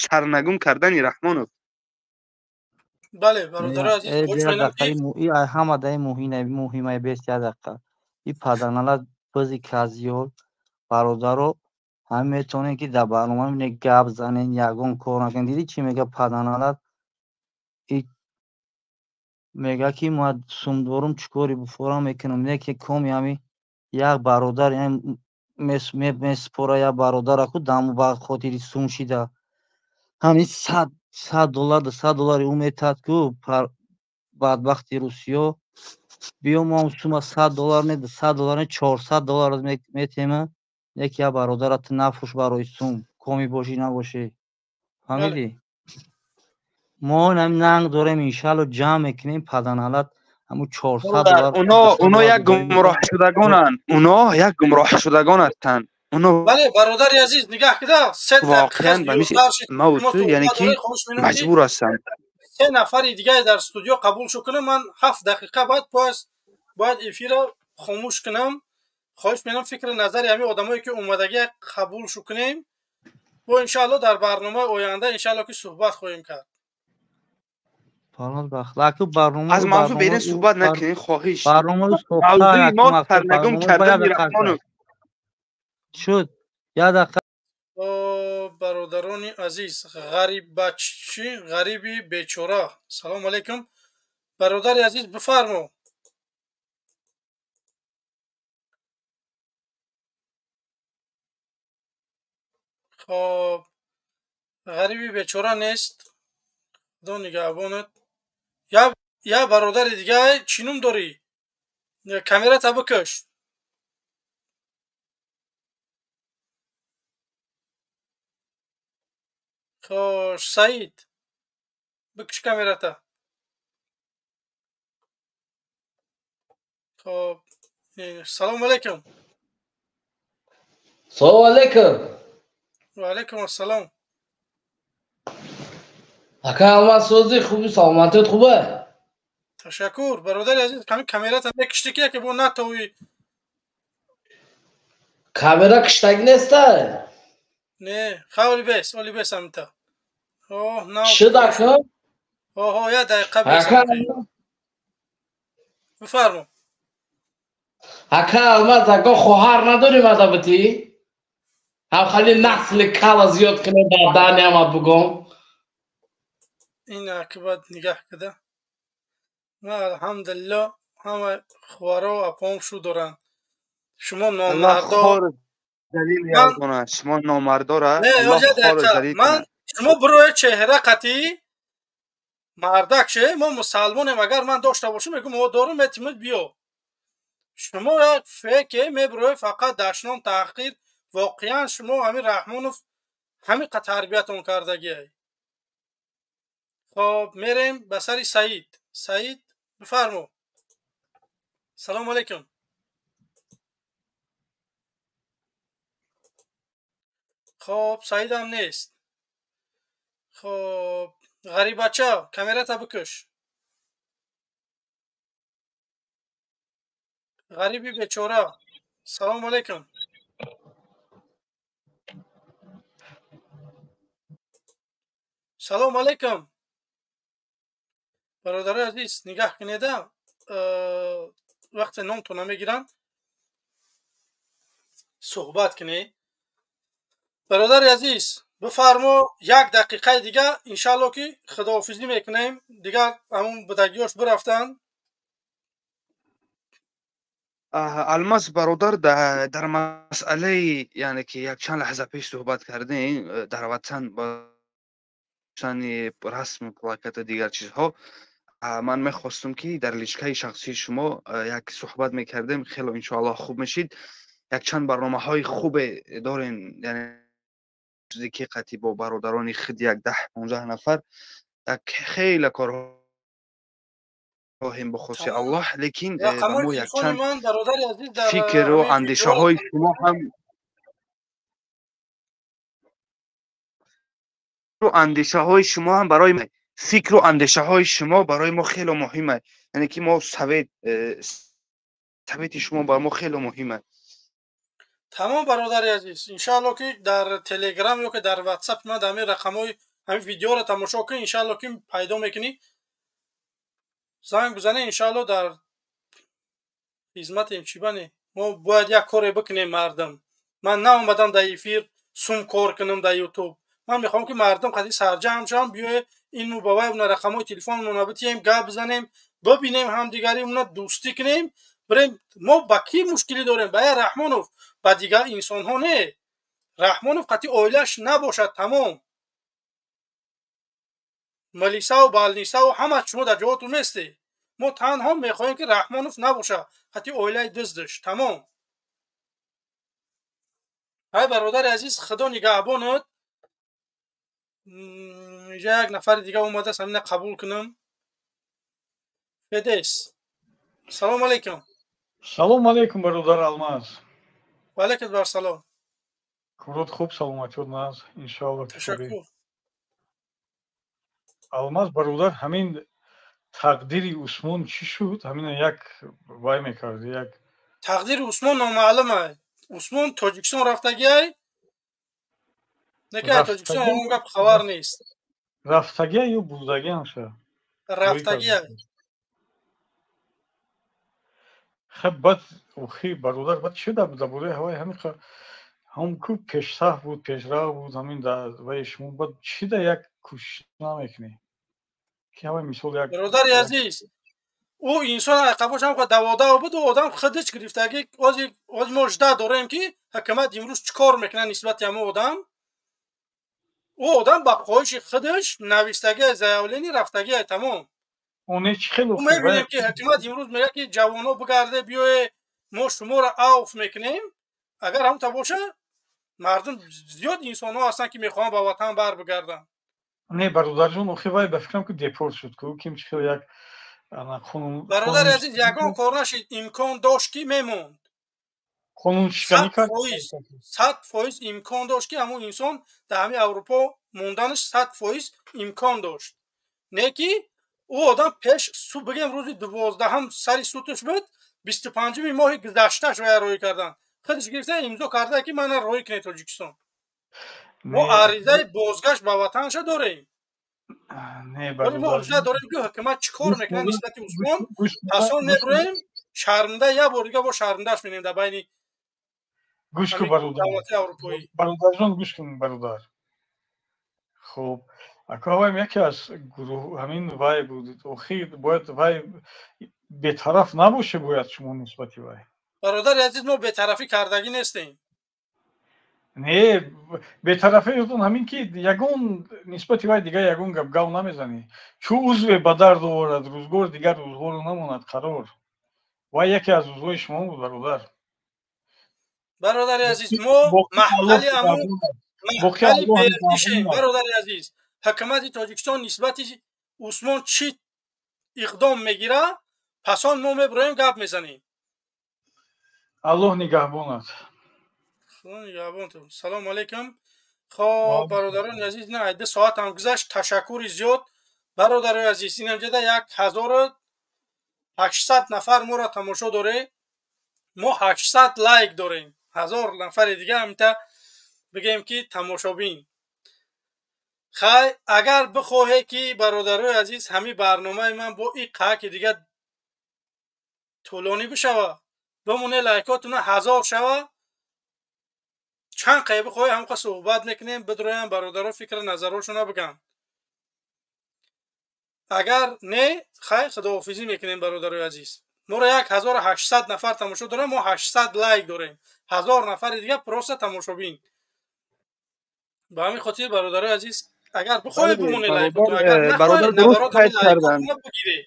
сарнагум кардани Раҳмонов. Бале, бародари азиз, ҳама даи муҳимай бест як дақиқа. И паданалат бизи казиёл, бародаро, ҳам метавонем ки дар барнома гап занем, ягон кор накунем. Дидӣ чӣ мега паданалат? Мега ки ман сум дорум, чӣ кори буфорам мекунам. Не ки коми ҳами як бародар месупора, як бародара ку даму ба хотири сум шида ҳами 100 доллар, 100 доллари ӯ метад ку бадбахти русиё. Биё, мо сума 100 доллар не, 100 доллар не, 400 доллар метема. Не ки як бародара ту нафурӯш барои сум, коми бошӣ набошӣ, фаҳмидӣ? Мо нанг дорем, иншалло ҷамъ мекунем. Паданалат ҳамун 400 доллар. Оно як гумроҳшудагонанд, оно як гумроҳшудагон ҳастанд, оно. Бале, бародари азиз, нигаҳ кида, се воқеан ба мисли мавту, яъне ки маҷбур ҳастанд. Се нафари дигаре дар студио қабул шу кунам. Ман 7 дақиқа баъд бояд эфирро хомӯш кунам. Хоҳиш менам, фикри назари ҳамин одамое ки омадагия қабул шу кунем, бо иншаалло дар барномаи оянда иншаалло ки суҳбат хоҳем кард. Аз мавзӯъ берун суҳбат накунед, хоҳиш. Мавзӯи мо сарнагум кардани Раҳмонов. Шуд, як дақиқа. Бародарони азиз, ғариббачи, ғариби бечора, салому алайкум, бародари азиз, бифармо. Хоб, ғариби бечора нест, худо нигаҳбонат. Я бародари дига, чӣ ном дорӣ? Камерата бикаш. Хош, Саид, бикш камерата. Хоб, салом алейкум. Салом алейкум. Ва алейкум ассалом. Ака Алмаз, сози хуби, саломатият хубе? Ташаккур, бародари азиз, ҳамин камерата мекишти ки яке бо натовӣ. Камера киштагӣ неста? Не, хавли бес, оли бес ҳамита. Оҳ, на. Шуд ака? Оҳо, як дақиқа бес. Ака, бифармо. Ака Алмаз, ака хоҳар надорӣ мадабити? Ҳам хали насли кала зиёд кунем дар дани ҳамат бугом. Ин акибат нигаҳ када. Ма алҳамдулиллоҳ ҳама хуваро апом шу доранд. Шумо номардо шумо номардора. Ман шумо бирои чеҳра қатӣ мардак ше, мо мусалмонем, агар ман дошта бошам мегӯм мо дорум метимед биё. Шумо як феке мебирои фақат дашном таҳқир. Воқеан шумо ҳамин Раҳмонов ҳамин қа тарбиятон кардагиай. Хоб, мерем ба сари Саид. Саид, бифармо. Салому алейкум. Хоб, Саидам нест. Хоб, ғарибача, камерата бикш. Ғариби бечора. Салому алейкум. Салому алейкум. Бародари азиз, нигаҳ кунеда, вақте номтон намегиранд, суҳбат кунед. Бародари азиз, бифармо, як дақиқаи дига иншаалло ки худоҳофизӣ мекунем. Дигар ҳамун будагиёш бирафтанд. Алмаз бародар, дар масъалаи яъне ки якчанд лаҳза пеш суҳбат кардем дар ватан расми плаката дигар чизҳо, ман мехостум ки дар личкаи шахсии шумо як суҳбат мекардем, хело иншоаллоҳ хуб мешид. Якчанд барномаҳои хубе дорем, яъне чизе ки қатъи бо бародарони худ як 10-15 нафар як хеле корҳоем бо хоси Аллоҳ, лекин ба мо якчанд фикру андешаҳои шумо ҳам андешаҳои шумо ҳам барои фикру андешаҳои шумо барои мо хеле муҳим аст. Яъне ки мо совети шумо бар мо хеле муҳим аст. Тамом, бародари азиз, иншаалло ки дар Телеграм ё ки дар Ватсап ман дар ҳамин рақамҳои ҳамин видеоро тамошо кунӣ, иншаалло ки пайдо мекунӣ, занг бизанӣ, иншаалло дар хизматем. Чӣ бане, мо бояд як коре бикунем мардум. Ман наомадам дар эфир сум кор кунам дар Ютуб. Ман мехоҳам ки мардум қади сарҷамъ шаванд, биёе ину ба вай рақамҳои телефонмона битиҳем, гап бизанем, бибинем ҳамдигаримона, дӯстӣ кунем, бирем. Мо ба кӣ мушкилӣ дорем? Ба я Раҳмонов, ба дигар инсонҳо не. Раҳмонов қатъи оилааш набошад, тамом. Малисаву балнисаву ҳама шумо дар ҷоҳотон нестед. Мо танҳо мехоҳем ки Раҳмонов набошад, қатъи оилаи дуздаш, тамом. Ай бародари азиз, худо нигаҳбонат. Инҷа як нафари дига омадааст, ҳамина қабул кунам. Федес, салому алейкум. Салому алейкум, бародар Алмаз. Ва алейкум барсалом. Курот хуб, саломатиёт наз, иншоалло. Ташаккур. Алмаз бародар, ҳамин тақдири Усмон чӣ шуд? Ҳамина як вай мекард, як тақдири Усмон номаълум ай. Усмон Тоҷикистон рафтагиай? Не ки Тоҷикистон ҳамон гап хабар нест. Рафтагиай ё бурдагиам ша? Рафтагиай. Хеб баъд охи бародар, баъд чӣ дар бораи ҳаваи ҳамин ҳам ку пешсаф буд, пешрав буд, ҳамин дар ваи шумо баъд чӣ да як кӯшиш намекунӣ? Ки ҳаваи мисол як бародари азиз, ӯ инсон ақабош ҳам даводав буд, ӯ одам худаш гирифтагӣ. Ози мо жда дорем ки ҳукумат имрӯз чӣ кор мекунад нисбати ҳамон одам. Ӯ одам ба хоҳиши худаш навистагиай, заявление рафтагиай, тамом. Мебинем ки ҳукумат имрӯз мегӯяд ки ҷавонҳо бигарде, биёе, мо шуморо авф мекунем. Агар ҳамта боша, мардум зиёд инсонҳо ҳастанд ки мехоҳанд ба ватан бар бигарданд. Не, бародарҷон, охи вай ба фикрам ки депорт шуд ку, ким чи хел як қонун. Бародари азиз, ягон кор нашид, имкон дошт ки мемонд. Қонуншиканӣ кард. 100% имкон дошт ки ҳамун инсон дар ҳамин Аврупо монданаш 100% имкон дошт. Не ки ӯ одам пеш бигем рӯзи 12-ҳам сари сутуш буд, 25-ми моҳи гузаштааш вая роҳӣ карданд. Худаш гирифта имзо карда ки мана роҳӣ кунед Тоҷикистон. Мо аризаи бозгашт ба ватанша дорем. Мо ариза дорем ки ҳукумат чӣ кор мекунад нисбати Усмон. Пасон мебурем, шарманда як бор дига бо шармандаш менем дар байни гӯш кун бародар. Бародарҷон, гӯш кун бародар. Хуб, акаваем яке аз гурӯҳ ҳамин вай буд. Охир бояд вай бетараф набоше, бояд шумо нисбати вай. Бародари азиз, мо бетарафӣ кардагӣ нестем. Не, бетарафиятон ҳамин ки ягон нисбати вай дигар ягон гап гав намезанӣ. Чӯ узве ба дард оварад рӯзгор, дигар рӯзгору намонад қарор. Вай яке аз узвҳои шумо буд, бародар. Бародари азиз, мо маҳтали ҳамун маҳтали бердишем. Бародари азиз, ҳукумати Тоҷикистон нисбати Усмон чӣ иқдом мегирад, пасон мо мебуроем, гап мезанем. Аллоҳ нигаҳбонат. Худо нигаҳбонтон. Салому алайкум. Хоб, бародарони азиз, ина 2 соат ҳам гузашт. Ташаккури зиёд. Бародарои азиз, инам ҷада 1800 нафар моро тамошо дорем. Мо 800 лайк дорем. 1000 нафари дига ҳамта бигем ки тамошобин. Хай, агар бихоҳе ки бародарои азиз ҳамин барномаи ман бо ин қаки дига тӯлонӣ бишава, бимоне лайкотуна 1000 шава, чанд қай бихоҳе ҳамқа суҳбат мекунем, бидроям бародаро фикри назарошона биган. Агар не, хай, худоҳофизӣ мекунем, бародарои азиз. Моро 1800 нафар тамошо дорем, мо 800 лайк дорем. 1000 нафари дига просто тамошобин. Ба ҳамин хотир, бародарои азиз, агар бихоҳед бимонед лайкотон, агар нахоҳед наворотон бигиред.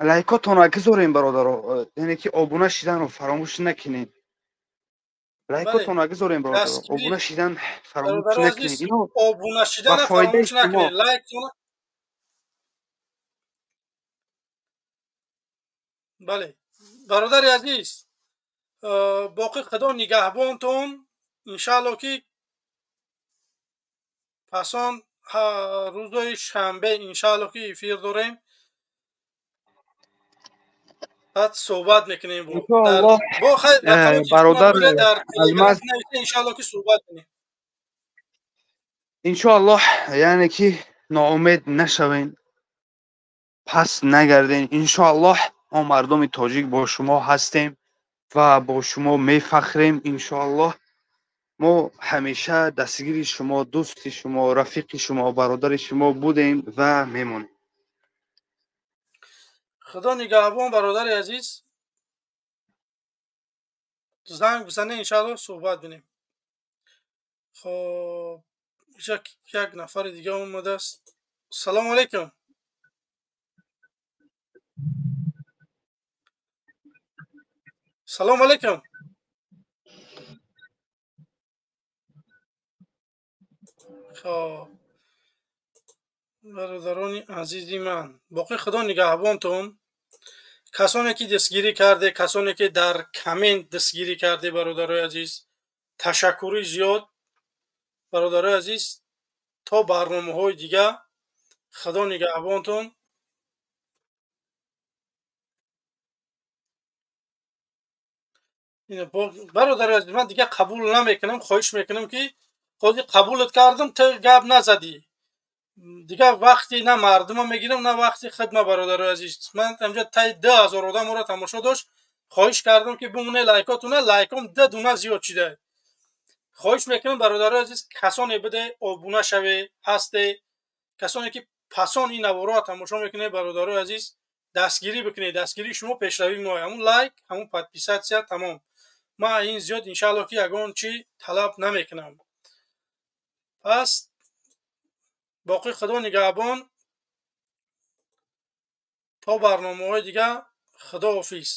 Лайкотонро гузорем, бародаро, яъне ки обуна шиданро фаромӯш накунед. Лайкотонро гузорем, бародаро, обуна шидан фаромӯш накунед. Ино обуна шидан фаромӯш накунед, лайктон. Бале, бародари азиз, боқӣ худо нигаҳбонтон. Иншаалло ки пасон рӯзои шанбе иншаалло ки эфир дорем, баъд суҳбат мекунем. Бародар иншаалло ки суҳбат кунем. Иншоаллоҳ, яъне ки ноумед нашавен, пас нагарден. Иншоаллоҳ мо мардуми тоҷик бо шумо ҳастем ва бо шумо мефахрем. Иншоаллоҳ мо ҳамеша дастгири шумо, дӯсти шумо, рафиқи шумо, бародари шумо будем ва мемонем. Худо нигаҳбон, бародари азиз. Занг бизанед, иншааллоҳ суҳбат бинем. Хоб, як нафари дига омадааст. Салому алайкум. Салому алайкум. Хоб, бародарони азизи ман, боқӣ худо нигаҳбонтон. Касоне ки дастгирӣ карде, касоне ки дар коммент дастгирӣ карде, бародарои азиз, ташаккури зиёд. Бародарои азиз, то барномаҳои дига худо нигаҳбонтон. Бародарои азиз, ман дига қабул намекунам, хоҳиш мекунам ки ҳозир қабулат кардам, ту гап назадӣ. Дигар вақти на мардума мегирам, на вақти хидма, бародарои азиз. Ман инҷа таи 2000 одам моро тамошо дошт. Хоҳиш кардам ки бимоне лайкотуна, лайком 2 дуна зиёд шуда. Хоҳиш мекунам, бародарои азиз, касоне биде обуна шаве ҳасте, касоне ки пасон ин наворро тамошо мекунед, бародарои азиз, дастгирӣ бикунед. Дастгирии шумо пешравии мо, ҳамун лайк, ҳамун подписатсия, тамом. Ман ин зиёд иншааллоҳ ки ягон чӣ талаб намекунам. Пас боқӣ худо нигаҳбон. То барномаҳои дигар, худоҳофиз.